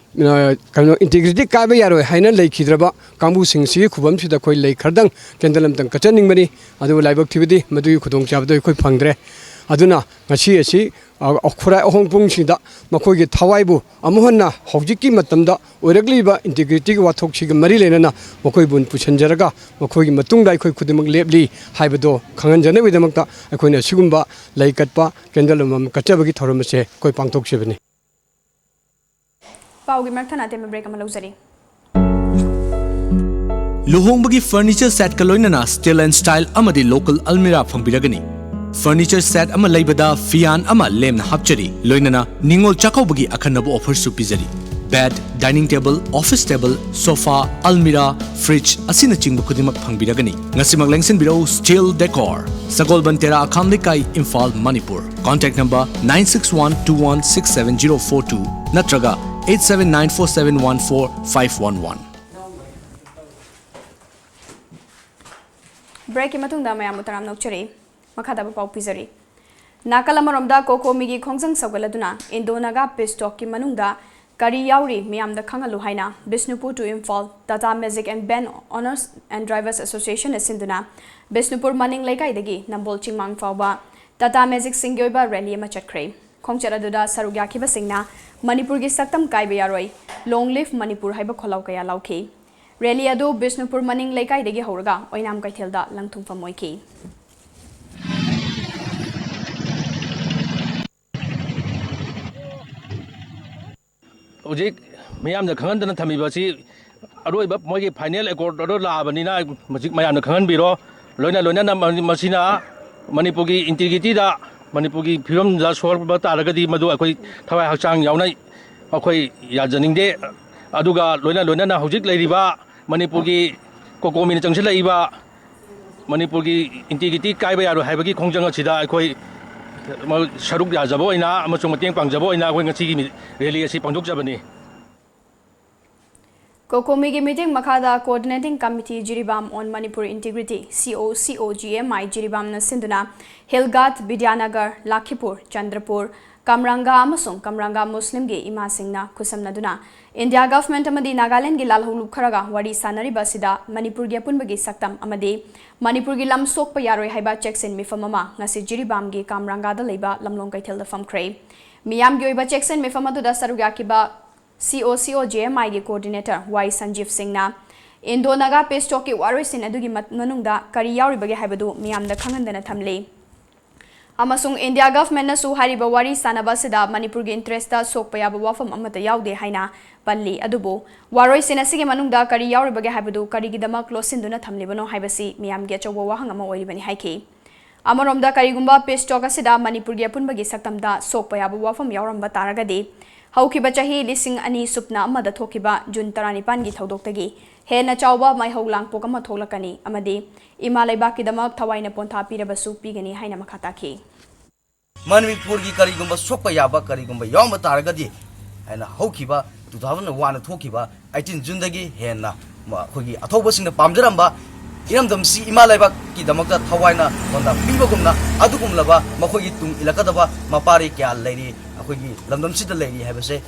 ꯑ, ꯀꯩꯅꯣ, integrity ꯀꯥꯏꯕ ꯌꯥꯔꯣꯏ ꯍꯥꯏꯅ ꯂꯩꯈꯤꯗ꯭ꯔꯕ ꯀꯥꯡꯕꯨꯁꯤꯡꯁꯤꯒꯤ ꯈꯨꯕꯝꯁꯤꯗ ꯑꯩꯈꯣꯏ ꯂꯩ ꯈꯔꯗꯪ candle ꯑꯃꯇꯪ ꯀꯠꯆꯅꯤꯡꯕꯅꯤ꯫ ꯑꯗꯨꯕꯨ ꯂꯥꯏꯕꯛ ꯊꯤꯕꯗꯤ ꯃꯗꯨꯒꯤ ꯈꯨꯗꯣꯡꯆꯥꯕꯗꯨ ꯑꯩꯈꯣꯏ ꯐꯪꯗ꯭ꯔꯦ꯫ ꯑꯗꯨꯅ ꯉꯁꯤ ꯑꯁꯤ, ꯑ, ꯈꯨꯔꯥꯏ ꯑꯍꯣꯡꯄꯨꯡꯁꯤꯗ ꯃꯈꯣꯏꯒꯤ ꯊꯋꯥꯏꯕꯨ ꯑꯃꯨꯛ ꯍꯟꯅ ꯍꯧꯖꯤꯛꯀꯤ ꯃꯇꯝꯗ ꯑꯣꯏꯔꯛꯂꯤꯕ integrityꯒꯤ ꯋꯥꯊꯣꯛꯁꯤꯒ ꯃꯔꯤ ꯂꯩꯅꯅ ꯃꯈꯣꯏꯕꯨ ꯄꯨꯁꯤꯟꯖꯔꯒ ꯃꯈꯣꯏꯒꯤ ꯃꯇꯨꯡꯗ ꯑꯩꯈꯣꯏ ꯈꯨꯗꯤꯡꯃꯛ ꯂꯦꯞꯂꯤ ꯍꯥꯏꯕꯗꯣ ꯈꯪꯍꯟꯖꯅꯕꯒꯤꯗꯃꯛꯇ ꯑꯩꯈꯣꯏꯅ ꯑꯁꯤꯒꯨꯝꯕ ꯂꯩ ꯀꯠꯄ, candle ꯑꯃꯃꯝ ꯀꯠꯆꯕꯒꯤ ꯊꯧꯔꯝ ꯑꯁꯦ ꯑꯩꯈꯣꯏ ꯄꯥꯡꯊꯣꯛꯆꯕꯅꯤ꯫ ꯄꯥꯎꯒꯤ ꯃꯔꯛ ꯊꯠꯅ ꯑꯇꯦꯟꯕ break ꯑꯃ ꯂꯧꯖꯔꯤ꯫ ꯂꯨꯍꯣꯡꯕꯒꯤ furniture setꯀ ꯂꯣꯏꯅꯅ steel and style ꯑꯃꯗꯤ local almirah ꯐꯪꯕꯤꯔꯒꯅꯤ꯫ Furniture set ꯑꯃ ꯂꯩꯕꯗ ꯐꯤꯌꯥꯟ ꯑꯃ ꯂꯦꯝꯅ ꯍꯥꯞꯆꯔꯤ, ꯂꯣꯏꯅꯅ ꯅꯤꯉꯣꯜ ꯆꯥꯛꯀꯧꯕꯒꯤ ꯑꯈꯟꯅꯕ offerꯁꯨ ꯄꯤꯖꯔꯤ꯫ Bed, dining table, office table, sofa, almirah, fridge ꯑꯁꯤꯅꯆꯤꯡꯕ ꯈꯨꯗꯤꯡꯃꯛ ꯐꯪꯕꯤꯔꯒꯅꯤ꯫ ꯉꯁꯤꯃꯛ ꯂꯦꯡꯁꯤꯟꯕꯤꯔꯛꯎ Steel Decor, ꯁꯒꯣꯜꯕꯟ ꯇꯦꯔꯥ, ꯑꯈꯥꯝ ꯂꯩꯀꯥꯏ, Imphal, Manipur. Contact number nine six one two one six seven zero four two ꯅꯠꯇ꯭ꯔꯒ eight seven nine four seven one four five one one꯫ ꯕ꯭ꯔꯦꯛꯀꯤ ꯃꯇꯨꯡꯗ ꯃꯌꯥꯝꯕꯨ ꯇꯔꯥꯝꯅ ꯑꯣꯛꯆꯔꯤ꯫ ꯃꯈꯥ ꯇꯥꯕ ꯄꯥꯎ ꯄꯤꯖꯔꯤ꯫ ꯅꯥꯀꯜ ꯑꯃꯔꯣꯝꯗ ꯀꯣꯀꯣꯃꯤꯒꯤ ꯈꯣꯡꯖꯪ ꯁꯧꯒꯠꯂꯗꯨꯅ ꯏꯟꯗꯣ ꯅꯥꯒꯥ ꯄꯤꯁ ꯇꯣꯛꯀꯤ ꯃꯅꯨꯡꯗ ꯀꯔꯤ ꯌꯥꯎꯔꯤ ꯃꯤꯌꯥꯝꯗ ꯈꯪꯍꯜꯂꯨ ꯍꯥꯏꯅ Bishnupur to Imphal Tata Magic and Van Owners and Drivers Associationꯅ ꯁꯤꯟꯗꯨꯅ ꯕꯤꯁꯅꯨꯄꯨꯔ ꯃꯅꯤꯡ ꯂꯩꯀꯥꯏꯗꯒꯤ ꯅꯝꯕꯣꯜ ꯆꯤꯡꯃꯥꯡ ꯐꯥꯎꯕ Tata Magicꯁꯤꯡꯒꯤ ꯑꯣꯏꯕ ꯔꯦꯂꯤ ꯑꯃ ꯆꯠꯈ꯭ꯔꯦ꯫ ꯈꯣꯡꯆꯠ ꯑꯗꯨꯗ ꯁꯔꯨꯛ ꯌꯥꯈꯤꯕꯁꯤꯡꯅ ꯃꯅꯤꯄꯨꯔꯒꯤ ꯁꯛꯇꯝ ꯀꯥꯏꯕ ꯌꯥꯔꯣꯏ, Long Live Manipur ꯍꯥꯏꯕ ꯈꯣꯜꯂꯥꯎ ꯀꯌꯥ ꯂꯥꯎꯈꯤ꯫ ꯔꯦꯂꯤ ꯑꯗꯨ ꯕꯤꯁꯅꯨꯄꯨꯔ ꯃꯅꯤꯡ ꯂꯩꯀꯥꯏꯗꯒꯤ ꯍꯧꯔꯒ ꯑꯣꯏꯅꯥꯝ ꯀꯩꯊꯦꯜꯗ ꯂꯪꯊꯨꯡꯐꯝ ꯑꯣꯏꯈꯤ꯫ ꯍꯧꯖꯤꯛ ꯃꯤꯌꯥꯝꯗ ꯈꯪꯍꯟꯗꯅ ꯊꯝꯃꯤꯕ ꯑꯁꯤ ꯑꯔꯣꯏꯕ ꯃꯣꯏꯒꯤ ꯐꯥꯏꯅꯦꯜ ꯑꯦꯀꯣꯔꯗ ꯑꯣꯔꯗꯔ ꯂꯥꯛꯑꯕꯅꯤꯅ ꯍꯧꯖꯤꯛ ꯃꯌꯥꯝꯅ ꯈꯪꯍꯟꯕꯤꯔꯣ꯫ ꯂꯣꯏꯅ ꯂꯣꯏꯅꯅ ꯃ- ꯃꯁꯤꯅ ꯃꯅꯤꯄꯨꯔꯒꯤ ꯏꯟꯇꯤꯒ꯭ꯔꯤꯇꯤꯗ, ꯃꯅꯤꯄꯨꯔꯒꯤ ꯐꯤꯕꯝꯗ ꯁꯣꯛꯄ ꯇꯥꯔꯒꯗꯤ ꯃꯗꯨ ꯑꯩꯈꯣꯏ ꯊꯋꯥꯏ ꯍꯛꯆꯥꯡ ꯌꯥꯎꯅ ꯑꯩꯈꯣꯏ ꯌꯥꯖꯅꯤꯡꯗꯦ꯫ ꯑꯗꯨꯒ ꯂꯣꯏꯅ ꯂꯣꯏꯅꯅ ꯍꯧꯖꯤꯛ ꯂꯩꯔꯤꯕ ꯃꯅꯤꯄꯨꯔꯒꯤ ꯀꯣꯀꯣꯃꯤꯅ ꯆꯪꯁꯤꯜꯂꯛꯏꯕ ꯃꯅꯤꯄꯨꯔꯒꯤ ꯏꯟꯇꯤꯒ꯭ꯔꯤꯇꯤ ꯀꯥꯏꯕ ꯌꯥꯔꯣꯏ ꯍꯥꯏꯕꯒꯤ ꯈꯣꯡꯖꯪ ꯑꯁꯤꯗ ꯑꯩꯈꯣꯏ ꯁꯔꯨꯛ ꯌꯥꯖꯕ ꯑꯣꯏꯅ ꯑꯃꯁꯨꯡ ꯃꯇꯦꯡ ꯄꯥꯡꯖꯕ ꯑꯣꯏꯅ ꯑꯩꯈꯣꯏ ꯉꯁꯤꯒꯤ ꯔꯦꯂꯤ ꯑꯁꯤ ꯄꯥꯡꯊꯣꯛꯆꯕꯅꯤ꯫ ꯀꯣꯀꯣꯃꯤꯒꯤ ꯃꯤꯇꯤꯡ ꯃꯈꯥꯗ Coordinating Committee Jiribam on Manipur Integrity, C O C O G M I Jiribamꯅ ꯁꯤꯟꯗꯨꯅ ꯍꯤꯜꯒꯥꯠ, ꯕꯤꯗ꯭ꯌꯥꯅꯒꯔ, ꯂꯥꯈꯤꯄꯨꯔ, ꯆꯟꯗ꯭ꯔꯄꯨꯔ, ꯀꯝꯔꯥꯡꯒꯥ ꯑꯃꯁꯨꯡ ꯀꯝꯔꯥꯡꯒꯥ ꯃꯨꯁꯂꯤꯝꯒꯤ ꯏꯃꯥꯁꯤꯡꯅ ꯈꯨꯠꯁꯝꯅꯗꯨꯅ ꯏꯟꯗꯤꯌꯥ ꯒꯚꯔꯟꯃꯦꯟꯠ ꯑꯃꯗꯤ ꯅꯥꯒꯥꯂꯦꯟꯗꯒꯤ ꯂꯥꯜꯍꯧ ꯂꯨꯞꯈꯔꯒ ꯋꯥꯔꯤ ꯁꯥꯅꯔꯤꯕ ꯑꯁꯤꯗ ꯃꯅꯤꯄꯨꯔꯒꯤ ꯑꯄꯨꯟꯕꯒꯤ ꯁꯛꯇꯝ ꯑꯃꯗꯤ ꯃꯅꯤꯄꯨꯔꯒꯤ ꯂꯝ ꯁꯣꯛꯄ ꯌꯥꯔꯣꯏ ꯍꯥꯏꯕ ꯆꯦꯛꯁꯤꯟ ꯃꯤꯐꯝ ꯑꯃ ꯉꯁꯤ ꯖꯤꯔꯤꯕꯥꯝꯒꯤ ꯀꯥꯝꯔꯥꯡꯒꯥꯗ ꯂꯩꯕ ꯂꯝꯂꯣꯡ ꯀꯩꯊꯦꯜꯗ ꯐꯝꯈ꯭ꯔꯦ꯫ ꯃꯤꯌꯥꯝꯒꯤ ꯑꯣꯏꯕ ꯆꯦꯛꯁꯤꯟ ꯃꯤꯐꯝ ꯑꯗꯨꯗ ꯁꯔꯨꯛ ꯌꯥꯈꯤꯕ C O C O G M Iꯒꯤ Coordinator Y ꯁꯟꯖꯤꯕ ꯁꯤꯡꯅ ꯏꯟꯗꯣ ꯅꯥꯒꯥ ꯄꯤꯁ ꯇꯣꯛꯀꯤ ꯋꯥꯔꯣꯏꯁꯤꯟ ꯑꯗꯨꯒꯤ ꯃꯠ- ꯃꯅꯨꯡꯗ ꯀꯔꯤ ꯌꯥꯎꯔꯤꯕꯒꯦ ꯍꯥꯏꯕꯗꯨ ꯃꯤꯌꯥꯝꯗ ꯈꯪꯍꯟꯗꯅ ꯊꯝꯂꯤ꯫ ꯑꯃꯁꯨꯡ ꯏꯟꯗꯤꯌꯥ ꯒꯚꯔꯟꯃꯦꯟꯠꯅꯁꯨ ꯍꯥꯏꯔꯤꯕ ꯋꯥꯔꯤ ꯁꯥꯅꯕ ꯑꯁꯤꯗ ꯃꯅꯤꯄꯨꯔꯒꯤ ꯏꯟꯇꯔꯦꯁꯇ ꯁꯣꯛꯄ ꯌꯥꯕ ꯋꯥꯐꯝ ꯑꯃꯠꯇ ꯌꯥꯎꯗꯦ ꯍꯥꯏꯅ ꯄꯜꯂꯤ꯫ ꯑꯗꯨꯕꯨ ꯋꯥꯔꯣꯏꯁꯤꯟ ꯑꯁꯤꯒꯤ ꯃꯅꯨꯡꯗ ꯀꯔꯤ ꯌꯥꯎꯔꯤꯕꯒꯦ ꯍꯥꯏꯕꯗꯨ ꯀꯔꯤꯒꯤꯗꯃꯛ ꯂꯣꯠꯁꯤꯟꯗꯨꯅ ꯊꯝꯂꯤꯕꯅꯣ ꯍꯥꯏꯕꯁꯤ ꯃꯤꯌꯥꯝꯒꯤ ꯑꯆꯧꯕ ꯋꯥꯍꯪ ꯑꯃ ꯑꯣꯏꯔꯤꯕꯅꯤ ꯍꯥꯏꯈꯤ꯫ ꯑꯃꯔꯣꯝꯗ ꯀꯔꯤꯒꯨꯝꯕ ꯄꯤꯁ ꯇꯣꯛ ꯑꯁꯤꯗ ꯃꯅꯤꯄꯨꯔꯒꯤ ꯑꯄꯨꯟꯕꯒꯤ ꯁꯛꯇꯝꯗ ꯁꯣꯛꯄ ꯌꯥꯕ ꯋꯥꯐꯝ ꯌꯥꯎꯔꯝꯕ ꯇꯥꯔꯒꯗꯤ ꯍꯧꯈꯤꯕ ꯆꯍꯤ ꯂꯤꯁꯤꯡ ꯑꯅꯤ ꯁꯨꯞꯅ ꯑꯃꯗ ꯊꯣꯛꯈꯤꯕ ꯖꯨꯟ ꯇꯔꯥꯅꯤꯄꯥꯟꯒꯤ ꯊꯧꯗꯣꯛꯇꯒꯤ ꯍꯦꯟꯅ ꯆꯥꯎꯕ ꯃꯩꯍꯧ ꯂꯥꯡꯄꯣꯛ ꯑꯃ ꯊꯣꯛꯂꯛꯀꯅꯤ ꯑꯃꯗꯤ ꯏꯃꯥ ꯂꯩꯕꯥꯛꯀꯤꯗꯃꯛ ꯊꯋꯥꯏꯅ ꯄꯣꯟꯊꯥ ꯄꯤꯔꯕꯁꯨ ꯄꯤꯒꯅꯤ ꯍꯥꯏꯅ ꯃꯈꯥ ꯇꯥꯈꯤ꯫ ꯃꯅꯤꯄꯨꯔꯒꯤ ꯀꯔꯤꯒꯨꯝꯕ ꯁꯣꯛꯄ ꯌꯥꯕ ꯀꯔꯤꯒꯨꯝꯕ ꯌꯥꯎꯔꯝꯕ ꯇꯥꯔꯒꯗꯤ ꯍꯥꯏꯅ ꯍꯧꯈꯤꯕ two thousand one ꯊꯣꯛꯈꯤꯕ eighteen Juneꯗꯒꯤ ꯍꯦꯟꯅ ꯃ- ꯑꯩꯈꯣꯏꯒꯤ ꯑꯊꯧꯕꯁꯤꯡꯅ ꯄꯥꯝꯖꯔꯝꯕ ꯏꯔꯝꯗꯝꯁꯤ ꯏꯃꯥ ꯂꯩꯕꯥꯛꯀꯤꯗꯃꯛꯇ ꯊꯋꯥꯏꯅ ꯄꯥꯎꯇꯥꯛ ꯄꯤꯕꯒꯨꯝꯅ ꯑꯗꯨꯒꯨꯝꯂꯕ ꯃꯈꯣꯏꯒꯤ ꯇꯨꯡ ꯏꯜꯂꯛꯀꯗꯕ ꯃꯄꯥꯔꯤ ꯀꯌꯥ ꯂꯩꯔꯤ ꯑꯩꯈꯣꯏꯒꯤ ꯂꯝꯗꯝꯁꯤꯗ ꯂꯩꯔꯤ ꯍꯥꯏꯕꯁꯦ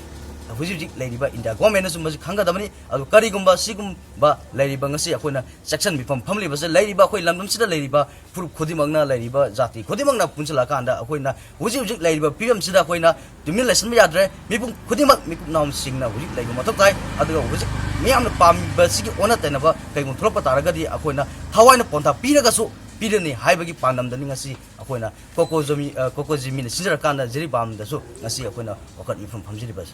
ꯍꯧꯖꯤꯛ ꯍꯧꯖꯤꯛ ꯂꯩꯔꯤꯕ ꯏꯟꯗꯤꯌꯥ ꯒꯣꯔꯃꯦꯟꯅꯁꯨ ꯃꯁꯤ ꯈꯪꯒꯗꯕꯅꯤ꯫ ꯑꯗꯨ ꯀꯔꯤꯒꯨꯝꯕ ꯁꯤꯒꯨꯝꯕ ꯂꯩꯔꯤꯕ ꯉꯁꯤ ꯑꯩꯈꯣꯏꯅ ꯆꯦꯛꯁꯤꯟ ꯃꯤꯐꯝ ꯐꯝꯂꯤꯕꯁꯦ ꯂꯩꯔꯤꯕ ꯑꯩꯈꯣꯏ ꯂꯝꯗꯝꯁꯤꯗ ꯂꯩꯔꯤꯕ ꯐꯨꯔꯨꯞ ꯈꯨꯗꯤꯡꯃꯛꯅ ꯂꯩꯔꯤꯕ ꯖꯥꯇꯤ ꯈꯨꯗꯤꯡꯃꯛꯅ ꯄꯨꯟꯁꯤꯜꯂꯛꯑꯀꯥꯟꯗ ꯑꯩꯈꯣꯏꯅ ꯍꯧꯖꯤꯛ ꯍꯧꯖꯤꯛ ꯂꯩꯔꯤꯕ ꯐꯤꯕꯝꯁꯤꯗ ꯑꯩꯈꯣꯏꯅ ꯇꯨꯃꯤꯟ ꯂꯩꯁꯤꯟꯕ ꯌꯥꯗ꯭ꯔꯦ꯫ ꯃꯤꯄꯨꯝ ꯈꯨꯗꯤꯡꯃꯛ ꯃꯤꯀꯨꯞ ꯅꯥꯍꯨꯝꯁꯤꯡꯅ ꯍꯧꯖꯤꯛ ꯂꯩꯕ ꯃꯊꯧ ꯇꯥꯏ꯫ ꯑꯗꯨꯒ ꯍꯧꯖꯤꯛ ꯃꯤꯌꯥꯝꯅ ꯄꯥꯝꯃꯤꯕꯁꯤꯒꯤ ꯑꯣꯟꯅ ꯇꯩꯅꯕ ꯀꯩꯒꯨꯝꯕ ꯊꯣꯛꯂꯛꯄ ꯇꯥꯔꯒꯗꯤ ꯑꯩꯈꯣꯏꯅ ꯊꯋꯥꯏꯅ ꯄꯣꯟꯊꯥ ꯄꯤꯔꯒꯁꯨ ꯄꯤꯔꯅꯤ ꯍꯥꯏꯕꯒꯤ ꯄꯥꯟꯗꯝꯗꯅꯤ ꯉꯁꯤ ꯑꯩꯈꯣꯏꯅ ꯀꯣꯀꯣꯖꯃꯤ ꯀꯣꯀꯣꯖꯤꯃꯤꯅ ꯁꯤꯟꯖꯔꯀꯥꯟꯗ ꯖꯤꯔꯤꯕꯥꯝꯗꯁꯨ ꯉꯁꯤ ꯑꯩꯈꯣꯏꯅ ꯋꯥꯀꯠ ꯃꯤꯐꯝ ꯐꯝꯖꯔꯤꯕ ꯑꯁꯤ꯫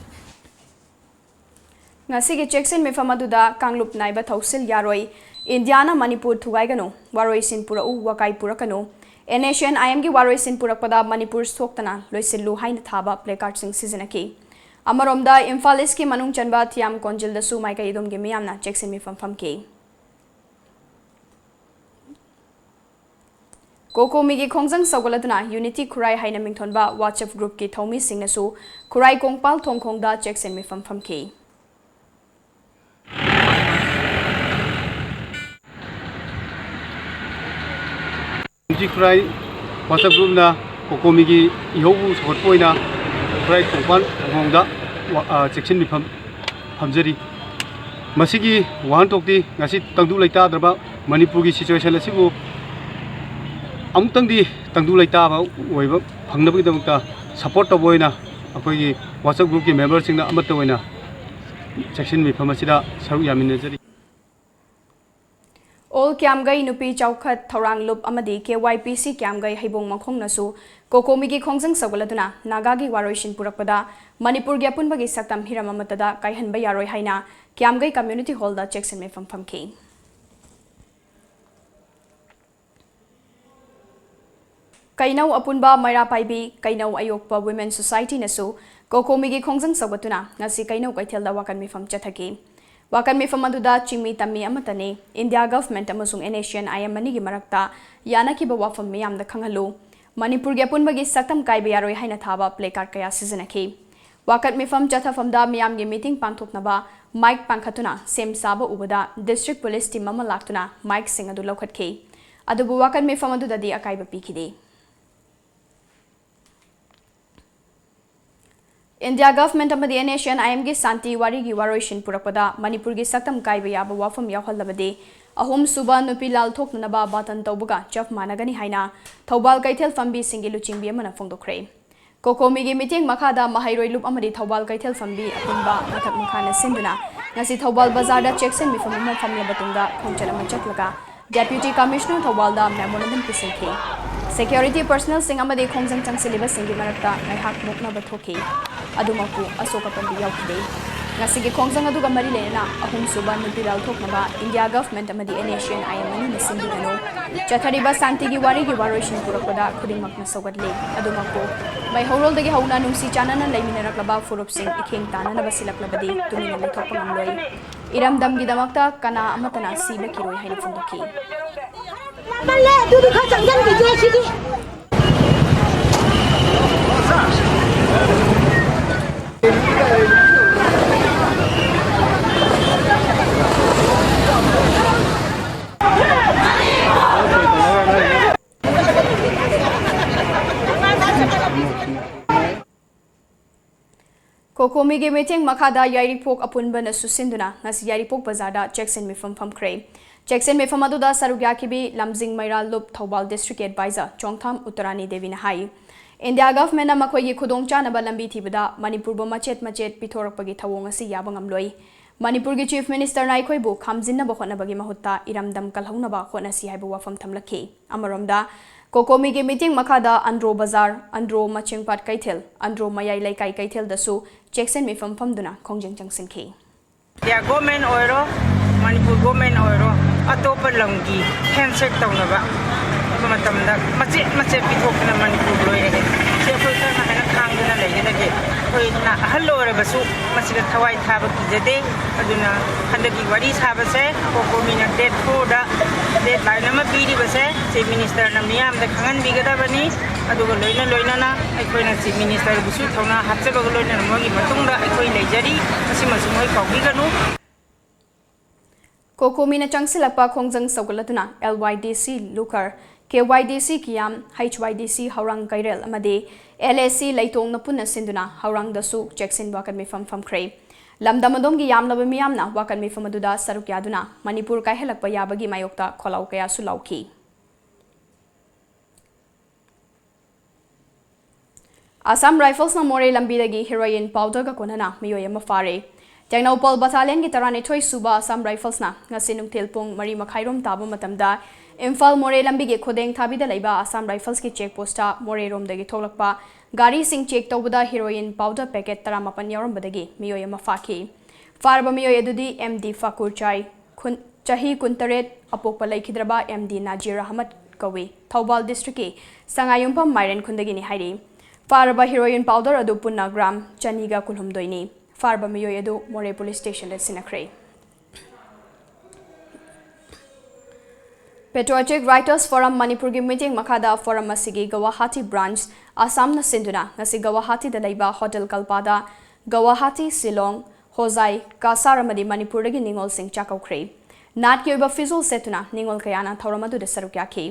ꯉꯁꯤꯒꯤ ꯆꯦꯛꯁꯤꯟ ꯃꯤꯐꯝ ꯑꯗꯨꯗ ꯀꯥꯡꯂꯨꯞ ꯅꯥꯏꯕ ꯊꯧꯁꯤꯜ ꯌꯥꯔꯣꯏ, ꯏꯟꯗꯤꯌꯥꯅ ꯃꯅꯤꯄꯨꯔ ꯊꯨꯒꯥꯏꯒꯅꯨ, ꯋꯥꯔꯣꯏꯁꯤꯟ ꯄꯨꯔꯛꯎ, ꯋꯥꯀꯥꯏ ꯄꯨꯔꯛꯀꯅꯨ, NSCN IMꯒꯤ ꯋꯥꯔꯣꯏꯁꯤꯟ ꯄꯨꯔꯛꯄꯗ ꯃꯅꯤꯄꯨꯔ ꯁꯣꯛꯇꯅ ꯂꯣꯏꯁꯤꯜꯂꯨ ꯍꯥꯏꯅ ꯊꯥꯕ placardꯁꯤꯡ ꯁꯤꯖꯤꯟꯅꯈꯤ꯫ ꯑꯃꯔꯣꯝꯗ ꯏꯝꯐꯥꯜ ꯏꯁꯀꯤ ꯃꯅꯨꯡ ꯆꯟꯕ ꯊꯤꯌꯥꯝ ꯀꯣꯟꯖꯤꯜꯗꯁꯨ ꯃꯥꯏꯀꯩ ꯑꯗꯣꯝꯒꯤ ꯃꯤꯌꯥꯝꯅ ꯆꯦꯛꯁꯤꯟ ꯃꯤꯐꯝ ꯐꯝꯈꯤ꯫ ꯀꯣꯀꯣꯃꯤꯒꯤ ꯈꯣꯡꯖꯪ ꯁꯧꯒꯠꯂꯗꯨꯅ ꯌꯨꯅꯤꯇꯤ ꯈꯨꯔꯥꯏ ꯍꯥꯏꯅ ꯃꯤꯡꯊꯣꯟꯕ WhatsApp groupꯀꯤ ꯊꯧꯃꯤꯁꯤꯡꯅꯁꯨ ꯈꯨꯔꯥꯏ ꯀꯣꯡꯄꯥꯜ ꯊꯣꯡꯈꯣꯡꯗ ꯆꯦꯛꯁꯤꯟ ꯃꯤꯐꯝ ꯐꯝꯈꯤ꯫ ꯌꯨꯅꯤꯇꯤ ꯈꯨꯔꯥꯏ WhatsApp groupꯅ ꯀꯣꯀꯣꯃꯤꯒꯤ ꯏꯍꯧꯕꯨ ꯁꯧꯒꯠꯄ ꯑꯣꯏꯅ ꯈꯨꯔꯥꯏ ꯀꯣꯡꯄꯥꯜ ꯊꯣꯡꯈꯣꯡꯗ ꯆꯦꯛꯁꯤꯟ ꯃꯤꯐꯝ ꯐꯝꯖꯔꯤ꯫ ꯃꯁꯤꯒꯤ ꯋꯥꯍꯟꯊꯣꯛꯇꯤ ꯉꯁꯤ ꯇꯪꯗꯨ ꯂꯩꯇꯥꯗ꯭ꯔꯕ ꯃꯅꯤꯄꯨꯔꯒꯤ situation ꯑꯁꯤꯕꯨ ꯑꯃꯨꯛꯇꯪꯗꯤ ꯇꯪꯗꯨ ꯂꯩꯇꯥꯕ ꯑꯣꯏꯕ ꯐꯪꯅꯕꯒꯤꯗꯃꯛꯇ support ꯇꯧꯕ ꯑꯣꯏꯅ ꯑꯩꯈꯣꯏꯒꯤ WhatsApp groupꯀꯤ memberꯁꯤꯡꯅ ꯑꯃꯠꯇ ꯑꯣꯏꯅ ꯆꯦꯛꯁꯤꯟ ꯃꯤꯐꯝ ꯑꯁꯤꯗ ꯁꯔꯨꯛ ꯌꯥꯃꯤꯟꯅꯖꯔꯤ꯫ All ꯀ꯭ꯌꯥꯝꯒꯩ ꯅꯨꯄꯤ ꯆꯥꯎꯈꯠ ꯊꯧꯔꯥꯡ ꯂꯨꯞ ꯑꯃꯗꯤ KYPC ꯀ꯭ꯌꯥꯝꯒꯩ ꯍꯩꯕꯣꯡ ꯃꯈꯣꯡꯅꯁꯨ ꯀꯣꯀꯣꯃꯤꯒꯤ ꯈꯣꯡꯖꯪ ꯁꯧꯒꯠꯂꯗꯨꯅ ꯅꯥꯒꯥꯒꯤ ꯋꯥꯔꯣꯏꯁꯤꯟ ꯄꯨꯔꯛꯄꯗ ꯃꯅꯤꯄꯨꯔꯒꯤ ꯑꯄꯨꯟꯕꯒꯤ ꯁꯛꯇꯝ ꯍꯤꯔꯝ ꯑꯃꯠꯇꯗ ꯀꯥꯏꯍꯟꯕ ꯌꯥꯔꯣꯏ ꯍꯥꯏꯅ ꯀ꯭ꯌꯥꯝꯒꯩ community hallꯗ ꯆꯦꯛꯁꯤꯟ ꯃꯤꯐꯝ ꯐꯝꯈꯤ꯫ ꯀꯩꯅꯧ ꯑꯄꯨꯟꯕ ꯃꯩꯔꯥ ꯄꯥꯏꯕꯤ ꯀꯩꯅꯧ ꯑꯌꯣꯛꯄ Women Societyꯅꯁꯨ ꯀꯣꯀꯣꯃꯤꯒꯤ ꯈꯣꯡꯖꯪ ꯁꯧꯒꯠꯇꯨꯅ ꯉꯁꯤ ꯀꯩꯅꯧ ꯀꯩꯊꯦꯜꯗ ꯋꯥꯀꯠ ꯃꯤꯐꯝ ꯆꯠꯊꯈꯤ꯫ ꯋꯥꯀꯠ ꯃꯤꯐꯝ ꯑꯗꯨꯗ ꯆꯤꯡꯃꯤ ꯇꯝꯃꯤ ꯑꯃꯠꯇ ꯅꯦ, India Government ꯑꯃꯁꯨꯡ NSCN IM ꯑꯅꯤꯒꯤ ꯃꯔꯛꯇ ꯌꯥꯅꯈꯤꯕ ꯋꯥꯐꯝ ꯃꯤꯌꯥꯝꯗ ꯈꯪꯍꯜꯂꯨ, ꯃꯅꯤꯄꯨꯔꯒꯤ ꯑꯄꯨꯟꯕꯒꯤ ꯁꯛꯇꯝ ꯀꯥꯏꯕ ꯌꯥꯔꯣꯏ ꯍꯥꯏꯅ ꯊꯥꯕ placard ꯀꯌꯥ ꯁꯤꯖꯤꯟꯅꯈꯤ꯫ ꯋꯥꯀꯠ ꯃꯤꯐꯝ ꯆꯠꯊꯐꯝꯗ ꯃꯤꯌꯥꯝꯒꯤ ꯃꯤꯇꯤꯡ ꯄꯥꯡꯊꯣꯛꯅꯕ ꯃꯥꯏꯛ ꯄꯥꯡꯈꯠꯇꯨꯅ ꯁꯦꯝ ꯁꯥꯕ ꯎꯕꯗ district police team ꯑꯃ ꯂꯥꯛꯇꯨꯅ ꯃꯥꯏꯛꯁꯤꯡ ꯑꯗꯨ ꯂꯧꯈꯠꯈꯤ꯫ ꯑꯗꯨꯕꯨ ꯋꯥꯀꯠ ꯃꯤꯐꯝ ꯑꯗꯨꯗꯗꯤ ꯑꯀꯥꯏꯕ ꯄꯤꯈꯤꯗꯦ꯫ India government ꯑꯃꯗꯤ NSCN-IMꯒꯤ ꯁꯥꯟꯇꯤ ꯋꯥꯔꯤꯒꯤ ꯋꯥꯔꯣꯏꯁꯤꯟ ꯄꯨꯔꯛꯄꯗ ꯃꯅꯤꯄꯨꯔꯒꯤ ꯁꯛꯇꯝ ꯀꯥꯏꯕ ꯌꯥꯕ ꯋꯥꯐꯝ ꯌꯥꯎꯍꯜꯂꯕꯗꯤ ꯑꯍꯨꯝꯁꯨꯕ ꯅꯨꯄꯤ ꯂꯥꯜ ꯊꯣꯛꯅꯅꯕ ꯕꯥꯇꯟ ꯇꯧꯕꯒ ꯆꯞ ꯃꯥꯟꯅꯒꯅꯤ ꯍꯥꯏꯅ ꯊꯧꯕꯥꯜ ꯀꯩꯊꯦꯜ ꯐꯝꯕꯤꯁꯤꯡꯒꯤ ꯂꯨꯆꯤꯡꯕꯤ ꯑꯃꯅ ꯐꯣꯡꯗꯣꯛꯈ꯭ꯔꯦ꯫ ꯀꯣꯀꯣꯃꯤꯒꯤ ꯃꯤꯇꯤꯡ ꯃꯈꯥꯗ ꯃꯍꯩꯔꯣꯏ ꯂꯨꯞ ꯑꯃꯗꯤ ꯊꯧꯕꯥꯜ ꯀꯩꯊꯦꯜ ꯐꯝꯕꯤ ꯑꯄꯨꯟꯕ ꯃꯊꯛ ꯃꯈꯥꯅ ꯁꯤꯟꯗꯨꯅ ꯉꯁꯤ ꯊꯧꯕꯥꯜ ꯕꯖꯥꯔꯗ ꯆꯦꯛꯁꯤꯟ ꯃꯤꯐꯝ ꯑꯃ ꯐꯝꯂꯕ ꯇꯨꯡꯗ ꯈꯣꯡꯆꯠ ꯑꯃ ꯆꯠꯂꯒ Deputy Commissioner ꯊꯧꯕꯥꯜꯗ memorandum ꯄꯤꯁꯤꯟꯈꯤ꯫ Security personnelꯁꯤꯡ ꯑꯃꯗꯤ ꯈꯣꯡꯖꯪ ꯆꯪꯁꯤꯜꯂꯤꯕꯁꯤꯡꯒꯤ ꯃꯔꯛꯇ ꯉꯥꯏꯍꯥꯛ ꯃꯨꯛꯅꯕ ꯊꯣꯛꯈꯤ꯫ ꯑꯗꯨꯃꯛꯄꯨ ꯑꯁꯣꯛ ꯑꯄꯟꯗꯤ ꯌꯥꯎꯈꯤꯗꯦ꯫ ꯉꯁꯤꯒꯤ ꯈꯣꯡꯖꯪ ꯑꯗꯨꯒ ꯃꯔꯤ ꯂꯩꯅꯅ ꯑꯍꯨꯝꯁꯨꯕ ꯅꯨꯄꯤ ꯂꯥꯜ ꯊꯣꯛꯅꯕ India government ꯑꯃꯗꯤ NSCN-IM ꯑꯅꯤꯅ ꯁꯤꯟꯕꯤꯒꯅꯨ꯫ ꯆꯠꯊꯔꯤꯕ ꯁꯥꯟꯇꯤꯒꯤ ꯋꯥꯔꯤꯒꯤ ꯋꯥꯔꯣꯏꯁꯤꯟ ꯄꯨꯔꯛꯄꯗ ꯈꯨꯗꯤꯡꯃꯛꯅ ꯁꯧꯒꯠꯂꯤ꯫ ꯑꯗꯨꯃꯛꯄꯨ ꯃꯩꯍꯧꯔꯣꯜꯗꯒꯤ ꯍꯧꯅ ꯅꯨꯡꯁꯤ ꯆꯥꯟꯅꯅ ꯂꯩꯃꯤꯟꯅꯔꯛꯂꯕ ꯐꯨꯔꯨꯞꯁꯤꯡ ꯏꯈꯦꯡ ꯇꯥꯟꯅꯅꯕ ꯁꯤꯜꯂꯛꯂꯕꯗꯤ ꯇꯨꯃꯤꯟꯅ ꯂꯩꯊꯣꯛꯄ ꯉꯝꯂꯣꯏ꯫ ꯏꯔꯝꯗꯝꯒꯤꯗꯃꯛꯇ ꯀꯅꯥ ꯑꯃꯠꯇꯅ ꯁꯤꯕ ꯀꯤꯔꯣꯏ ꯍꯥꯏꯅ ꯐꯣꯡꯗꯣꯛꯈꯤ꯫ ꯃꯃꯜꯂꯦ ꯑꯗꯨꯗꯤ ꯈꯔ ꯆꯪꯁꯤꯟꯈꯤꯒꯦ ꯁꯤꯗꯤ꯫ ꯀꯣꯀꯣꯃꯤꯒꯤ ꯃꯤꯇꯤꯡ ꯃꯈꯥꯗ ꯌꯥꯏꯔꯤꯄꯣꯛ ꯑꯄꯨꯟꯕꯅꯁꯨ ꯁꯤꯟꯗꯨꯅ ꯉꯁꯤ ꯌꯥꯏꯔꯤꯄꯣꯛ ꯕꯖꯥꯔꯗ ꯆꯦꯛꯁꯤꯟ ꯃꯤꯐꯝ ꯐꯝꯈ꯭ꯔꯦ꯫ ꯆꯦꯛꯁꯤꯟ ꯃꯤꯐꯝ ꯑꯗꯨꯗ ꯁꯔꯨꯛ ꯌꯥꯈꯤꯕꯤ ꯂꯝꯖꯤꯡ ꯃꯩꯔꯥ ꯂꯨꯞ ꯊꯧꯕꯥꯜ district advisor ꯆꯣꯡꯊꯥꯝ ꯎꯠꯇꯔꯥꯅꯤ ꯗꯦꯕꯤꯅ ꯍꯥꯏ, India government-ꯅ ꯃꯈꯣꯏꯒꯤ ꯈꯨꯗꯣꯡꯆꯥꯅꯕ ꯂꯝꯕꯤ ꯊꯤꯕꯗ ꯃꯅꯤꯄꯨꯔꯕꯨ ꯃꯆꯦꯠ ꯃꯆꯦꯠ ꯄꯤꯊꯣꯔꯛꯄꯒꯤ ꯊꯧꯑꯣꯡ ꯑꯁꯤ ꯌꯥꯕ ꯉꯝꯂꯣꯏ꯫ ꯃꯅꯤꯄꯨꯔꯒꯤ Chief Minister-ꯅ ꯑꯩꯈꯣꯏꯕꯨ ꯈꯥꯝꯖꯤꯟꯅꯕ ꯍꯣꯠꯅꯕꯒꯤ ꯃꯍꯨꯠꯇ ꯏꯔꯝꯗꯝ ꯀꯜꯍꯧꯅꯕ ꯍꯣꯠꯅꯁꯤ ꯍꯥꯏꯕ ꯋꯥꯐꯝ ꯊꯝꯂꯛꯈꯤ꯫ ꯑꯃꯔꯣꯝꯗ, ꯀꯣꯀꯣꯃꯤꯒꯤ ꯃꯤꯇꯤꯡ ꯃꯈꯥꯗ ꯑꯟꯗ꯭ꯔꯣ ꯕꯖꯥꯔ, ꯑꯟꯗ꯭ꯔꯣ ꯃꯆꯤꯡꯄꯥꯠ ꯀꯩꯊꯦꯜ, ꯑꯟꯗ꯭ꯔꯣ ꯃꯌꯥꯏ ꯂꯩꯀꯥꯏ ꯀꯩꯊꯦꯜꯗꯁꯨ ꯆꯦꯛꯁꯤꯟ ꯃꯤꯐꯝ ꯐꯝꯗꯨꯅ ꯈꯣꯡꯖꯪ ꯆꯪꯁꯤꯟꯈꯤ꯫ ꯏꯟꯗꯤꯌꯥ ꯒꯣꯔꯃꯦꯟ ꯑꯣꯏꯔꯣ, ꯃꯅꯤꯄꯨꯔ ꯒꯣꯔꯃꯦꯟ ꯑꯣꯏꯔꯣ, ꯑꯇꯣꯞꯄ ꯂꯝꯒꯤ ꯍꯦꯟꯁꯦꯛ ꯇꯧꯅꯕ ꯃꯇꯝꯗ ꯃꯆꯦꯠ ꯃꯆꯦꯠ ꯄꯤꯊꯣꯛꯇꯅ ꯃꯅꯤꯄꯨꯔ ꯂꯣꯏꯔꯦ꯫ ꯁꯤ ꯑꯩꯈꯣꯏ ꯀꯔꯝꯅ ꯍꯥꯏꯅ ꯈꯥꯡꯗꯨꯅ ꯂꯩꯒꯗꯒꯦ? ꯑꯩꯈꯣꯏꯅ ꯑꯍꯜ ꯑꯣꯏꯔꯕꯁꯨ ꯃꯁꯤꯗ ꯊꯋꯥꯏ ꯊꯥꯕ ꯀꯤꯖꯗꯦ꯫ ꯑꯗꯨꯅ ꯍꯟꯗꯛꯀꯤ ꯋꯥꯔꯤ ꯁꯥꯕꯁꯦ ꯀꯣꯀꯣꯃꯤꯅ date four-ꯗ deadline ꯑꯃ ꯄꯤ꯫ ꯄꯤꯔꯤꯕꯁꯦ ꯆꯤꯐ ꯃꯤꯅꯤꯁꯇꯔꯅ ꯃꯤꯌꯥꯝꯗ ꯈꯪꯍꯟꯕꯤꯒꯗꯕꯅꯤ꯫ ꯑꯗꯨꯒ ꯂꯣꯏꯅ ꯂꯣꯏꯅꯅ ꯑꯩꯈꯣꯏꯅ ꯆꯤꯐ ꯃꯤꯅꯤꯁꯇꯔꯕꯨꯁꯨ ꯊꯧꯅꯥ ꯍꯥꯞꯆꯕꯒ ꯂꯣꯏꯅꯅ ꯃꯣꯏꯒꯤ ꯃꯇꯨꯡꯗ ꯑꯩꯈꯣꯏ ꯂꯩꯖꯔꯤ꯫ ꯃꯁꯤꯃꯁꯨ ꯃꯣꯏ ꯀꯥꯎꯕꯤꯒꯅꯨ꯫ ꯀꯣꯀꯣꯃꯤꯅ ꯆꯪꯁꯤꯜꯂꯛꯄ ꯈꯣꯡꯖꯪ ꯁꯧꯒꯠꯂꯗꯨꯅ L Y D C ꯂꯨꯈꯔ, K Y D C ꯀꯤꯌꯥꯝ, H Y D C ꯍꯧꯔꯥꯡ ꯀꯩꯔꯦꯜ ꯑꯃꯗꯤ L A C ꯂꯩꯇꯣꯡꯅ ꯄꯨꯟꯅ ꯁꯤꯟꯗꯨꯅ ꯍꯧꯔꯥꯡꯗꯁꯨ ꯆꯦꯛꯁꯤꯟ ꯋꯥꯀꯠ ꯃꯤꯐꯝ ꯐꯝꯈ꯭ꯔꯦ꯫ ꯂꯝꯗꯝ ꯑꯗꯣꯝꯒꯤ ꯌꯥꯝꯂꯕ ꯃꯤꯌꯥꯝꯅ ꯋꯥꯀꯠ ꯃꯤꯐꯝ ꯑꯗꯨꯗ ꯁꯔꯨꯛ ꯌꯥꯗꯨꯅ ꯃꯅꯤꯄꯨꯔ ꯀꯥꯏꯍꯜꯂꯛꯄ ꯌꯥꯕꯒꯤ ꯃꯥꯌꯣꯛꯇ ꯈꯣꯜꯂꯥꯎ ꯀꯌꯥꯁꯨ ꯂꯥꯎꯈꯤ꯫ ꯑꯁꯥꯝ ꯔꯥꯏꯐꯜꯁꯅ ꯃꯣꯔꯦ ꯂꯝꯕꯤꯗꯒꯤ ꯍꯤꯔꯣꯏꯟ ꯄꯥꯎꯗꯔꯒ ꯀꯣꯟꯅꯅ ꯃꯤꯑꯣꯏ ꯑꯃ ꯐꯥꯔꯦ꯫ ꯇꯦꯡꯅꯧꯄꯜ ꯕꯠꯇꯥꯂꯤꯌꯟꯒꯤ ꯇꯔꯥꯅꯤꯊꯣꯏ ꯁꯨꯕ ꯑꯁꯥꯝ ꯔꯥꯏꯐꯜꯁꯅ ꯉꯁꯤ ꯅꯨꯡꯊꯤꯜ ꯄꯨꯡ ꯃꯔꯤ ꯃꯈꯥꯏꯔꯣꯝ ꯇꯥꯕ ꯃꯇꯝꯗ ꯏꯝꯐꯥꯜ ꯃꯣꯔꯦ ꯂꯝꯕꯤꯒꯤ ꯈꯨꯗꯦꯡ ꯊꯥꯕꯤꯗ ꯂꯩꯕ ꯑꯁꯥꯝ ꯔꯥꯏꯐꯜꯁꯀꯤ ꯆꯦꯛ ꯄꯣꯁꯇ ꯃꯣꯔꯦꯔꯣꯝꯗꯒꯤ ꯊꯣꯛꯂꯛꯄ ꯒꯥꯔꯤꯁꯤꯡ ꯆꯦꯛ ꯇꯧꯕꯗ ꯍꯤꯔꯣꯏꯟ ꯄꯥꯎꯗꯔ ꯄꯦꯀꯦꯠ ꯇꯔꯥꯃꯥꯄꯟ ꯌꯥꯎꯔꯝꯕꯗꯒꯤ ꯃꯤꯑꯣꯏ ꯑꯃ ꯐꯥꯈꯤ꯫ ꯐꯥꯔꯕ ꯃꯤꯑꯣꯏ ꯑꯗꯨꯗꯤ M D ꯐꯥꯀꯨꯔ ꯆꯥꯏ, ꯈꯨꯟ-, ꯆꯍꯤ ꯀꯨꯟꯇꯔꯦꯠ, ꯑꯄꯣꯛꯄ ꯂꯩꯈꯤꯗ꯭ꯔꯕ M D ꯅꯖꯤꯔ ꯑꯍꯃꯗ ꯀꯧꯏ꯫ ꯊꯧꯕꯥꯜ ꯗꯤꯁꯇ꯭ꯔꯤꯛꯀꯤ ꯁꯉꯥꯏꯌꯨꯝꯐꯝ ꯃꯥꯏꯔꯦꯟ ꯈꯨꯟꯗꯒꯤꯅꯤ ꯍꯥꯏꯔꯤ꯫ ꯐꯥꯔꯕ ꯍꯤꯔꯣꯏꯟ ꯄꯥꯎꯗꯔ ꯑꯗꯨ ꯄꯨꯟꯅ ꯒ꯭ꯔꯥꯝ ꯆꯅꯤꯒ ꯀꯨꯟꯍꯨꯝꯗꯣꯏꯅꯤ꯫ ꯐꯥꯔꯕ ꯃꯤꯑꯣꯏ ꯑꯗꯨ ꯃꯣꯔꯦ ꯄꯨꯂꯤꯁ ꯁ꯭ꯇꯦꯁꯟꯗ ꯁꯤꯟꯅꯈ꯭ꯔꯦ꯫ Patriotic Writers Forum ꯃꯅꯤꯄꯨꯔꯒꯤ ꯃꯤꯠꯌꯦꯡ ꯃꯈꯥꯗ ꯐꯣꯔꯝ ꯑꯁꯤꯒꯤ ꯒꯧꯍꯥꯇꯤ ꯕ꯭ꯔꯥꯟꯆ ꯑꯁꯥꯝꯅ ꯁꯤꯟꯗꯨꯅ ꯉꯁꯤ ꯒꯧꯍꯥꯇꯤꯗ ꯂꯩꯕ ꯍꯣꯇꯦꯜ ꯀꯜꯄꯥꯗ ꯒꯧꯍꯥꯇꯤ, ꯁꯤꯂꯣꯡ, ꯍꯣꯖꯥꯏ, ꯀꯁꯥꯔ ꯑꯃꯗꯤ ꯃꯅꯤꯄꯨꯔꯗꯒꯤ ꯅꯤꯉꯣꯜꯁꯤꯡ ꯆꯥꯛꯀꯧꯈ꯭ꯔꯦ꯫ ꯅꯥꯠꯀꯤ ꯑꯣꯏꯕ ꯐꯤꯖꯣꯜ ꯁꯦꯠꯇꯨꯅ ꯅꯤꯉꯣꯜ ꯀꯌꯥꯅ ꯊꯧꯔꯝ ꯑꯗꯨꯗ ꯁꯔꯨꯛ ꯌꯥꯈꯤ꯫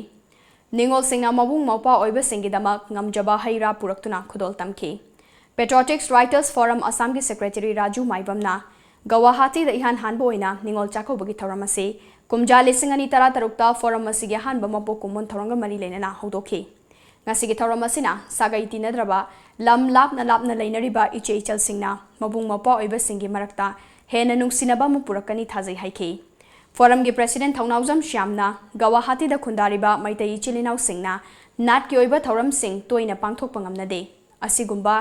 ꯅꯤꯉꯣꯜꯁꯤꯡꯅ ꯃꯕꯨꯡ ꯃꯧꯄ꯭ꯋꯥ ꯑꯣꯏꯕꯁꯤꯡꯒꯤꯗꯃꯛ ꯉꯝꯖꯕ ꯍꯩ ꯔꯥ ꯄꯨꯔꯛꯇꯨꯅ ꯈꯨꯗꯣꯜ ꯇꯝꯈꯤ꯫ Patriotic Writers Forum ꯑꯁꯥꯝꯒꯤ ꯁꯦꯀ꯭ꯔꯦꯇꯔꯤ ꯔꯥꯖꯨ ꯃꯥꯏꯕꯝꯅ ꯒꯧꯍꯥꯇꯤꯗ ꯏꯍꯥꯟ ꯍꯥꯟꯕ ꯑꯣꯏꯅ ꯅꯤꯉꯣꯜ ꯆꯥꯛꯀꯧꯕꯒꯤ ꯊꯧꯔꯝ ꯑꯁꯤ ꯀꯨꯝꯖꯥ ꯂꯤꯁꯤꯡ ꯑꯅꯤ ꯇꯔꯥꯇꯔꯨꯛꯇ ꯐꯣꯔꯝ ꯑꯁꯤꯒꯤ ꯑꯍꯥꯟꯕ ꯃꯄꯣꯛ ꯀꯨꯝꯑꯣꯟ ꯊꯧꯔꯝꯒ ꯃꯔꯤ ꯂꯩꯅꯅ ꯍꯧꯗꯣꯛꯈꯤ꯫ ꯉꯁꯤꯒꯤ ꯊꯧꯔꯝ ꯑꯁꯤꯅ ꯁꯥꯒꯩ ꯇꯤꯟꯅꯗ꯭ꯔꯕ, ꯂꯝ ꯂꯥꯞꯅ ꯂꯥꯞꯅ ꯂꯩꯅꯔꯤꯕ ꯏꯆꯦ ꯏꯆꯜꯁꯤꯡꯅ ꯃꯕꯨꯡ ꯃꯧꯄ꯭ꯋꯥ ꯑꯣꯏꯕꯁꯤꯡꯒꯤ ꯃꯔꯛꯇ ꯍꯦꯟꯅ ꯅꯨꯡꯁꯤꯅꯕ ꯑꯃ ꯄꯨꯔꯛꯀꯅꯤ ꯊꯥꯖꯩ ꯍꯥꯏꯈꯤ꯫ ꯐꯣꯔꯝꯒꯤ ꯄ꯭ꯔꯦꯁꯤꯗꯦꯟꯠ ꯊꯧꯅꯥꯎꯖꯝ ꯁ꯭ꯌꯥꯝꯅ ꯒꯧꯍꯥꯇꯤꯗ ꯈꯨꯟꯗꯥꯔꯤꯕ ꯃꯩꯇꯩ ꯏꯆꯤꯜ ꯏꯅꯥꯎꯁꯤꯡꯅ ꯅꯥꯠꯀꯤ ꯑꯣꯏꯕ ꯊꯧꯔꯝꯁꯤꯡ ꯇꯣꯏꯅ ꯄꯥꯡꯊꯣꯛꯄ ꯉꯝꯅꯗꯦ꯫ ꯑꯁꯤꯒꯨꯝꯕ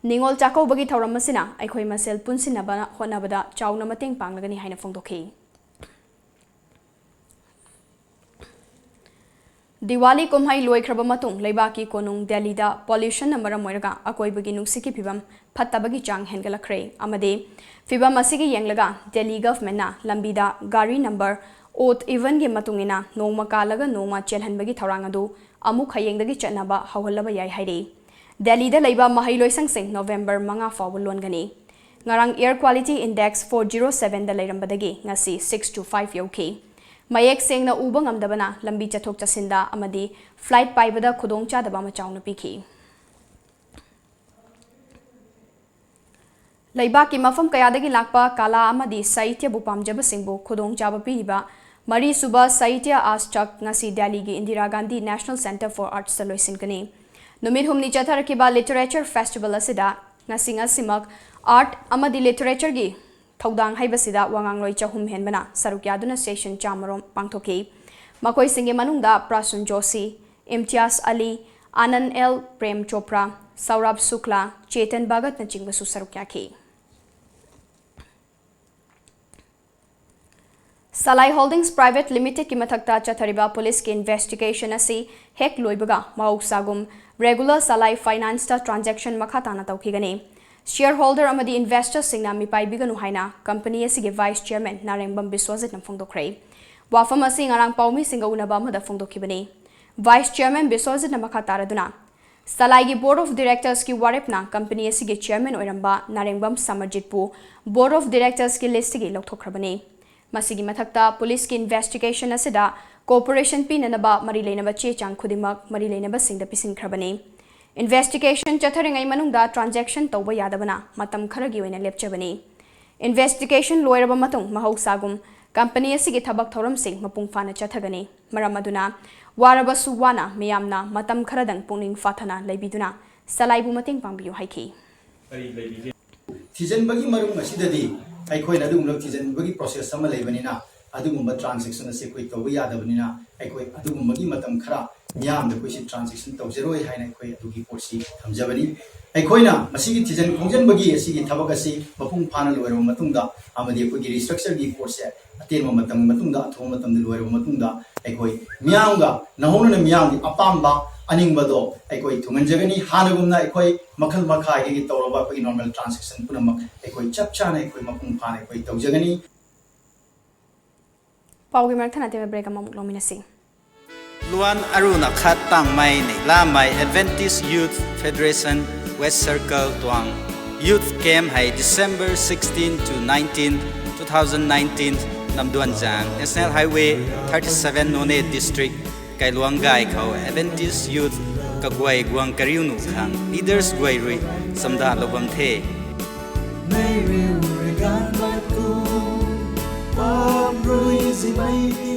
ꯅꯤꯉꯣꯜ ꯆꯥꯛꯀꯧꯕꯒꯤ ꯊꯧꯔꯝ ꯑꯁꯤꯅ ꯑꯩꯈꯣꯏ ꯃꯁꯦꯜ ꯄꯨꯟꯁꯤꯟꯅꯕ ꯍꯣꯠꯅꯕꯗ ꯆꯥꯎꯅ ꯃꯇꯦꯡ ꯄꯥꯡꯂꯒꯅꯤ ꯍꯥꯏꯅ ꯐꯣꯡꯗꯣꯛꯈꯤ꯫ ꯗꯤꯋꯥꯂꯤ ꯀꯨꯝꯍꯩ ꯂꯣꯏꯈ꯭ꯔꯕ ꯃꯇꯨꯡ ꯂꯩꯕꯥꯛꯀꯤ ꯀꯣꯅꯨꯡ ꯗꯦꯜꯂꯤꯗ ꯄꯣꯂ꯭ꯌꯨꯁꯟꯅ ꯃꯔꯝ ꯑꯣꯏꯔꯒ ꯑꯀꯣꯏꯕꯒꯤ ꯅꯨꯡꯁꯤꯠꯀꯤ ꯐꯤꯕꯝ ꯐꯠꯇꯕꯒꯤ ꯆꯥꯡ ꯍꯦꯟꯒꯠꯂꯛꯈ꯭ꯔꯦ ꯑꯃꯗꯤ ꯐꯤꯕꯝ ꯑꯁꯤꯒꯤ ꯌꯦꯡꯂꯒ ꯗꯦꯜꯂꯤ ꯒꯚꯔꯟꯃꯦꯟꯠꯅ ꯂꯝꯕꯤꯗ ꯒꯥꯔꯤ ꯅꯝꯕꯔ ꯑꯣꯗ ꯏꯚꯟꯒꯤ ꯃꯇꯨꯡ ꯏꯟꯅ ꯅꯣꯡꯃ ꯀꯥꯜꯂꯒ ꯅꯣꯡꯃ ꯆꯦꯜꯍꯟꯕꯒꯤ ꯊꯧꯔꯥꯡ ꯑꯗꯨ ꯑꯃꯨꯛ ꯍꯌꯦꯡꯗꯒꯤ ꯆꯠꯅꯕ ꯍꯧꯍꯜꯂꯕ ꯌꯥꯏ ꯍꯥꯏꯔꯤ꯫ ꯗꯦꯜꯂꯤꯗ ꯂꯩꯕ ꯃꯍꯩꯂꯣꯏꯁꯪꯁꯤꯡ ꯅꯣꯕꯦꯝꯕꯔ ꯃꯉꯥ ꯐꯥꯎꯕ ꯂꯣꯟꯒꯅꯤ꯫ ꯉꯔꯥꯡ Air Quality Index four zero sevenꯗ ꯂꯩꯔꯝꯕꯗꯒꯤ ꯉꯁꯤ six to five ꯌꯧꯈꯤ꯫ ꯃꯌꯦꯛ ꯁꯦꯡꯅ ꯎꯕ ꯉꯝꯗꯕꯅ ꯂꯝꯕꯤ ꯆꯠꯊꯣꯛ ꯆꯠꯁꯤꯟꯗ ꯑꯃꯗꯤ ꯐ꯭ꯂꯥꯏꯠ ꯄꯥꯏꯕꯗ ꯈꯨꯗꯣꯡꯆꯥꯗꯕ ꯑꯃ ꯆꯥꯎꯅ ꯄꯤꯈꯤ꯫ ꯂꯩꯕꯥꯛꯀꯤ ꯃꯐꯝ ꯀꯌꯥꯗꯒꯤ ꯂꯥꯛꯄ ꯀꯂꯥ ꯑꯃꯗꯤ ꯁꯥꯍꯤꯇ꯭ꯌꯕꯨ ꯄꯥꯝꯖꯕꯁꯤꯡꯕꯨ ꯈꯨꯗꯣꯡꯆꯥꯕ ꯄꯤꯔꯤꯕ ꯃꯔꯤꯁꯨꯕ ꯁꯥꯍꯤꯇ꯭ꯌ ꯑꯥꯖ ꯇꯛ ꯉꯁꯤ ꯗꯦꯜꯂꯤꯒꯤ Indira Gandhi National Centre for Artsꯇ ꯂꯣꯏꯁꯤꯟꯒꯅꯤ꯫ ꯅꯨꯃꯤꯠ ꯍꯨꯝꯅꯤ ꯆꯠꯊꯔꯛꯈꯤꯕ Literature Festival ꯑꯁꯤꯗ ꯉꯁꯤ ꯉꯁꯤꯃꯛ art ꯑꯃꯗꯤ literatureꯒꯤ ꯊꯧꯗꯥꯡ ꯍꯩꯕꯁꯤꯗ ꯋꯥꯉꯥꯡꯂꯣꯏ ꯆꯍꯨꯝ ꯍꯦꯟꯕꯅ ꯁꯔꯨꯛ ꯌꯥꯗꯨꯅ session ꯆꯥꯃꯔꯣꯝ ꯄꯥꯡꯊꯣꯛꯈꯤ꯫ ꯃꯈꯣꯏꯁꯤꯡꯒꯤ ꯃꯅꯨꯡꯗ ꯄ꯭ꯔꯥꯁꯨꯟ ꯖꯣꯁꯤ, ꯏꯝꯇꯤꯌꯥꯖ ꯑꯂꯤ, ꯑꯅꯟ ꯑꯦꯜ, ꯄ꯭ꯔꯦꯝ ꯆꯣꯄ꯭ꯔꯥ, ꯁꯧꯔꯥꯕ ꯁꯨꯛꯂꯥ, ꯆꯦꯇꯟ ꯚꯒꯠꯅꯆꯤꯡꯕꯁꯨ ꯁꯔꯨꯛ ꯌꯥꯈꯤ꯫ ꯁꯂꯥꯏ Holdings Private Limitedꯀꯤ ꯃꯊꯛꯇ ꯆꯠꯊꯔꯤꯕ ꯄꯨꯂꯤꯁꯀꯤ investigation ꯑꯁꯤ ꯍꯦꯛ ꯂꯣꯏꯕꯒ ꯃꯍꯧꯁꯥꯒꯨꯝ regular ꯁꯂꯥꯏ financeꯇ transaction ꯃꯈꯥ ꯇꯥꯅ ꯇꯧꯈꯤꯒꯅꯤ꯫ Shareholder ꯑꯃꯗꯤ investorꯁꯤꯡꯅ ꯃꯤꯄꯥꯏꯕꯤꯒꯅꯨ ꯍꯥꯏꯅ company ꯑꯁꯤꯒꯤ vice chairman ꯅꯥꯔꯦꯡꯕꯝ ꯕꯤꯁ꯭ꯋꯖꯤꯠꯅ ꯐꯣꯡꯗꯣꯛꯈ꯭ꯔꯦ꯫ ꯋꯥꯐꯝ ꯑꯁꯤ ꯉꯔꯥꯡ ꯄꯥꯎꯃꯤꯁꯤꯡꯒ ꯎꯅꯕ ꯑꯃꯗ ꯐꯣꯡꯗꯣꯛꯈꯤꯕꯅꯤ꯫ Vice chairman ꯕꯤꯁ꯭ꯋꯖꯤꯠꯅ ꯃꯈꯥ ꯇꯥꯔꯗꯨꯅ, ꯁꯂꯥꯏꯒꯤ Board of Directorsꯀꯤ ꯋꯥꯔꯦꯞꯅ company ꯑꯁꯤꯒꯤ chairman ꯑꯣꯏꯔꯝꯕ ꯅꯥꯔꯦꯡꯕꯝ ꯁꯃꯔꯖꯤꯠꯄꯨ Board of Directorsꯀꯤ listꯇꯒꯤ ꯂꯧꯊꯣꯛꯈ꯭ꯔꯕꯅꯤ꯫ ꯃꯁꯤꯒꯤ ꯃꯊꯛꯇ ꯄꯨꯂꯤꯁꯀꯤ investigation ꯑꯁꯤꯗ cooperation ꯄꯤꯅꯅꯕ ꯃꯔꯤ ꯂꯩꯅꯕ ꯆꯦ ꯆꯥꯡ ꯈꯨꯗꯤꯡꯃꯛ ꯃꯔꯤ ꯂꯩꯅꯕꯁꯤꯡꯗ ꯄꯤꯁꯤꯟꯈ꯭ꯔꯕꯅꯤ꯫ Investigation ꯆꯠꯊꯔꯤꯉꯩ ꯃꯅꯨꯡꯗ transaction ꯇꯧꯕ ꯌꯥꯗꯕꯅ ꯃꯇꯝ ꯈꯔꯒꯤ ꯑꯣꯏꯅ ꯂꯦꯞꯆꯕꯅꯤ꯫ Investigation ꯂꯣꯏꯔꯕ ꯃꯇꯨꯡ ꯃꯍꯧꯁꯥꯒꯨꯝ company ꯑꯁꯤꯒꯤ ꯊꯕꯛ ꯊꯧꯔꯝꯁꯤꯡ ꯃꯄꯨꯡ ꯐꯥꯅ ꯆꯠꯊꯒꯅꯤ꯫ ꯃꯔꯝ ꯑꯗꯨꯅ ꯋꯥꯔꯕꯁꯨ ꯋꯥꯅ ꯃꯤꯌꯥꯝꯅ ꯃꯇꯝ ꯈꯔꯗꯪ ꯄꯨꯛꯅꯤꯡ ꯐꯥꯊꯅ ꯂꯩꯕꯤꯗꯨꯅ ꯁꯂꯥꯏꯕꯨ ꯃꯇꯦꯡ ꯄꯥꯡꯕꯤꯌꯨ ꯍꯥꯏꯈꯤ꯫ ꯊꯤꯖꯤꯟꯕꯒꯤ ꯃꯔꯝ ꯑꯁꯤꯗꯗꯤ ꯑꯩꯈꯣꯏꯅ ꯑꯗꯨꯒꯨꯝꯂꯕ ꯊꯤꯖꯤꯟꯕꯒꯤ process ꯑꯃ ꯂꯩꯕꯅꯤꯅ ꯑꯗꯨꯒꯨꯝꯕ transaction ꯑꯁꯤ ꯑꯩꯈꯣꯏ ꯇꯧꯕ ꯌꯥꯗꯕꯅꯤꯅ ꯑꯩꯈꯣꯏ ꯑꯗꯨꯒꯨꯝꯕꯒꯤ ꯃꯇꯝ ꯈꯔ ꯃꯤꯌꯥꯝꯗ ꯑꯩꯈꯣꯏꯁꯤ transaction ꯇꯧꯖꯔꯣꯏ ꯍꯥꯏꯅ ꯑꯩꯈꯣꯏ ꯑꯗꯨꯒꯤ ꯄꯣꯠꯁꯤ ꯊꯝꯖꯕꯅꯤ꯫ ꯑꯩꯈꯣꯏꯅ ꯃꯁꯤꯒꯤ ꯊꯤꯖꯤꯟ ꯈꯣꯝꯖꯤꯟꯕꯒꯤ ꯑꯁꯤꯒꯤ ꯊꯕꯛ ꯑꯁꯤ ꯃꯄꯨꯡ ꯐꯥꯅ ꯂꯣꯏꯔꯕ ꯃꯇꯨꯡꯗ ꯑꯃꯗꯤ ꯑꯩꯈꯣꯏꯒꯤ restructureꯒꯤ ꯄꯣꯠꯁꯦ ꯑꯇꯦꯟꯕ ꯃꯇꯝꯒꯤ ꯃꯇꯨꯡꯗ, ꯑꯊꯨꯕ ꯃꯇꯝꯗ ꯂꯣꯏꯔꯕ ꯃꯇꯨꯡꯗ ꯑꯩꯈꯣꯏ ꯃꯤꯌꯥꯝꯒ ꯅꯧꯍꯧꯅꯅ ꯃꯤꯌꯥꯝꯒꯤ ꯑꯄꯥꯝꯕ ꯑꯅꯤꯡꯕꯗꯣ ꯑꯩꯈꯣꯏ ꯊꯨꯡꯍꯟꯖꯒꯅꯤ꯫ ꯍꯥꯟꯅꯒꯨꯝꯅ ꯑꯩꯈꯣꯏ ꯃꯈꯜ ꯃꯈꯥꯒꯤ ꯇꯧꯔꯕ ꯑꯩꯈꯣꯏꯒꯤ normal transaction ꯄꯨꯝꯅꯃꯛ ꯑꯩꯈꯣꯏ ꯆꯞ ꯆꯥꯅ ꯑꯩꯈꯣꯏ ꯃꯄꯨꯡ ꯐꯥꯅ ꯑꯩꯈꯣꯏ ꯇꯧꯖꯒꯅꯤ꯫ ꯄꯥꯎꯒꯤ ꯃꯔꯛ ꯊꯠꯅ ꯇꯦꯕ break ꯑꯃꯃꯨꯛ ꯂꯧꯃꯤꯟꯅꯁꯤ꯫ Luan aruna khat tangmai nei lamai Adventist Youth Federation West Circle tuang Youth Camp hei December sixteen to nineteen, two thousand nineteen, namduan zang National Highway thirty-seven Noney District, Kailuang gai khou Adventist Youth kaguay guang kariu nu khang leaders guay rui samda lou bam the.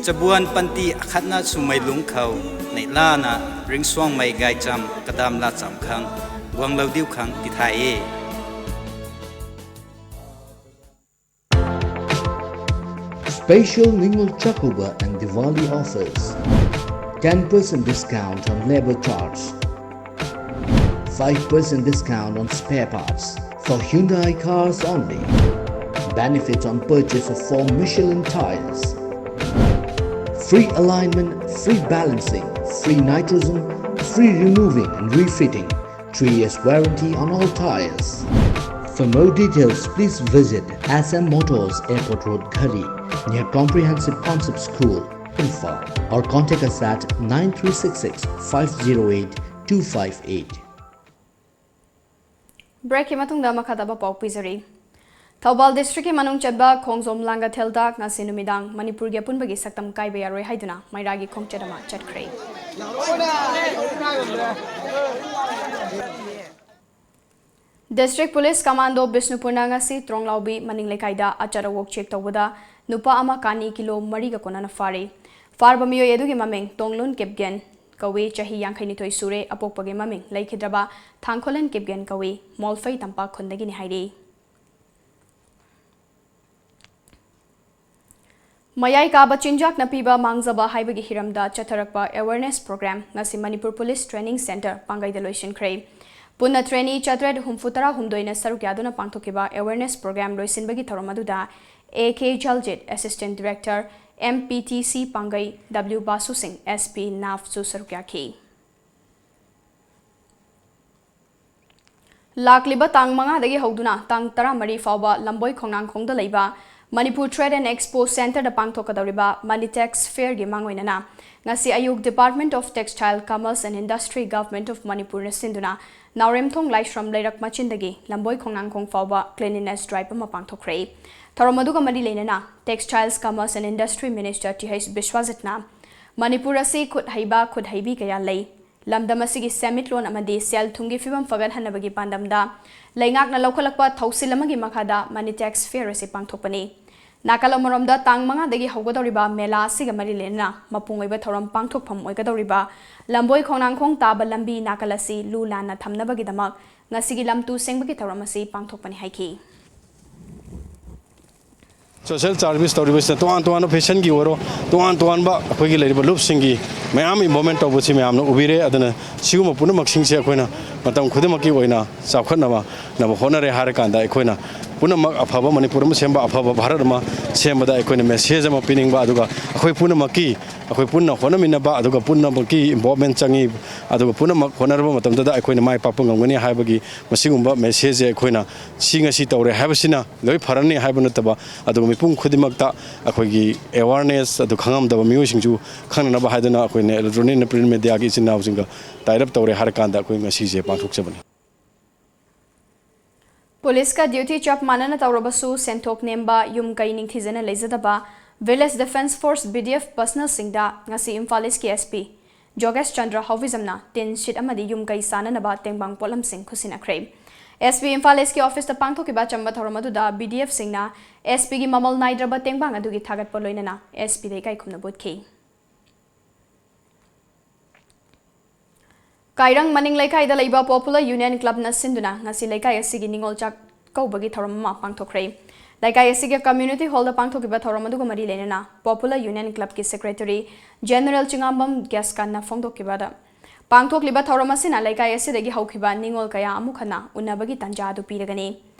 Chabuan panty akhatna swmei lung khou neihlana ringsuangmei gaychamv kadam lacham khang guanglou diu khang tithay e. Special Ningul Chakuba and Diwali offers. Ten percent discount on labor charge. Five percent discount on spare parts for Hyundai cars only. Benefits on purchase of four Michelin tires. Free alignment, free balancing, free nitrogen, free removing and refitting. Three years warranty on all tires. For more details, please visit S M Motors, Airport Road, Ghari, near Comprehensive Concept School, Imphal, or contact us at nine three six six five zero eight two five eight. Break ꯀꯤ ꯃꯇꯨꯡꯗ ꯃꯈꯥ ꯇꯥꯕ ꯄꯥꯎ ꯄꯤꯖꯔꯤ꯫ Thoubal district ꯀꯤ ꯃꯅꯨꯡ ꯆꯟꯕ ꯈꯣꯡꯖꯣꯝ ꯂꯥꯡꯒꯊꯦꯜꯗ ꯉꯁꯤ ꯅꯨꯃꯤꯗꯥꯡ ꯃꯅꯤꯄꯨꯔꯒꯤ ꯑꯄꯨꯟꯕꯒꯤ ꯁꯛꯇꯝ ꯀꯥꯏꯕ ꯌꯥꯔꯣꯏ ꯍꯥꯏꯗꯨꯅ ꯃꯩꯔꯥꯒꯤ ꯈꯣꯡꯆꯠ ꯑꯃ ꯆꯠꯈ꯭ꯔꯦ꯫ District Police Commando ꯕꯤꯁꯅꯨꯄꯨꯔꯅ ꯉꯁꯤ ꯇ꯭ꯔꯣꯡꯂꯥꯎꯕꯤ ꯃꯅꯤꯡ ꯂꯩꯀꯥꯏꯗ ꯑꯆꯥꯔ ꯑꯣꯛ check ꯇꯧꯕꯗ ꯅꯨꯄꯥ ꯑꯃ ꯀꯥꯅꯤ ꯀꯤꯂꯣ ꯃꯔꯤꯒ ꯀꯣꯟꯅꯅ ꯐꯥꯔꯦ꯫ ꯐꯥꯔꯕ ꯃꯤꯑꯣꯏ ꯑꯗꯨꯒꯤ ꯃꯃꯤꯡ ꯇꯣꯡꯂꯨꯟ ꯀꯤꯞꯒꯦꯟ ꯀꯧꯏ, ꯆꯍꯤ ꯌꯥꯡꯈꯩꯅꯤꯊꯣꯏ ꯁꯨꯔꯦ꯫ ꯑꯄꯣꯛꯄꯒꯤ ꯃꯃꯤꯡ ꯂꯩꯈꯤꯗ꯭ꯔꯕ ꯊꯥꯡꯈꯣꯂꯦꯟ ꯀꯤꯞꯒꯦꯟ ꯀꯧꯏ, ꯃꯣꯜꯐꯩ ꯇꯝꯄꯥꯛ ꯈꯨꯟꯗꯒꯤꯅꯤ ꯍꯥꯏꯔꯤ꯫ ꯃꯌꯥꯏ ꯀꯥꯕ ꯆꯤꯟꯖꯥꯛꯅ ꯄꯤꯕ ꯃꯥꯡꯖꯕ ꯍꯥꯏꯕꯒꯤ ꯍꯤꯔꯝꯗ ꯆꯠꯊꯔꯛꯄ awareness program ꯉꯁꯤ ꯃꯅꯤꯄꯨꯔ Police Training Centre ꯄꯥꯡꯒꯩꯗ ꯂꯣꯏꯁꯤꯟꯈ꯭ꯔꯦ꯫ ꯄꯨꯟꯅ trainee ꯆꯥꯇ꯭ꯔꯦꯠ ꯍꯨꯝꯐꯨ ꯇꯔꯥꯍꯨꯝꯗꯣꯏꯅ ꯁꯔꯨꯛ ꯌꯥꯗꯨꯅ ꯄꯥꯡꯊꯣꯛꯈꯤꯕ awareness program ꯂꯣꯏꯁꯤꯟꯕꯒꯤ ꯊꯧꯔꯝ ꯑꯗꯨꯗ A K ꯖꯜꯖꯤꯠ, Assistant Director, M P T C ꯄꯥꯡꯒꯩ, W ꯕꯥꯁꯨ ꯁꯤꯡ, S P ꯅꯥꯐꯁꯨ ꯁꯔꯨꯛ ꯌꯥꯈꯤ꯫ ꯂꯥꯛꯂꯤꯕ ꯇꯥꯡ ꯃꯉꯥꯗꯒꯤ ꯍꯧꯗꯨꯅ ꯇꯥꯡ ꯇꯔꯥꯃꯔꯤ ꯐꯥꯎꯕ ꯂꯝꯕꯣꯏ ꯈꯣꯡꯅꯥꯡꯈꯣꯡꯗ ꯂꯩꯕ Manipur Trade and Expo Centreꯗ ꯄꯥꯡꯊꯣꯛꯀꯗꯧꯔꯤꯕ Manitex Fairꯒꯤ ꯃꯥꯡꯑꯣꯏꯅꯅ ꯉꯁꯤ ꯑꯌꯨꯛ Department of Textile, Commerce and Industry, Government of Manipurꯅ ꯁꯤꯟꯗꯨꯅ ꯅꯥꯎꯔꯦꯝꯊꯣꯡ ꯂꯥꯏꯁ꯭ꯔꯝ ꯂꯩꯔꯛ ꯃꯆꯤꯟꯗꯒꯤ ꯂꯝꯕꯣꯏ ꯈꯣꯡꯅꯥꯡꯈꯣꯡ ꯐꯥꯎꯕ cleanliness drive ꯑꯃ ꯄꯥꯡꯊꯣꯛꯈ꯭ꯔꯦ꯫ ꯊꯧꯔꯝ ꯑꯗꯨꯒ ꯃꯔꯤ ꯂꯩꯅꯅ Textiles, Commerce and Industry Minister T H ꯕꯤꯁ꯭ꯋꯖꯤꯠꯅ ꯃꯅꯤꯄꯨꯔ ꯑꯁꯤ ꯈꯨꯠ ꯍꯩꯕ, ꯈꯨꯠ ꯍꯩꯕꯤ ꯀꯌꯥ ꯂꯩ꯫ ꯂꯝꯗꯝ ꯑꯁꯤꯒꯤ ꯁꯦꯟꯃꯤꯠꯂꯣꯟ ꯑꯃꯗꯤ ꯁꯦꯜ ꯊꯨꯝꯒꯤ ꯐꯤꯕꯝ ꯐꯒꯠꯍꯟꯅꯕꯒꯤ ꯄꯥꯟꯗꯝꯗ ꯂꯩꯉꯥꯛꯅ ꯂꯧꯈꯠꯂꯛꯄ ꯊꯧꯁꯤꯜ ꯑꯃꯒꯤ ꯃꯈꯥꯗ Manitex Fair ꯑꯁꯤ ꯄꯥꯡꯊꯣꯛꯄꯅꯤ꯫ ꯅꯥꯀꯜ ꯑꯃꯔꯣꯝꯗ, ꯇꯥꯡ ꯃꯉꯥꯗꯒꯤ ꯍꯧꯒꯗꯧꯔꯤꯕ ꯃꯦꯂꯥ ꯑꯁꯤꯒ ꯃꯔꯤ ꯂꯩꯅꯅ ꯃꯄꯨꯡ ꯑꯣꯏꯕ ꯊꯧꯔꯝ ꯄꯥꯡꯊꯣꯛꯐꯝ ꯑꯣꯏꯒꯗꯧꯔꯤꯕ ꯂꯝꯕꯣꯏ ꯈꯣꯡꯅꯥꯡꯈꯣꯡ ꯇꯥꯕ ꯂꯝꯕꯤ ꯅꯥꯀꯜ ꯑꯁꯤ ꯂꯨ ꯂꯥꯟꯅ ꯊꯝꯅꯕꯒꯤꯗꯃꯛ ꯉꯁꯤꯒꯤ ꯂꯝ ꯇꯨ ꯁꯦꯡꯕꯒꯤ ꯊꯧꯔꯝ ꯑꯁꯤ ꯄꯥꯡꯊꯣꯛꯄꯅꯤ ꯍꯥꯏꯈꯤ꯫ Social service ꯇꯧꯔꯤꯕꯁꯤꯅ ꯇꯣꯉꯥꯟ ꯇꯣꯉꯥꯟꯕ fashionꯒꯤ ꯑꯣꯏꯔꯣ, ꯇꯣꯉꯥꯟ ꯇꯣꯉꯥꯟꯕ ꯑꯩꯈꯣꯏꯒꯤ ꯂꯩꯔꯤꯕ ꯂꯨꯞꯁꯤꯡꯒꯤ ꯃꯌꯥꯝ involvement ꯇꯧꯕꯁꯤ ꯃꯌꯥꯝꯅ ꯎꯕꯤꯔꯦ꯫ ꯑꯗꯨꯅ ꯁꯤꯒꯨꯝꯕ ꯄꯨꯝꯅꯃꯛꯁꯤꯡꯁꯦ ꯑꯩꯈꯣꯏꯅ ꯃꯇꯝ ꯈꯨꯗꯤꯡꯃꯛꯀꯤ ꯑꯣꯏꯅ ꯆꯥꯎꯈꯠꯅꯕ ꯍꯣꯠꯅꯔꯦ ꯍꯥꯏꯔꯀꯥꯟꯗ, ꯑꯩꯈꯣꯏꯅ ꯄꯨꯝꯅꯃꯛ ꯑꯐꯕ ꯃꯅꯤꯄꯨꯔ ꯑꯃ ꯁꯦꯝꯕ, ꯑꯐꯕ ꯚꯥꯔꯠ ꯑꯃ ꯁꯦꯝꯕꯗ ꯑꯩꯈꯣꯏꯅ message ꯑꯃ ꯄꯤꯅꯤꯡꯕ, ꯑꯗꯨꯒ ꯑꯩꯈꯣꯏ ꯄꯨꯝꯅꯃꯛꯀꯤ, ꯑꯩꯈꯣꯏ ꯄꯨꯟꯅ ꯍꯣꯠꯅꯃꯤꯟꯅꯕ, ꯑꯗꯨꯒ ꯄꯨꯝꯅꯃꯛꯀꯤ involvement ꯆꯪꯉꯤ꯫ ꯑꯗꯨꯒ ꯄꯨꯝꯅꯃꯛ ꯍꯣꯠꯅꯔꯕ ꯃꯇꯝꯗꯗ ꯑꯩꯈꯣꯏꯅ ꯃꯥꯏ ꯄꯥꯛꯄ ꯉꯝꯒꯅꯤ ꯍꯥꯏꯕꯒꯤ ꯃꯁꯤꯒꯨꯝꯕ messageꯁꯦ ꯑꯩꯈꯣꯏꯅ ꯁꯤ ꯉꯁꯤ ꯇꯧꯔꯦ ꯍꯥꯏꯕꯁꯤꯅ ꯂꯣꯏ ꯐꯔꯅꯤ ꯍꯥꯏꯕ ꯅꯠꯇꯕ, ꯑꯗꯨꯒ ꯃꯤꯄꯨꯝ ꯈꯨꯗꯤꯡꯃꯛꯇ ꯑꯩꯈꯣꯏꯒꯤ awareness, ꯑꯗꯨ ꯈꯪꯉꯝꯗꯕ ꯃꯤꯑꯣꯏꯁꯤꯡꯁꯨ ꯈꯪꯅꯅꯕ ꯍꯥꯏꯗꯨꯅ ꯑꯩꯈꯣꯏꯅ electronic and print mediaꯒꯤ ꯏꯆꯤꯟ ꯏꯅꯥꯎꯁꯤꯡꯒ tie up ꯇꯧꯔꯦ ꯍꯥꯏꯔꯀꯥꯟꯗ ꯑꯩꯈꯣꯏ ꯉꯁꯤꯁꯦ ꯄꯥꯡꯊꯣꯛꯆꯕꯅꯤ꯫ ꯄꯨꯂꯤꯁꯀ duty ꯆꯞ ꯃꯥꯟꯅꯅ ꯇꯧꯔꯕꯁꯨ ꯁꯦꯟꯊꯣꯛ ꯅꯦꯝꯕ ꯌꯨꯝ ꯀꯩ ꯅꯤꯡꯊꯤꯖꯅ ꯂꯩꯖꯗꯕ Village Defence Force, V D F personnelꯁꯤꯡꯗ ꯉꯁꯤ ꯏꯝꯐꯥꯜ ꯏꯁꯀꯤ S P ꯖꯣꯒꯦꯁ ꯆꯟꯗ꯭ꯔ ꯍꯥꯎꯚꯤꯖꯝꯅ ꯇꯤꯟ ꯁꯤꯠ ꯑꯃꯗꯤ ꯌꯨꯝ ꯀꯩ ꯁꯥꯅꯅꯕ ꯇꯦꯡꯕꯥꯡ ꯄꯣꯠꯂꯝꯁꯤꯡ ꯈꯨꯠꯁꯤꯟꯅꯈ꯭ꯔꯦ꯫ S P ꯏꯝꯐꯥꯜ ꯏꯁꯀꯤ officeꯇ ꯄꯥꯡꯊꯣꯛꯈꯤꯕ ꯑꯆꯝꯕ ꯊꯧꯔꯝ ꯑꯗꯨꯗ V D Fꯁꯤꯡꯅ S Pꯒꯤ ꯃꯃꯜ ꯅꯥꯏꯗ꯭ꯔꯕ ꯇꯦꯡꯕꯥꯡ ꯑꯗꯨꯒꯤ ꯊꯥꯒꯠꯄ ꯂꯣꯏꯅꯅ S Pꯗ ꯏꯀꯥꯏ ꯈꯨꯝꯅꯕ ꯎꯠꯈꯤ꯫ ꯀꯥꯏꯔꯪ ꯃꯅꯤꯡ ꯂꯩꯀꯥꯏꯗ ꯂꯩꯕ Popular Union Clubꯅ ꯁꯤꯟꯗꯨꯅ ꯉꯁꯤ ꯂꯩꯀꯥꯏ ꯑꯁꯤꯒꯤ ꯅꯤꯉꯣꯜ ꯆꯥꯛꯀꯧꯕꯒꯤ ꯊꯧꯔꯝ ꯑꯃ ꯄꯥꯡꯊꯣꯛꯈ꯭ꯔꯦ꯫ ꯂꯩꯀꯥꯏ ꯑꯁꯤꯒꯤ community hallꯗ ꯄꯥꯡꯊꯣꯛꯈꯤꯕ ꯊꯧꯔꯝ ꯑꯗꯨꯒ ꯃꯔꯤ ꯂꯩꯅꯅ Popular Union Clubꯀꯤ secretary General Chingangbam ꯒ꯭ꯌꯥꯁꯀꯥꯟꯅ ꯐꯣꯡꯗꯣꯛꯈꯤꯕꯗ, ꯄꯥꯡꯊꯣꯛꯂꯤꯕ ꯊꯧꯔꯝ ꯑꯁꯤꯅ ꯂꯩꯀꯥꯏ ꯑꯁꯤꯗꯒꯤ ꯍꯧꯈꯤꯕ ꯅꯤꯉꯣꯜ ꯀꯌꯥ ꯑꯃꯨꯛ ꯍꯟꯅ ꯎꯅꯕꯒꯤ ꯇꯥꯟꯖꯥ ꯑꯗꯨ ꯄꯤꯔꯒꯅꯤ꯫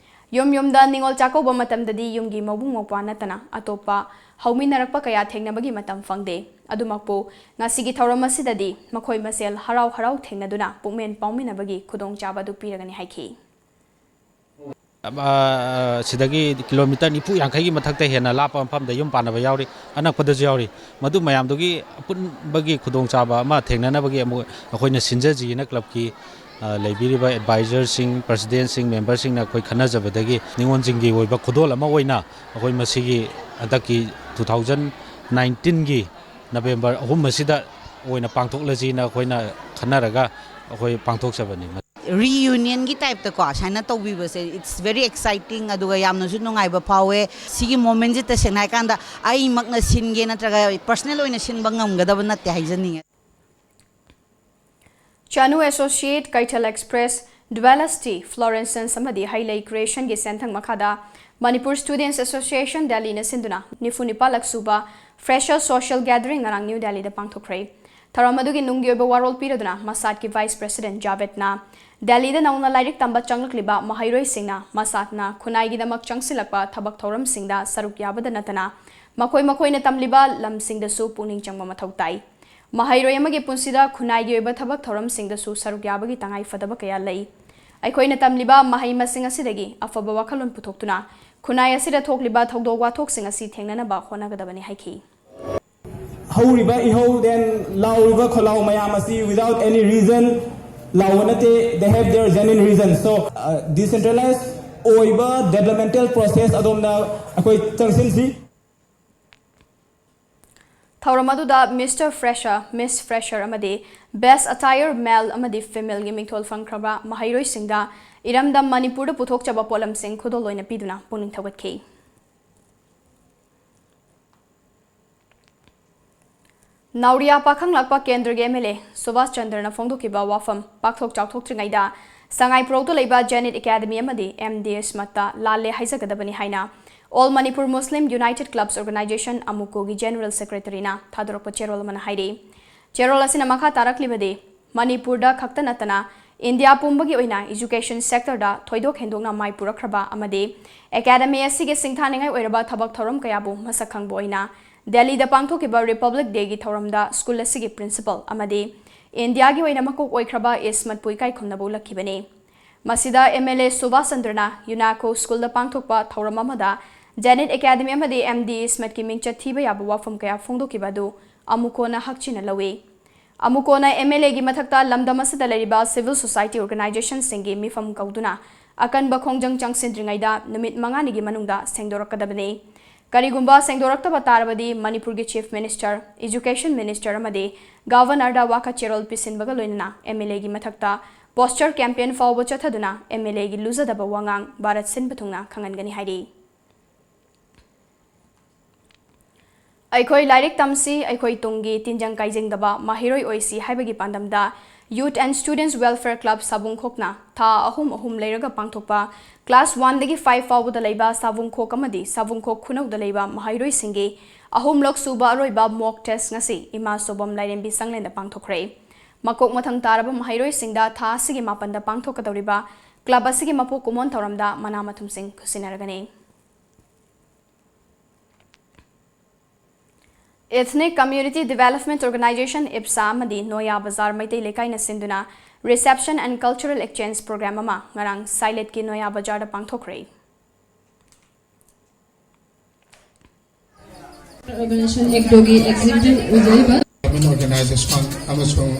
ꯌꯨꯝ ꯌꯨꯝꯗ ꯅꯤꯉꯣꯜ ꯆꯥꯛꯀꯧꯕ ꯃꯇꯝꯗꯗꯤ ꯌꯨꯝꯒꯤ ꯃꯕꯨꯡ ꯃꯧꯄ꯭ꯋꯥ ꯅꯠꯇꯅ ꯑꯇꯣꯞꯄ ꯍꯧꯃꯤꯟꯅꯔꯛꯄ ꯀꯌꯥ ꯊꯦꯡꯅꯕꯒꯤ ꯃꯇꯝ ꯐꯪꯗꯦ꯫ ꯑꯗꯨꯃꯛꯄꯨ ꯉꯁꯤꯒꯤ ꯊꯧꯔꯝ ꯑꯁꯤꯗꯗꯤ ꯃꯈꯣꯏ ꯃꯁꯦꯜ ꯍꯔꯥꯎ ꯍꯔꯥꯎ ꯊꯦꯡꯅꯗꯨꯅ ꯄꯨꯛꯃꯦꯟ ꯄꯥꯎꯃꯤꯟꯅꯕꯒꯤ ꯈꯨꯗꯣꯡꯆꯥꯕ ꯑꯗꯨ ꯄꯤꯔꯒꯅꯤ ꯍꯥꯏꯈꯤ꯫ ꯑ, ꯁꯤꯗꯒꯤ ꯀꯤꯂꯣꯃꯤꯇꯔ ꯅꯤꯐꯨ ꯌꯥꯡꯈꯩꯒꯤ ꯃꯊꯛꯇ ꯍꯦꯟꯅ ꯂꯥꯞꯄ ꯃꯐꯝꯗ ꯌꯨꯝ ꯄꯥꯟꯅꯕ ꯌꯥꯎꯔꯤ, ꯑꯅꯛꯄꯗꯁꯨ ꯌꯥꯎꯔꯤ꯫ ꯃꯗꯨ ꯃꯌꯥꯝꯗꯨꯒꯤ ꯑꯄꯨꯟꯕꯒꯤ ꯈꯨꯗꯣꯡꯆꯥꯕ ꯑꯃ ꯊꯦꯡꯅꯅꯕꯒꯤ ꯑꯃꯨꯛ ꯑꯩꯈꯣꯏꯅ ꯁꯤꯟꯖꯁꯤꯅ ꯀ꯭ꯂꯕꯀꯤ, ꯑ, ꯂꯩꯕꯤꯔꯤꯕ ꯑꯦꯗꯚꯥꯏꯖꯔꯁꯤꯡ, ꯄ꯭ꯔꯁꯤꯗꯦꯟꯁꯤꯡ, ꯃꯦꯝꯕꯔꯁꯤꯡꯅ ꯑꯩꯈꯣꯏ ꯈꯟꯅꯖꯕꯗꯒꯤ ꯅꯤꯉꯣꯜꯁꯤꯡꯒꯤ ꯑꯣꯏꯕ ꯈꯨꯗꯣꯜ ꯑꯃ ꯑꯣꯏꯅ ꯑꯩꯈꯣꯏ ꯃꯁꯤꯒꯤ ꯍꯟꯗꯛꯀꯤ two thousand nineteenꯒꯤ November ꯑꯍꯨꯝ ꯑꯁꯤꯗ ꯑꯣꯏꯅ ꯄꯥꯡꯊꯣꯛꯂꯁꯤꯅ ꯑꯩꯈꯣꯏꯅ ꯈꯟꯅꯔꯒ ꯑꯩꯈꯣꯏ ꯄꯥꯡꯊꯣꯛꯆꯕꯅꯤ꯫ Reunionꯒꯤ typeꯇꯀꯣ ꯁꯨꯃꯥꯏꯅ ꯇꯧꯕꯤꯕꯁꯦ, it's very exciting, ꯑꯗꯨꯒ ꯌꯥꯝꯅꯁꯨ ꯅꯨꯡꯉꯥꯏꯕ ꯐꯥꯎꯋꯦ꯫ ꯁꯤꯒꯤ momentꯁꯤ ꯇꯁꯦꯡꯅ ꯍꯥꯏꯀꯥꯟꯗ ꯑꯩꯃꯛꯅ ꯁꯤꯟꯒꯦ ꯅꯠꯇ꯭ꯔꯒ personal ꯑꯣꯏꯅ ꯁꯤꯟꯕ ꯉꯝꯒꯗꯕ ꯅꯠꯇꯦ ꯍꯥꯏꯖꯅꯤꯡꯉꯦ꯫ ꯆꯥꯅꯨ ꯑꯦꯁꯣꯁꯤꯌꯦꯠ, ꯀꯩꯊꯦꯜ ꯑꯦꯛꯁꯄ꯭ꯔꯦꯁ, ꯗꯨꯋꯦꯂꯁꯇꯤ, ꯐ꯭ꯂꯣꯔꯦꯟꯁꯟꯁ ꯑꯃꯗꯤ ꯍꯩꯂꯩ ꯀ꯭ꯔꯤꯌꯦꯁꯟꯒꯤ ꯁꯦꯟꯊꯪ ꯃꯈꯥꯗ Manipur Students Association Delhiꯅ ꯁꯤꯟꯗꯨꯅ ꯅꯤꯐꯨ ꯅꯤꯄꯥꯜꯂꯛ ꯁꯨꯕ Fresher Social Gathering ꯉꯔꯥꯡ ꯅ꯭ꯌꯨ ꯗꯦꯜꯂꯤꯗ ꯄꯥꯡꯊꯣꯛꯈ꯭ꯔꯦ꯫ ꯊꯧꯔꯝ ꯑꯗꯨꯒꯤ ꯅꯨꯡꯒꯤ ꯑꯣꯏꯕ ꯋꯥꯔꯣꯜ ꯄꯤꯔꯗꯨꯅ ꯃꯁꯥꯠꯀꯤ ꯚꯥꯏꯁ ꯄ꯭ꯔꯦꯁꯤꯗꯦꯟꯠ ꯖꯥꯚꯦꯗꯅ ꯗꯦꯜꯂꯤꯗ ꯅꯧꯅ ꯂꯥꯏꯔꯤꯛ ꯇꯝꯕ ꯆꯪꯂꯛꯂꯤꯕ ꯃꯍꯩꯔꯣꯏꯁꯤꯡꯅ ꯃꯁꯥꯠꯅ ꯈꯨꯟꯅꯥꯏꯒꯤꯗꯃꯛ ꯆꯪꯁꯤꯜꯂꯛꯄ ꯊꯕꯛ ꯊꯧꯔꯝꯁꯤꯡꯗ ꯁꯔꯨꯛ ꯌꯥꯕꯗ ꯅꯠꯇꯅ ꯃꯈꯣꯏ ꯃꯈꯣꯏꯅ ꯇꯝꯂꯤꯕ ꯂꯝꯁꯤꯡꯗꯁꯨ ꯄꯨꯛꯅꯤꯡ ꯆꯪꯕ ꯃꯊꯧ ꯇꯥꯏ꯫ ꯃꯍꯩꯔꯣꯏ ꯑꯃꯒꯤ ꯄꯨꯟꯁꯤꯗ ꯈꯨꯟꯅꯥꯏꯒꯤ ꯑꯣꯏꯕ ꯊꯕꯛ ꯊꯧꯔꯝꯁꯤꯡꯗꯁꯨ ꯁꯔꯨꯛ ꯌꯥꯕꯒꯤ ꯇꯉꯥꯏ ꯐꯗꯕ ꯀꯌꯥ ꯂꯩ꯫ ꯑꯩꯈꯣꯏꯅ ꯇꯝꯂꯤꯕ ꯃꯍꯩ ꯃꯁꯤꯡ ꯑꯁꯤꯗꯒꯤ ꯑꯐꯕ ꯋꯥꯈꯜꯂꯣꯟ ꯄꯨꯊꯣꯛꯇꯨꯅ ꯈꯨꯟꯅꯥꯏ ꯑꯁꯤꯗ ꯊꯣꯛꯂꯤꯕ ꯊꯧꯗꯣꯛ ꯋꯥꯊꯣꯛꯁꯤꯡ ꯑꯁꯤ ꯊꯦꯡꯅꯅꯕ ꯍꯣꯠꯅꯒꯗꯕꯅꯤ ꯍꯥꯏꯈꯤ꯫ ꯍꯧꯔꯤꯕ ꯏꯍꯧ, then ꯂꯥꯎꯔꯤꯕ ꯈꯣꯜꯂꯥꯎ ꯃꯌꯥꯝ ꯑꯁꯤ without any reason ꯂꯥꯎꯕ ꯅꯠꯇꯦ, they have their genuine reasons. So, uh, decentralized ꯑꯣꯏꯕ developmental process ꯑꯗꯣꯝꯗ ꯑꯩꯈꯣꯏ ꯆꯪꯁꯤꯟꯁꯤ꯫ ꯊꯧꯔꯝ ꯑꯗꯨꯗ Mister Fresher, Miss Fresher ꯑꯃꯗꯤ Best Attire Male ꯑꯃꯗꯤ Femaleꯒꯤ ꯃꯤꯡꯊꯣꯜ ꯐꯪꯈ꯭ꯔꯕ ꯃꯍꯩꯔꯣꯏꯁꯤꯡꯗ ꯏꯔꯝꯗꯝ ꯃꯅꯤꯄꯨꯔꯗ ꯄꯨꯊꯣꯛꯆꯕ ꯄꯣꯠꯂꯝꯁꯤꯡ ꯈꯨꯗꯣꯜ ꯑꯣꯏꯅ ꯄꯤꯗꯨꯅ ꯄꯨꯛꯅꯤꯡ ꯊꯧꯒꯠꯈꯤ꯫ ꯅꯥꯎꯔꯤꯌꯥ ꯄꯥꯈꯪ ꯂꯥꯛꯄ ꯀꯦꯟꯗ꯭ꯔꯒꯤ MLA ꯁꯨꯕꯥꯁ ꯆꯟꯗ꯭ꯔꯅ ꯐꯣꯡꯗꯣꯛꯈꯤꯕ ꯋꯥꯐꯝ ꯄꯥꯛꯊꯣꯛ ꯆꯥꯎꯊꯣꯛꯇ꯭ꯔꯤꯉꯩꯗ ꯁꯉꯥꯏ ꯄ꯭ꯔꯧꯗ ꯂꯩꯕ ꯖꯦꯅꯤꯠ ꯑꯦꯀꯥꯗꯃꯤ ꯑꯃꯗꯤ MDS ꯃꯠꯇ ꯂꯥꯜꯂꯦ ꯍꯥꯏꯖꯒꯗꯕꯅꯤ ꯍꯥꯏꯅ All Manipur Muslim United Clubs Organization, ꯑꯃꯨꯀꯣꯒꯤ ꯖꯦꯅꯔꯦꯜ ꯁꯦꯀ꯭ꯔꯦꯇꯔꯤꯅ ꯊꯥꯗꯣꯔꯛꯄ ꯆꯦꯔꯣꯜ ꯑꯃꯅ ꯍꯥꯏꯔꯤ꯫ ꯆꯦꯔꯣꯜ ꯑꯁꯤꯅ ꯃꯈꯥ ꯇꯥꯔꯛꯂꯤꯕꯗꯤ, ꯃꯅꯤꯄꯨꯔꯗ ꯈꯛꯇ ꯅꯠꯇꯅ ꯏꯟꯗꯤꯌꯥ ꯄꯨꯝꯕꯒꯤ ꯑꯣꯏꯅ education sectorꯗ ꯊꯣꯏꯗꯣꯛ ꯍꯦꯟꯗꯣꯛꯅ ꯃꯥꯏ ꯄꯨꯔꯛꯈ꯭ꯔꯕ ꯑꯃꯗꯤ ꯑꯦꯀꯥꯗꯃꯤ ꯑꯁꯤꯒꯤ ꯁꯤꯡꯊꯥꯅꯤꯡꯉꯥꯏ ꯑꯣꯏꯔꯕ ꯊꯕꯛ ꯊꯧꯔꯝ ꯀꯌꯥꯕꯨ ꯃꯁꯛ ꯈꯪꯕ ꯑꯣꯏꯅ ꯗꯦꯜꯂꯤꯗ ꯄꯥꯡꯊꯣꯛꯈꯤꯕ Republic Dayꯒꯤ ꯊꯧꯔꯝꯗ ꯁ꯭ꯀꯨꯜ ꯑꯁꯤꯒꯤ principal ꯑꯃꯗꯤ ꯏꯟꯗꯤꯌꯥꯒꯤ ꯑꯣꯏꯅ ꯃꯀꯣꯛ ꯑꯣꯏꯈ꯭ꯔꯕ ꯏꯁꯃꯠꯄꯨ ꯏꯀꯥꯏ ꯈꯨꯝꯅꯕ ꯎꯠꯂꯛꯈꯤꯕꯅꯤ꯫ ꯃꯁꯤꯗ MLA ꯁꯨꯕꯥꯁ ꯆꯟꯗ꯭ꯔꯅ ꯌꯨꯅꯥꯀꯣ ꯁ꯭ꯀꯨꯜꯗ ꯄꯥꯡꯊꯣꯛꯄ ꯊꯧꯔꯝ ꯑꯃꯗ ꯖꯦꯅꯤꯠ ꯑꯦꯀꯥꯗꯃꯤ ꯑꯃꯗꯤ MD ꯏꯁꯃꯠꯀꯤ ꯃꯤꯡꯆꯠ ꯊꯤꯕ ꯌꯥꯕ ꯋꯥꯐꯝ ꯀꯌꯥ ꯐꯣꯡꯗꯣꯛꯈꯤꯕ ꯑꯗꯨ ꯑꯃꯨꯛ ꯀꯣꯟꯅ ꯍꯛꯆꯤꯟꯅ ꯂꯧꯏ꯫ ꯑꯃꯨꯛ ꯀꯣꯟꯅ MLAꯒꯤ ꯃꯊꯛꯇ ꯂꯝꯗꯝ ꯑꯁꯤꯗ ꯂꯩꯔꯤꯕ civil society organizationꯁꯤꯡꯒꯤ ꯃꯤꯐꯝ ꯀꯧꯗꯨꯅ ꯑꯀꯟꯕ ꯈꯣꯡꯖꯪ ꯆꯪꯁꯤꯟꯗ꯭ꯔꯤꯉꯩꯗ ꯅꯨꯃꯤꯠ ꯃꯉꯥꯅꯤꯒꯤ ꯃꯅꯨꯡꯗ ꯁꯦꯡꯗꯣꯔꯛꯀꯗꯕꯅꯤ꯫ ꯀꯔꯤꯒꯨꯝꯕ ꯁꯦꯡꯗꯣꯔꯛꯇꯕ ꯇꯥꯔꯕꯗꯤ ꯃꯅꯤꯄꯨꯔꯒꯤ Chief Minister, Education Minister ꯑꯃꯗꯤ Governorꯗ ꯋꯥꯀꯠ ꯆꯦꯔꯣꯜ ꯄꯤꯁꯤꯟꯕꯒ ꯂꯣꯏꯅꯅ MLAꯒꯤ ꯃꯊꯛꯇ poster campaign ꯐꯥꯎꯕ ꯆꯠꯊꯗꯨꯅ MLAꯒꯤ ꯂꯨꯖꯗꯕ ꯋꯥꯉꯥꯡ ꯚꯥꯔꯠ ꯁꯤꯟꯕ ꯊꯨꯡꯅ ꯈꯪꯍꯟꯒꯅꯤ ꯍꯥꯏꯔꯤ꯫ ꯑꯩꯈꯣꯏ ꯂꯥꯏꯔꯤꯛ ꯇꯝꯁꯤ, ꯑꯩꯈꯣꯏ ꯇꯨꯡꯒꯤ ꯇꯤꯟꯖꯪ ꯀꯥꯏꯖꯪꯗꯕ ꯃꯍꯩꯔꯣꯏ ꯑꯣꯏꯁꯤ ꯍꯥꯏꯕꯒꯤ ꯄꯥꯟꯗꯝꯗ Youth and Students Welfare Club ꯁꯥꯕꯨꯡꯈꯣꯛꯅ ꯊꯥ ꯑꯍꯨꯝ ꯑꯍꯨꯝ ꯂꯩꯔꯒ ꯄꯥꯡꯊꯣꯛꯄ class oneꯗꯒꯤ five ꯐꯥꯎꯕꯗ ꯂꯩꯕ ꯁꯥꯕꯨꯡꯈꯣꯛ ꯑꯃꯗꯤ ꯁꯥꯕꯨꯡꯈꯣꯛ ꯈꯨꯅꯧꯗ ꯂꯩꯕ ꯃꯍꯩꯔꯣꯏꯁꯤꯡꯒꯤ ꯑꯍꯨꯝꯂꯛ ꯁꯨꯕ ꯑꯔꯣꯏꯕ mock test ꯉꯁꯤ ꯏꯃꯥ ꯁꯣꯕꯝ ꯂꯥꯏꯔꯦꯝꯕꯤ ꯁꯪꯂꯦꯟꯗ ꯄꯥꯡꯊꯣꯛꯈ꯭ꯔꯦ꯫ ꯃꯀꯣꯛ ꯃꯊꯪ ꯇꯥꯔꯕ ꯃꯍꯩꯔꯣꯏꯁꯤꯡꯗ ꯊꯥ ꯑꯁꯤꯒꯤ ꯃꯥꯄꯟꯗ ꯄꯥꯡꯊꯣꯛꯀꯗꯧꯔꯤꯕ club ꯑꯁꯤꯒꯤ ꯃꯄꯣꯛ ꯀꯨꯝꯑꯣꯟ ꯊꯧꯔꯝꯗ ꯃꯅꯥ ꯃꯊꯨꯝꯁꯤꯡ ꯈꯨꯠꯁꯤꯟꯅꯔꯒꯅꯤ꯫ Ethnic Community Development Organization, ꯏꯞꯁꯥ, ꯑꯃꯗꯤ ꯅꯣꯌꯥ ꯕꯖꯥꯔ ꯃꯩꯇꯩ ꯂꯩꯀꯥꯏꯅ ꯁꯤꯟꯗꯨꯅ Reception and Cultural Exchange Program ꯑꯃ ꯉꯔꯥꯡ ꯁꯥꯏꯂꯦꯠꯀꯤ ꯅꯣꯌꯥ ꯕꯖꯥꯔꯗ ꯄꯥꯡꯊꯣꯛꯈ꯭ꯔꯦ꯫ Organization ꯑꯦꯛꯇꯣꯒꯤ executive ꯑꯣꯏꯖꯔꯤꯕ Development Organization ꯑꯃꯁꯨꯡ,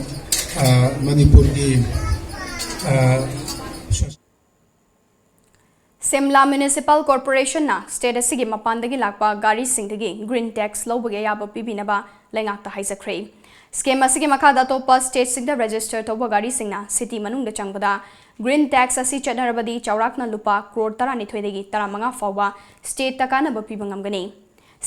ꯑ, ꯃꯅꯤꯄꯨꯔꯒꯤ, ꯑ, ꯁꯤꯝꯂꯥ Municipal Corporationꯅ state ꯑꯁꯤꯒꯤ ꯃꯄꯥꯟꯗꯒꯤ ꯂꯥꯛꯄ ꯒꯥꯔꯤꯁꯤꯡꯗꯒꯤ green tax ꯂꯧꯕꯒꯤ ꯑꯌꯥꯕ ꯄꯤꯕꯤꯅꯕ ꯂꯩꯉꯥꯛꯇ ꯍꯥꯏꯖꯈ꯭ꯔꯦ꯫ Scheme ꯑꯁꯤꯒꯤ ꯃꯈꯥꯗ ꯑꯇꯣꯞꯄ stateꯁꯤꯡꯗ register ꯇꯧꯕ ꯒꯥꯔꯤꯁꯤꯡꯅ city ꯃꯅꯨꯡꯗ ꯆꯪꯕꯗ green tax ꯑꯁꯤ ꯆꯠꯅꯔꯕꯗꯤ ꯆꯥꯎꯔꯥꯛꯅ ꯂꯨꯄꯥ ꯀ꯭ꯔꯣꯔ ꯇꯔꯥꯅꯤꯊꯣꯏꯗꯒꯤ ꯇꯔꯥꯃꯉꯥ ꯐꯥꯎꯕ stateꯇ ꯀꯥꯟꯅꯕ ꯄꯤꯕ ꯉꯝꯒꯅꯤ꯫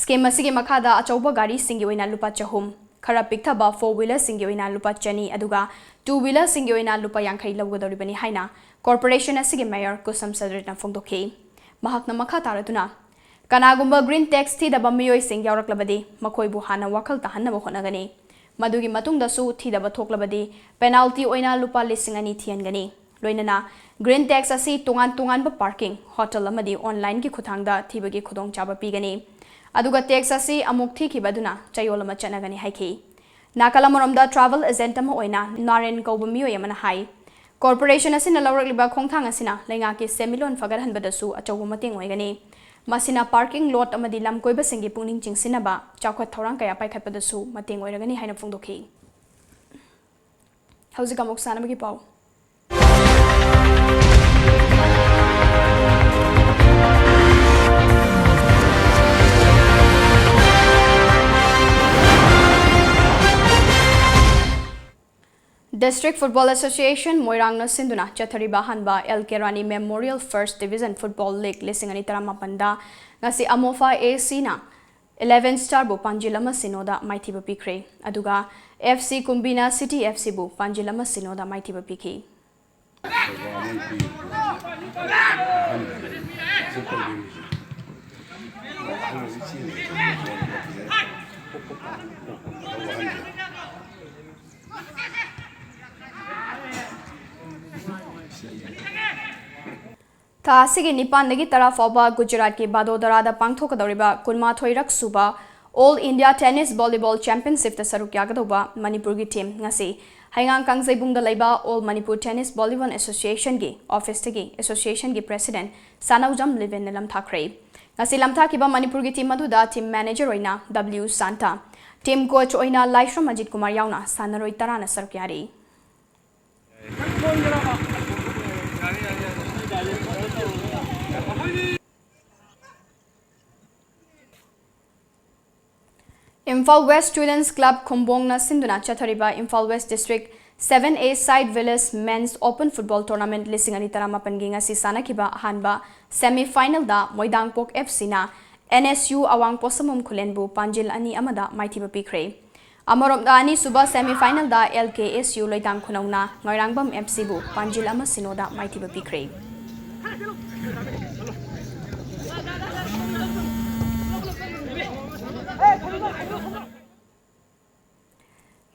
Scheme ꯑꯁꯤꯒꯤ ꯃꯈꯥꯗ ꯑꯆꯧꯕ ꯒꯥꯔꯤꯁꯤꯡꯒꯤ ꯑꯣꯏꯅ ꯂꯨꯄꯥ ꯆꯍꯨꯝ, ꯈꯔ ꯄꯤꯛꯊꯕ four wheelerꯁꯤꯡꯒꯤ ꯑꯣꯏꯅ ꯂꯨꯄꯥ ꯆꯅꯤ, ꯑꯗꯨꯒ two wheelerꯁꯤꯡꯒꯤ ꯑꯣꯏꯅ ꯂꯨꯄꯥ ꯌꯥꯡꯈꯩ ꯂꯧꯒꯗꯧꯔꯤꯕꯅꯤ ꯍꯥꯏꯅ corporation ꯑꯁꯤꯒꯤ mayor ꯀꯨꯁꯝ ꯁꯗ꯭ꯔꯠꯅ ꯐꯣꯡꯗꯣꯛꯈꯤ꯫ ꯃꯍꯥꯛꯅ ꯃꯈꯥ ꯇꯥꯔꯗꯨꯅ, ꯀꯅꯥꯒꯨꯝꯕ green tax ꯊꯤꯗꯕ ꯃꯤꯑꯣꯏꯁꯤꯡ ꯌꯥꯎꯔꯛꯂꯕꯗꯤ ꯃꯈꯣꯏꯕꯨ ꯍꯥꯟꯅ ꯋꯥꯈꯜ ꯇꯥꯍꯟꯅꯕ ꯍꯣꯠꯅꯒꯅꯤ꯫ ꯃꯗꯨꯒꯤ ꯃꯇꯨꯡꯗꯁꯨ ꯊꯤꯗꯕ ꯊꯣꯛꯂꯕꯗꯤ penalty ꯑꯣꯏꯅ ꯂꯨꯄꯥ ꯂꯤꯁꯤꯡ ꯑꯅꯤ ꯊꯤꯍꯟꯒꯅꯤ꯫ ꯂꯣꯏꯅꯅ green tax ꯑꯁꯤ ꯇꯣꯉꯥꯟ ꯇꯣꯉꯥꯟꯕ parking, hotel ꯑꯃꯗꯤ onlineꯒꯤ ꯈꯨꯠꯊꯥꯡꯗ ꯊꯤꯕꯒꯤ ꯈꯨꯗꯣꯡꯆꯥꯕ ꯄꯤꯒꯅꯤ꯫ ꯑꯗꯨꯒ tax ꯑꯁꯤ ꯑꯃꯨꯛ ꯊꯤꯈꯤꯕ ꯑꯗꯨꯅ ꯆꯌꯣꯜ ꯑꯃ ꯆꯠꯅꯒꯅꯤ ꯍꯥꯏꯈꯤ꯫ ꯅꯥꯀꯜ ꯑꯃꯔꯣꯝꯗ travel agent ꯑꯃ ꯑꯣꯏꯅ ꯅꯥꯔꯦꯟ ꯀꯧꯕ ꯃꯤꯑꯣꯏ ꯑꯃꯅ ꯍꯥꯏ, Corporation ꯑꯁꯤꯅ ꯂꯧꯔꯛꯂꯤꯕ ꯈꯣꯡꯊꯥꯡ ꯑꯁꯤꯅ ꯂꯩꯉꯥꯛꯀꯤ ꯁꯦꯟꯃꯤꯠꯂꯣꯟ ꯐꯒꯠꯍꯟꯕꯗꯁꯨ ꯑꯆꯧꯕ ꯃꯇꯦꯡ ꯑꯣꯏꯒꯅꯤ꯫ ꯃꯁꯤꯅ parking lot ꯑꯃꯗꯤ ꯂꯝꯀꯣꯏꯕꯁꯤꯡꯒꯤ ꯄꯨꯛꯅꯤꯡ ꯆꯤꯡꯁꯤꯟꯅꯕ ꯆꯥꯎꯈꯠ ꯊꯧꯔꯥꯡ ꯀꯌꯥ ꯄꯥꯏꯈꯠꯄꯗꯁꯨ ꯃꯇꯦꯡ ꯑꯣꯏꯔꯒꯅꯤ ꯍꯥꯏꯅ ꯐꯣꯡꯗꯣꯛꯈꯤ꯫ ꯍꯧꯖꯤꯛ ꯑꯃꯨꯛ ꯁꯥꯟꯅꯕꯒꯤ ꯄꯥꯎ꯫ District Football Association ꯃꯣꯏꯔꯥꯡꯅ ꯁꯤꯟꯗꯨꯅ ꯆꯠꯊꯔꯤꯕ ꯑꯍꯥꯟꯕ L K Rani Memorial First Division Football League ꯂꯤꯁꯤꯡ ꯑꯅꯤ ꯇꯔꯥꯃꯥꯄꯟꯗ ꯉꯁꯤ ꯑꯃꯣꯐꯥ A Cꯅ Eleven Starꯕꯨ ꯄꯥꯟꯖꯤꯜ ꯑꯃ ꯁꯤꯅꯣꯗ ꯃꯥꯏꯊꯤꯕ ꯄꯤꯈ꯭ꯔꯦ꯫ ꯑꯗꯨꯒ F C ꯀꯨꯝꯕꯤꯅ City F Cꯕꯨ ꯄꯥꯟꯖꯤꯜ ꯑꯃ ꯁꯤꯅꯣꯗ ꯃꯥꯏꯊꯤꯕ ꯄꯤꯈꯤ꯫ ꯊꯥ ꯑꯁꯤꯒꯤ ꯅꯤꯄꯥꯟꯗꯒꯤ ꯇꯔꯥ ꯐꯥꯎꯕ ꯒꯨꯖꯔꯥꯠꯀꯤ ꯕꯥꯗꯣꯗꯔꯥꯗ ꯄꯥꯡꯊꯣꯛꯀꯗꯧꯔꯤꯕ ꯀꯨꯟꯃꯥꯊꯣꯏꯔꯛ ꯁꯨꯕ All India Tennis Volleyball Championshipꯇ ꯁꯔꯨꯛ ꯌꯥꯒꯗꯧꯕ ꯃꯅꯤꯄꯨꯔꯒꯤ team ꯉꯁꯤ ꯍꯩꯉꯥꯡ ꯀꯥꯡꯖꯩꯕꯨꯡꯗ ꯂꯩꯕ All Manipur Tennis Volleyball Associationꯒꯤ officeꯇꯒꯤ associationꯒꯤ president ꯁꯥꯅꯧꯖꯝ ꯂꯤꯕꯦꯟꯅ ꯂꯝꯊꯥꯈ꯭ꯔꯦ꯫ ꯉꯁꯤ ꯂꯝꯊꯥꯈꯤꯕ ꯃꯅꯤꯄꯨꯔꯒꯤ team ꯑꯗꯨꯗ team manager ꯑꯣꯏꯅ W ꯁꯥꯟꯇ, team coach ꯑꯣꯏꯅ ꯂꯥꯏꯁ꯭ꯔꯝ ꯑꯖꯤꯠ ꯀꯨꯃꯥꯔ ꯌꯥꯎꯅ ꯁꯥꯟꯅꯔꯣꯏ ꯇꯔꯥꯅ ꯁꯔꯨꯛ ꯌꯥꯔꯤ꯫ Imphal West Students Club ꯈꯨꯝꯕꯣꯡꯅ ꯁꯤꯟꯗꯨꯅ ꯆꯠꯊꯔꯤꯕ Imphal West District seven A Side Village Men's Open Football Tournament ꯂꯤꯁꯤꯡ ꯑꯅꯤ ꯇꯔꯥꯃꯥꯄꯟꯒꯤ ꯉꯁꯤ ꯁꯥꯟꯅꯈꯤꯕ ꯑꯍꯥꯟꯕ semi finalꯗ ꯃꯣꯏꯗꯥꯡꯄꯣꯛ F Cꯅ N S U ꯑꯋꯥꯡ ꯄꯣꯠꯁꯪꯕꯝ ꯈꯨꯂꯦꯟꯕꯨ ꯄꯥꯟꯖꯤꯜ ꯑꯅꯤ ꯑꯃꯗ ꯃꯥꯏꯊꯤꯕ ꯄꯤꯈ꯭ꯔꯦ꯫ ꯑꯃꯔꯣꯝꯗ, ꯑꯅꯤꯁꯨꯕ semi finalꯗ L K S U ꯂꯩꯇꯥꯝ ꯈꯨꯅꯧꯅ ꯉꯥꯏꯔꯥꯡꯕꯝ F Cꯕꯨ ꯄꯥꯟꯖꯤꯜ ꯑꯃ ꯁꯤꯅꯣꯗ ꯃꯥꯏꯊꯤꯕ ꯄꯤꯈ꯭ꯔꯦ꯫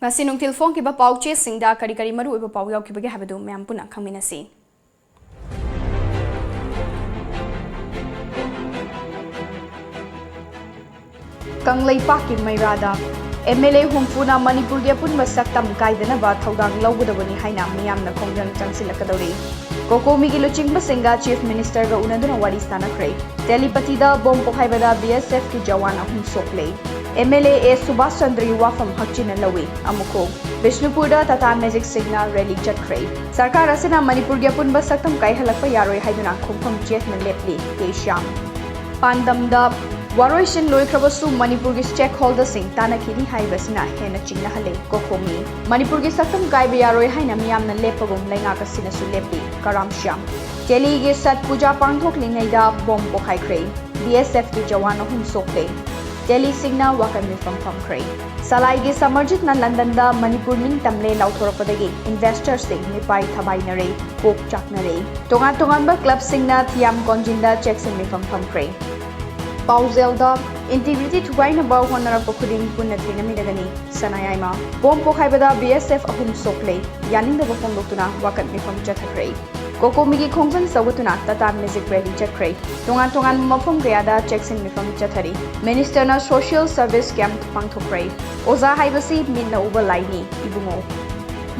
ꯉꯁꯤ ꯅꯨꯡꯊꯤꯜ ꯐꯣꯡꯈꯤꯕ ꯄꯥꯎ ꯆꯦꯁꯤꯡꯗ ꯀꯔꯤ ꯀꯔꯤ ꯃꯔꯨꯑꯣꯏꯕ ꯄꯥꯎ ꯌꯥꯎꯈꯤꯕꯒꯦ ꯍꯥꯏꯕꯗꯨ ꯃꯌꯥꯝ ꯄꯨꯟꯅ ꯈꯪꯃꯤꯟꯅꯁꯤ꯫ ꯀꯪꯂꯩꯄꯥꯛꯀꯤ ꯃꯩꯔꯥꯗ ꯑꯦꯝ ꯑꯦꯜ ꯑꯦ ꯍꯨꯝꯐꯨꯅ ꯃꯅꯤꯄꯨꯔꯒꯤ ꯑꯄꯨꯟꯕ ꯁꯛꯇꯝ ꯀꯥꯏꯗꯅꯕ ꯊꯧꯗꯥꯡ ꯂꯧꯒꯗꯕꯅꯤ ꯍꯥꯏꯅ ꯃꯤꯌꯥꯝꯅ ꯈꯣꯡꯖꯪ ꯆꯪꯁꯤꯜꯂꯛꯀꯗꯧꯔꯤ꯫ ꯀꯣꯀꯣꯃꯤꯒꯤ ꯂꯨꯆꯤꯡꯕꯁꯤꯡꯒ Chief Minister ꯒ ꯎꯅꯗꯨꯅ ꯋꯥꯔꯤ ꯁꯥꯟꯅꯈ꯭ꯔꯦ꯫ ꯇꯦꯂꯤꯄꯇꯤꯗ ꯕꯣꯝ ꯄꯣꯈꯥꯏꯕꯗ B S F ꯀꯤ ꯖꯋꯥꯟ ꯑꯍꯨꯝ ꯁꯣꯛꯂꯦ꯫ ꯑꯦꯝ ꯑꯦꯜ ꯑꯦ ꯑꯦ ꯁꯨꯕꯥꯁ ꯆꯟꯗ꯭ꯔꯒꯤ ꯋꯥꯐꯝ ꯍꯛꯆꯤꯟꯅ ꯂꯧꯏ꯫ ꯑꯃꯨꯛ ꯕꯤꯁꯅꯨꯄꯨꯔꯗ Tata Magic ꯁꯤꯡꯅ rally ꯆꯠꯈ꯭ꯔꯦ꯫ ꯁꯔꯀꯥꯔ ꯑꯁꯤꯅ ꯃꯅꯤꯄꯨꯔꯒꯤ ꯑꯄꯨꯟꯕ ꯁꯛꯇꯝ ꯀꯥꯏꯍꯜꯂꯛꯄ ꯌꯥꯔꯣꯏ ꯍꯥꯏꯗꯨꯅ ꯈꯣꯡꯐꯝ ꯆꯦꯠꯅ ꯂꯦꯞꯂꯤ ꯀꯦ ꯁ꯭ꯌꯥꯝ꯫ ꯄꯥꯟꯗꯝꯗ ꯋꯥꯔꯣꯏꯁꯤꯟ ꯂꯣꯏꯈ꯭ꯔꯕꯁꯨ ꯃꯅꯤꯄꯨꯔꯒꯤ stakeholder ꯁꯤꯡ ꯇꯥꯟꯅꯈꯤꯅꯤ ꯍꯥꯏꯕꯁꯤꯅ ꯍꯦꯟꯅ ꯆꯤꯡꯅꯍꯜꯂꯦ ꯀꯣꯀꯣꯃꯤ꯫ ꯃꯅꯤꯄꯨꯔꯒꯤ ꯁꯛꯇꯝ ꯀꯥꯏꯕ ꯌꯥꯔꯣꯏ ꯍꯥꯏꯅ ꯃꯤꯌꯥꯝꯅ ꯂꯦꯞꯄꯒꯨꯝ ꯂꯩꯉꯥꯛ ꯑꯁꯤꯅꯁꯨ ꯂꯦꯞꯂꯤ ꯀꯔꯥꯝ ꯁ꯭ꯌꯥꯝ꯫ ꯇꯦꯂꯤꯒꯤ ꯁꯠ ꯄꯨꯖꯥ ꯄꯥꯡꯊꯣꯛꯂꯤꯉꯩꯗ ꯕꯣꯝ ꯄꯣꯈꯥꯏꯈ꯭ꯔꯦ꯫ B S F ꯀꯤ ꯖꯋꯥꯟ ꯑꯍꯨꯝ ꯁꯣꯛꯂꯦ꯫ ꯇꯦꯂꯤꯁꯤꯡꯅ ꯋꯥꯀꯠ ꯃꯤꯐꯝ ꯐꯝꯈ꯭ꯔꯦ꯫ ꯁꯂꯥꯏꯒꯤ ꯁꯃꯔꯖꯤꯠꯅ ꯂꯟꯗꯟꯗ ꯃꯅꯤꯄꯨꯔ ꯅꯤꯡꯇꯝꯂꯦ ꯂꯥꯎꯊꯣꯔꯛꯄꯗꯒꯤ investor ꯁꯤꯡ ꯃꯤꯄꯥꯏ ꯊꯕꯥꯏꯅꯔꯦ, ꯀꯣꯛ ꯆꯥꯛꯅꯔꯦ꯫ ꯇꯣꯉꯥꯟ ꯇꯣꯉꯥꯟꯕ club ꯁꯤꯡꯅ ꯊꯤꯌꯥꯝ ꯀꯣꯟꯖꯤꯟꯗ ꯆꯦꯛꯁꯤꯟ ꯃꯤꯐꯝ ꯐꯝꯈ꯭ꯔꯦ꯫ ꯄꯥꯎꯖꯦꯜꯗ, integrity ꯊꯨꯒꯥꯏꯅꯕ ꯍꯣꯠꯅꯔꯛꯄ ꯈꯨꯗꯤꯡ ꯄꯨꯟꯅ ꯊꯦꯡꯅꯃꯤꯟꯅꯒꯅꯤ, ꯁꯅꯥꯌꯥꯏꯃ꯫ ꯕꯣꯝ ꯄꯣꯈꯥꯏꯕꯗ B S F ꯑꯍꯨꯝ ꯁꯣꯛꯂꯦ, ꯌꯥꯅꯤꯡꯗꯕ ꯐꯣꯡꯗꯣꯛꯇꯨꯅ ꯋꯥꯀꯠ ꯃꯤꯐꯝ ꯆꯠꯊꯈ꯭ꯔꯦ꯫ ꯀꯣꯀꯣꯃꯤꯒꯤ ꯈꯣꯡꯖꯪ ꯁꯧꯒꯠꯇꯨꯅ Tata Magic rally ꯆꯠꯈ꯭ꯔꯦ꯫ ꯇꯣꯉꯥꯟ ꯇꯣꯉꯥꯟꯕ ꯃꯐꯝ ꯀꯌꯥꯗ ꯆꯦꯛꯁꯤꯟ ꯃꯤꯐꯝ ꯆꯠꯊꯔꯤ꯫ Minister ꯅ social service camp ꯄꯥꯡꯊꯣꯛꯈ꯭ꯔꯦ꯫ ꯑꯣꯖꯥ ꯍꯥꯏꯕꯁꯤ ꯃꯤꯠꯅ ꯎꯕ ꯂꯥꯏꯅꯤ, ꯏꯕꯨꯡꯉꯣ꯫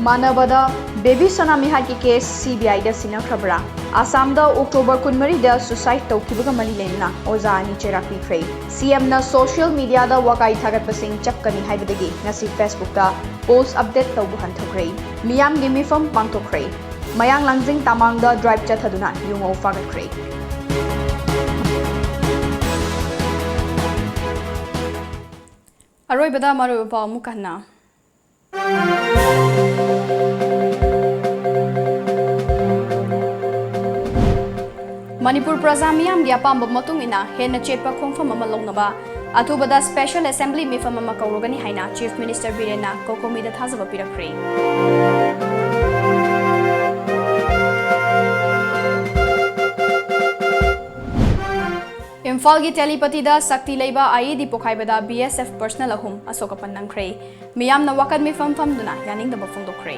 ꯃꯥꯟꯅꯕꯗ, ꯕꯦꯕꯤ ꯁꯣꯅꯥ ꯃꯤꯍꯥꯠꯀꯤ case C B I ꯗ ꯁꯤꯟꯅꯈ꯭ꯔꯕ꯭ꯔꯥ? ꯑꯁꯥꯝꯗ October ꯀꯨꯟꯃꯔꯤꯗ suicide ꯇꯧꯈꯤꯕꯒ ꯃꯔꯤ ꯂꯩꯅꯅ ꯑꯣꯖꯥ ꯑꯅꯤ ꯆꯩꯔꯥꯛ ꯄꯤꯈ꯭ꯔꯦ꯫ C M ꯅ social media ꯗ ꯋꯥꯀꯥꯏ ꯊꯥꯒꯠꯄꯁꯤꯡ ꯆꯞꯀꯅꯤ ꯍꯥꯏꯕꯗꯒꯤ ꯉꯁꯤ Facebook ꯇ post update ꯇꯧꯕ ꯍꯟꯊꯈ꯭ꯔꯦ꯫ ꯃꯤꯌꯥꯝꯒꯤ ꯃꯤꯐꯝ ꯄꯥꯡꯊꯣꯛꯈ꯭ꯔꯦ꯫ ꯃꯌꯥꯡ ꯂꯥꯡꯖꯤꯡ ꯇꯃꯥꯡꯗ drive ꯆꯠꯊꯗꯨꯅ ꯌꯨꯉꯧ ꯐꯥꯒꯠꯈ꯭ꯔꯦ꯫ ꯑꯔꯣꯏꯕꯗ ꯃꯔꯨꯑꯣꯏꯕ ꯄꯥꯎ ꯑꯃꯨꯛ ꯍꯟꯅ꯫ ꯃꯅꯤꯄꯨꯔ ꯄ꯭ꯔꯖꯥ ꯃꯤꯌꯥꯝꯒꯤ ꯑꯄꯥꯝꯕ ꯃꯇꯨꯡ ꯏꯟꯅ ꯍꯦꯟꯅ ꯆꯦꯠꯄ ꯈꯣꯡꯐꯝ ꯑꯃ ꯂꯧꯅꯕ ꯑꯊꯨꯕꯗ special assembly ꯃꯤꯐꯝ ꯑꯃ ꯀꯧꯔꯒꯅꯤ ꯍꯥꯏꯅ Chief Minister ꯕꯤꯔꯦꯟꯅ ꯀꯣꯀꯣꯃꯤꯗ ꯊꯥꯖꯕ ꯄꯤꯔꯛꯈ꯭ꯔꯦ꯫ ꯏꯝꯐꯥꯜꯒꯤ ꯇꯦꯂꯤꯄꯇꯤꯗ ꯁꯛꯇꯤ ꯂꯩꯕ I E D ꯄꯣꯈꯥꯏꯕꯗ B S F personnel ꯑꯍꯨꯝ ꯑꯁꯣꯛ ꯑꯄꯟ ꯅꯪꯈ꯭ꯔꯦ꯫ ꯃꯤꯌꯥꯝꯅ ꯋꯥꯀꯠ ꯃꯤꯐꯝ ꯐꯝꯗꯨꯅ ꯌꯥꯅꯤꯡꯗꯕ ꯐꯣꯡꯗꯣꯛꯈ꯭ꯔꯦ꯫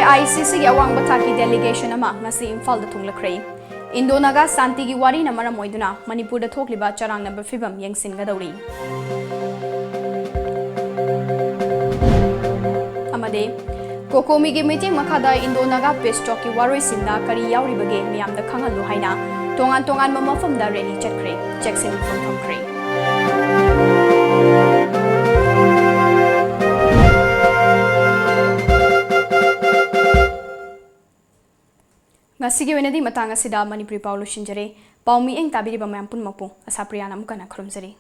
A I C C ꯒꯤ ꯑꯋꯥꯡꯕ ꯊꯥꯛꯀꯤ delegation ꯑꯃ ꯉꯁꯤ ꯏꯝꯐꯥꯜꯗ ꯊꯨꯡꯂꯈ꯭ꯔꯦ꯫ ꯏꯟꯗꯣ ꯅꯥꯒꯥ ꯁꯥꯟꯇꯤꯒꯤ ꯋꯥꯔꯤꯅ ꯃꯔꯝ ꯑꯣꯏꯗꯨꯅ ꯃꯅꯤꯄꯨꯔꯗ ꯊꯣꯛꯂꯤꯕ ꯆꯔꯥꯡꯅꯕ ꯐꯤꯕꯝ ꯌꯦꯡꯁꯤꯟꯒꯗꯧꯔꯤ꯫ ꯑꯃꯗꯤ ꯀꯣꯀꯣꯃꯤꯒꯤ ꯃꯤꯇꯤꯡ ꯃꯈꯥꯗ ꯏꯟꯗꯣ ꯅꯥꯒꯥ ꯄꯤꯁ ꯇꯣꯛꯀꯤ ꯋꯥꯔꯣꯏꯁꯤꯟꯗ ꯀꯔꯤ ꯌꯥꯎꯔꯤꯕꯒꯦ ꯃꯤꯌꯥꯝꯗ ꯈꯪꯍꯜꯂꯨ ꯍꯥꯏꯅ ꯇꯣꯉꯥꯟ ꯇꯣꯉꯥꯟꯕ ꯃꯐꯝꯗ ꯔꯦꯂꯤ ꯆꯠꯈ꯭ꯔꯦ, ꯆꯦꯛꯁꯤꯟ ꯃꯐꯝ ꯊꯝꯈ꯭ꯔꯦ꯫ ꯉꯁꯤꯒꯤ ꯑꯣꯏꯅꯗꯤ ꯃꯇꯥꯡ ꯑꯁꯤꯗ ꯃꯅꯤꯄꯨꯔꯤ ꯄꯥꯎ ꯂꯣꯏꯁꯤꯟꯖꯔꯦ꯫ ꯄꯥꯎ ꯃꯤꯠꯌꯦꯡ ꯇꯥꯕꯤꯔꯤꯕ ꯃꯌꯥꯝ ꯄꯨꯝꯅꯃꯛꯄꯨ ꯑꯁꯥꯄ꯭ꯔꯤꯌꯥꯅ ꯑꯃꯨꯛꯀ ꯍꯟꯅ ꯈꯨꯔꯨꯝꯖꯔꯤ꯫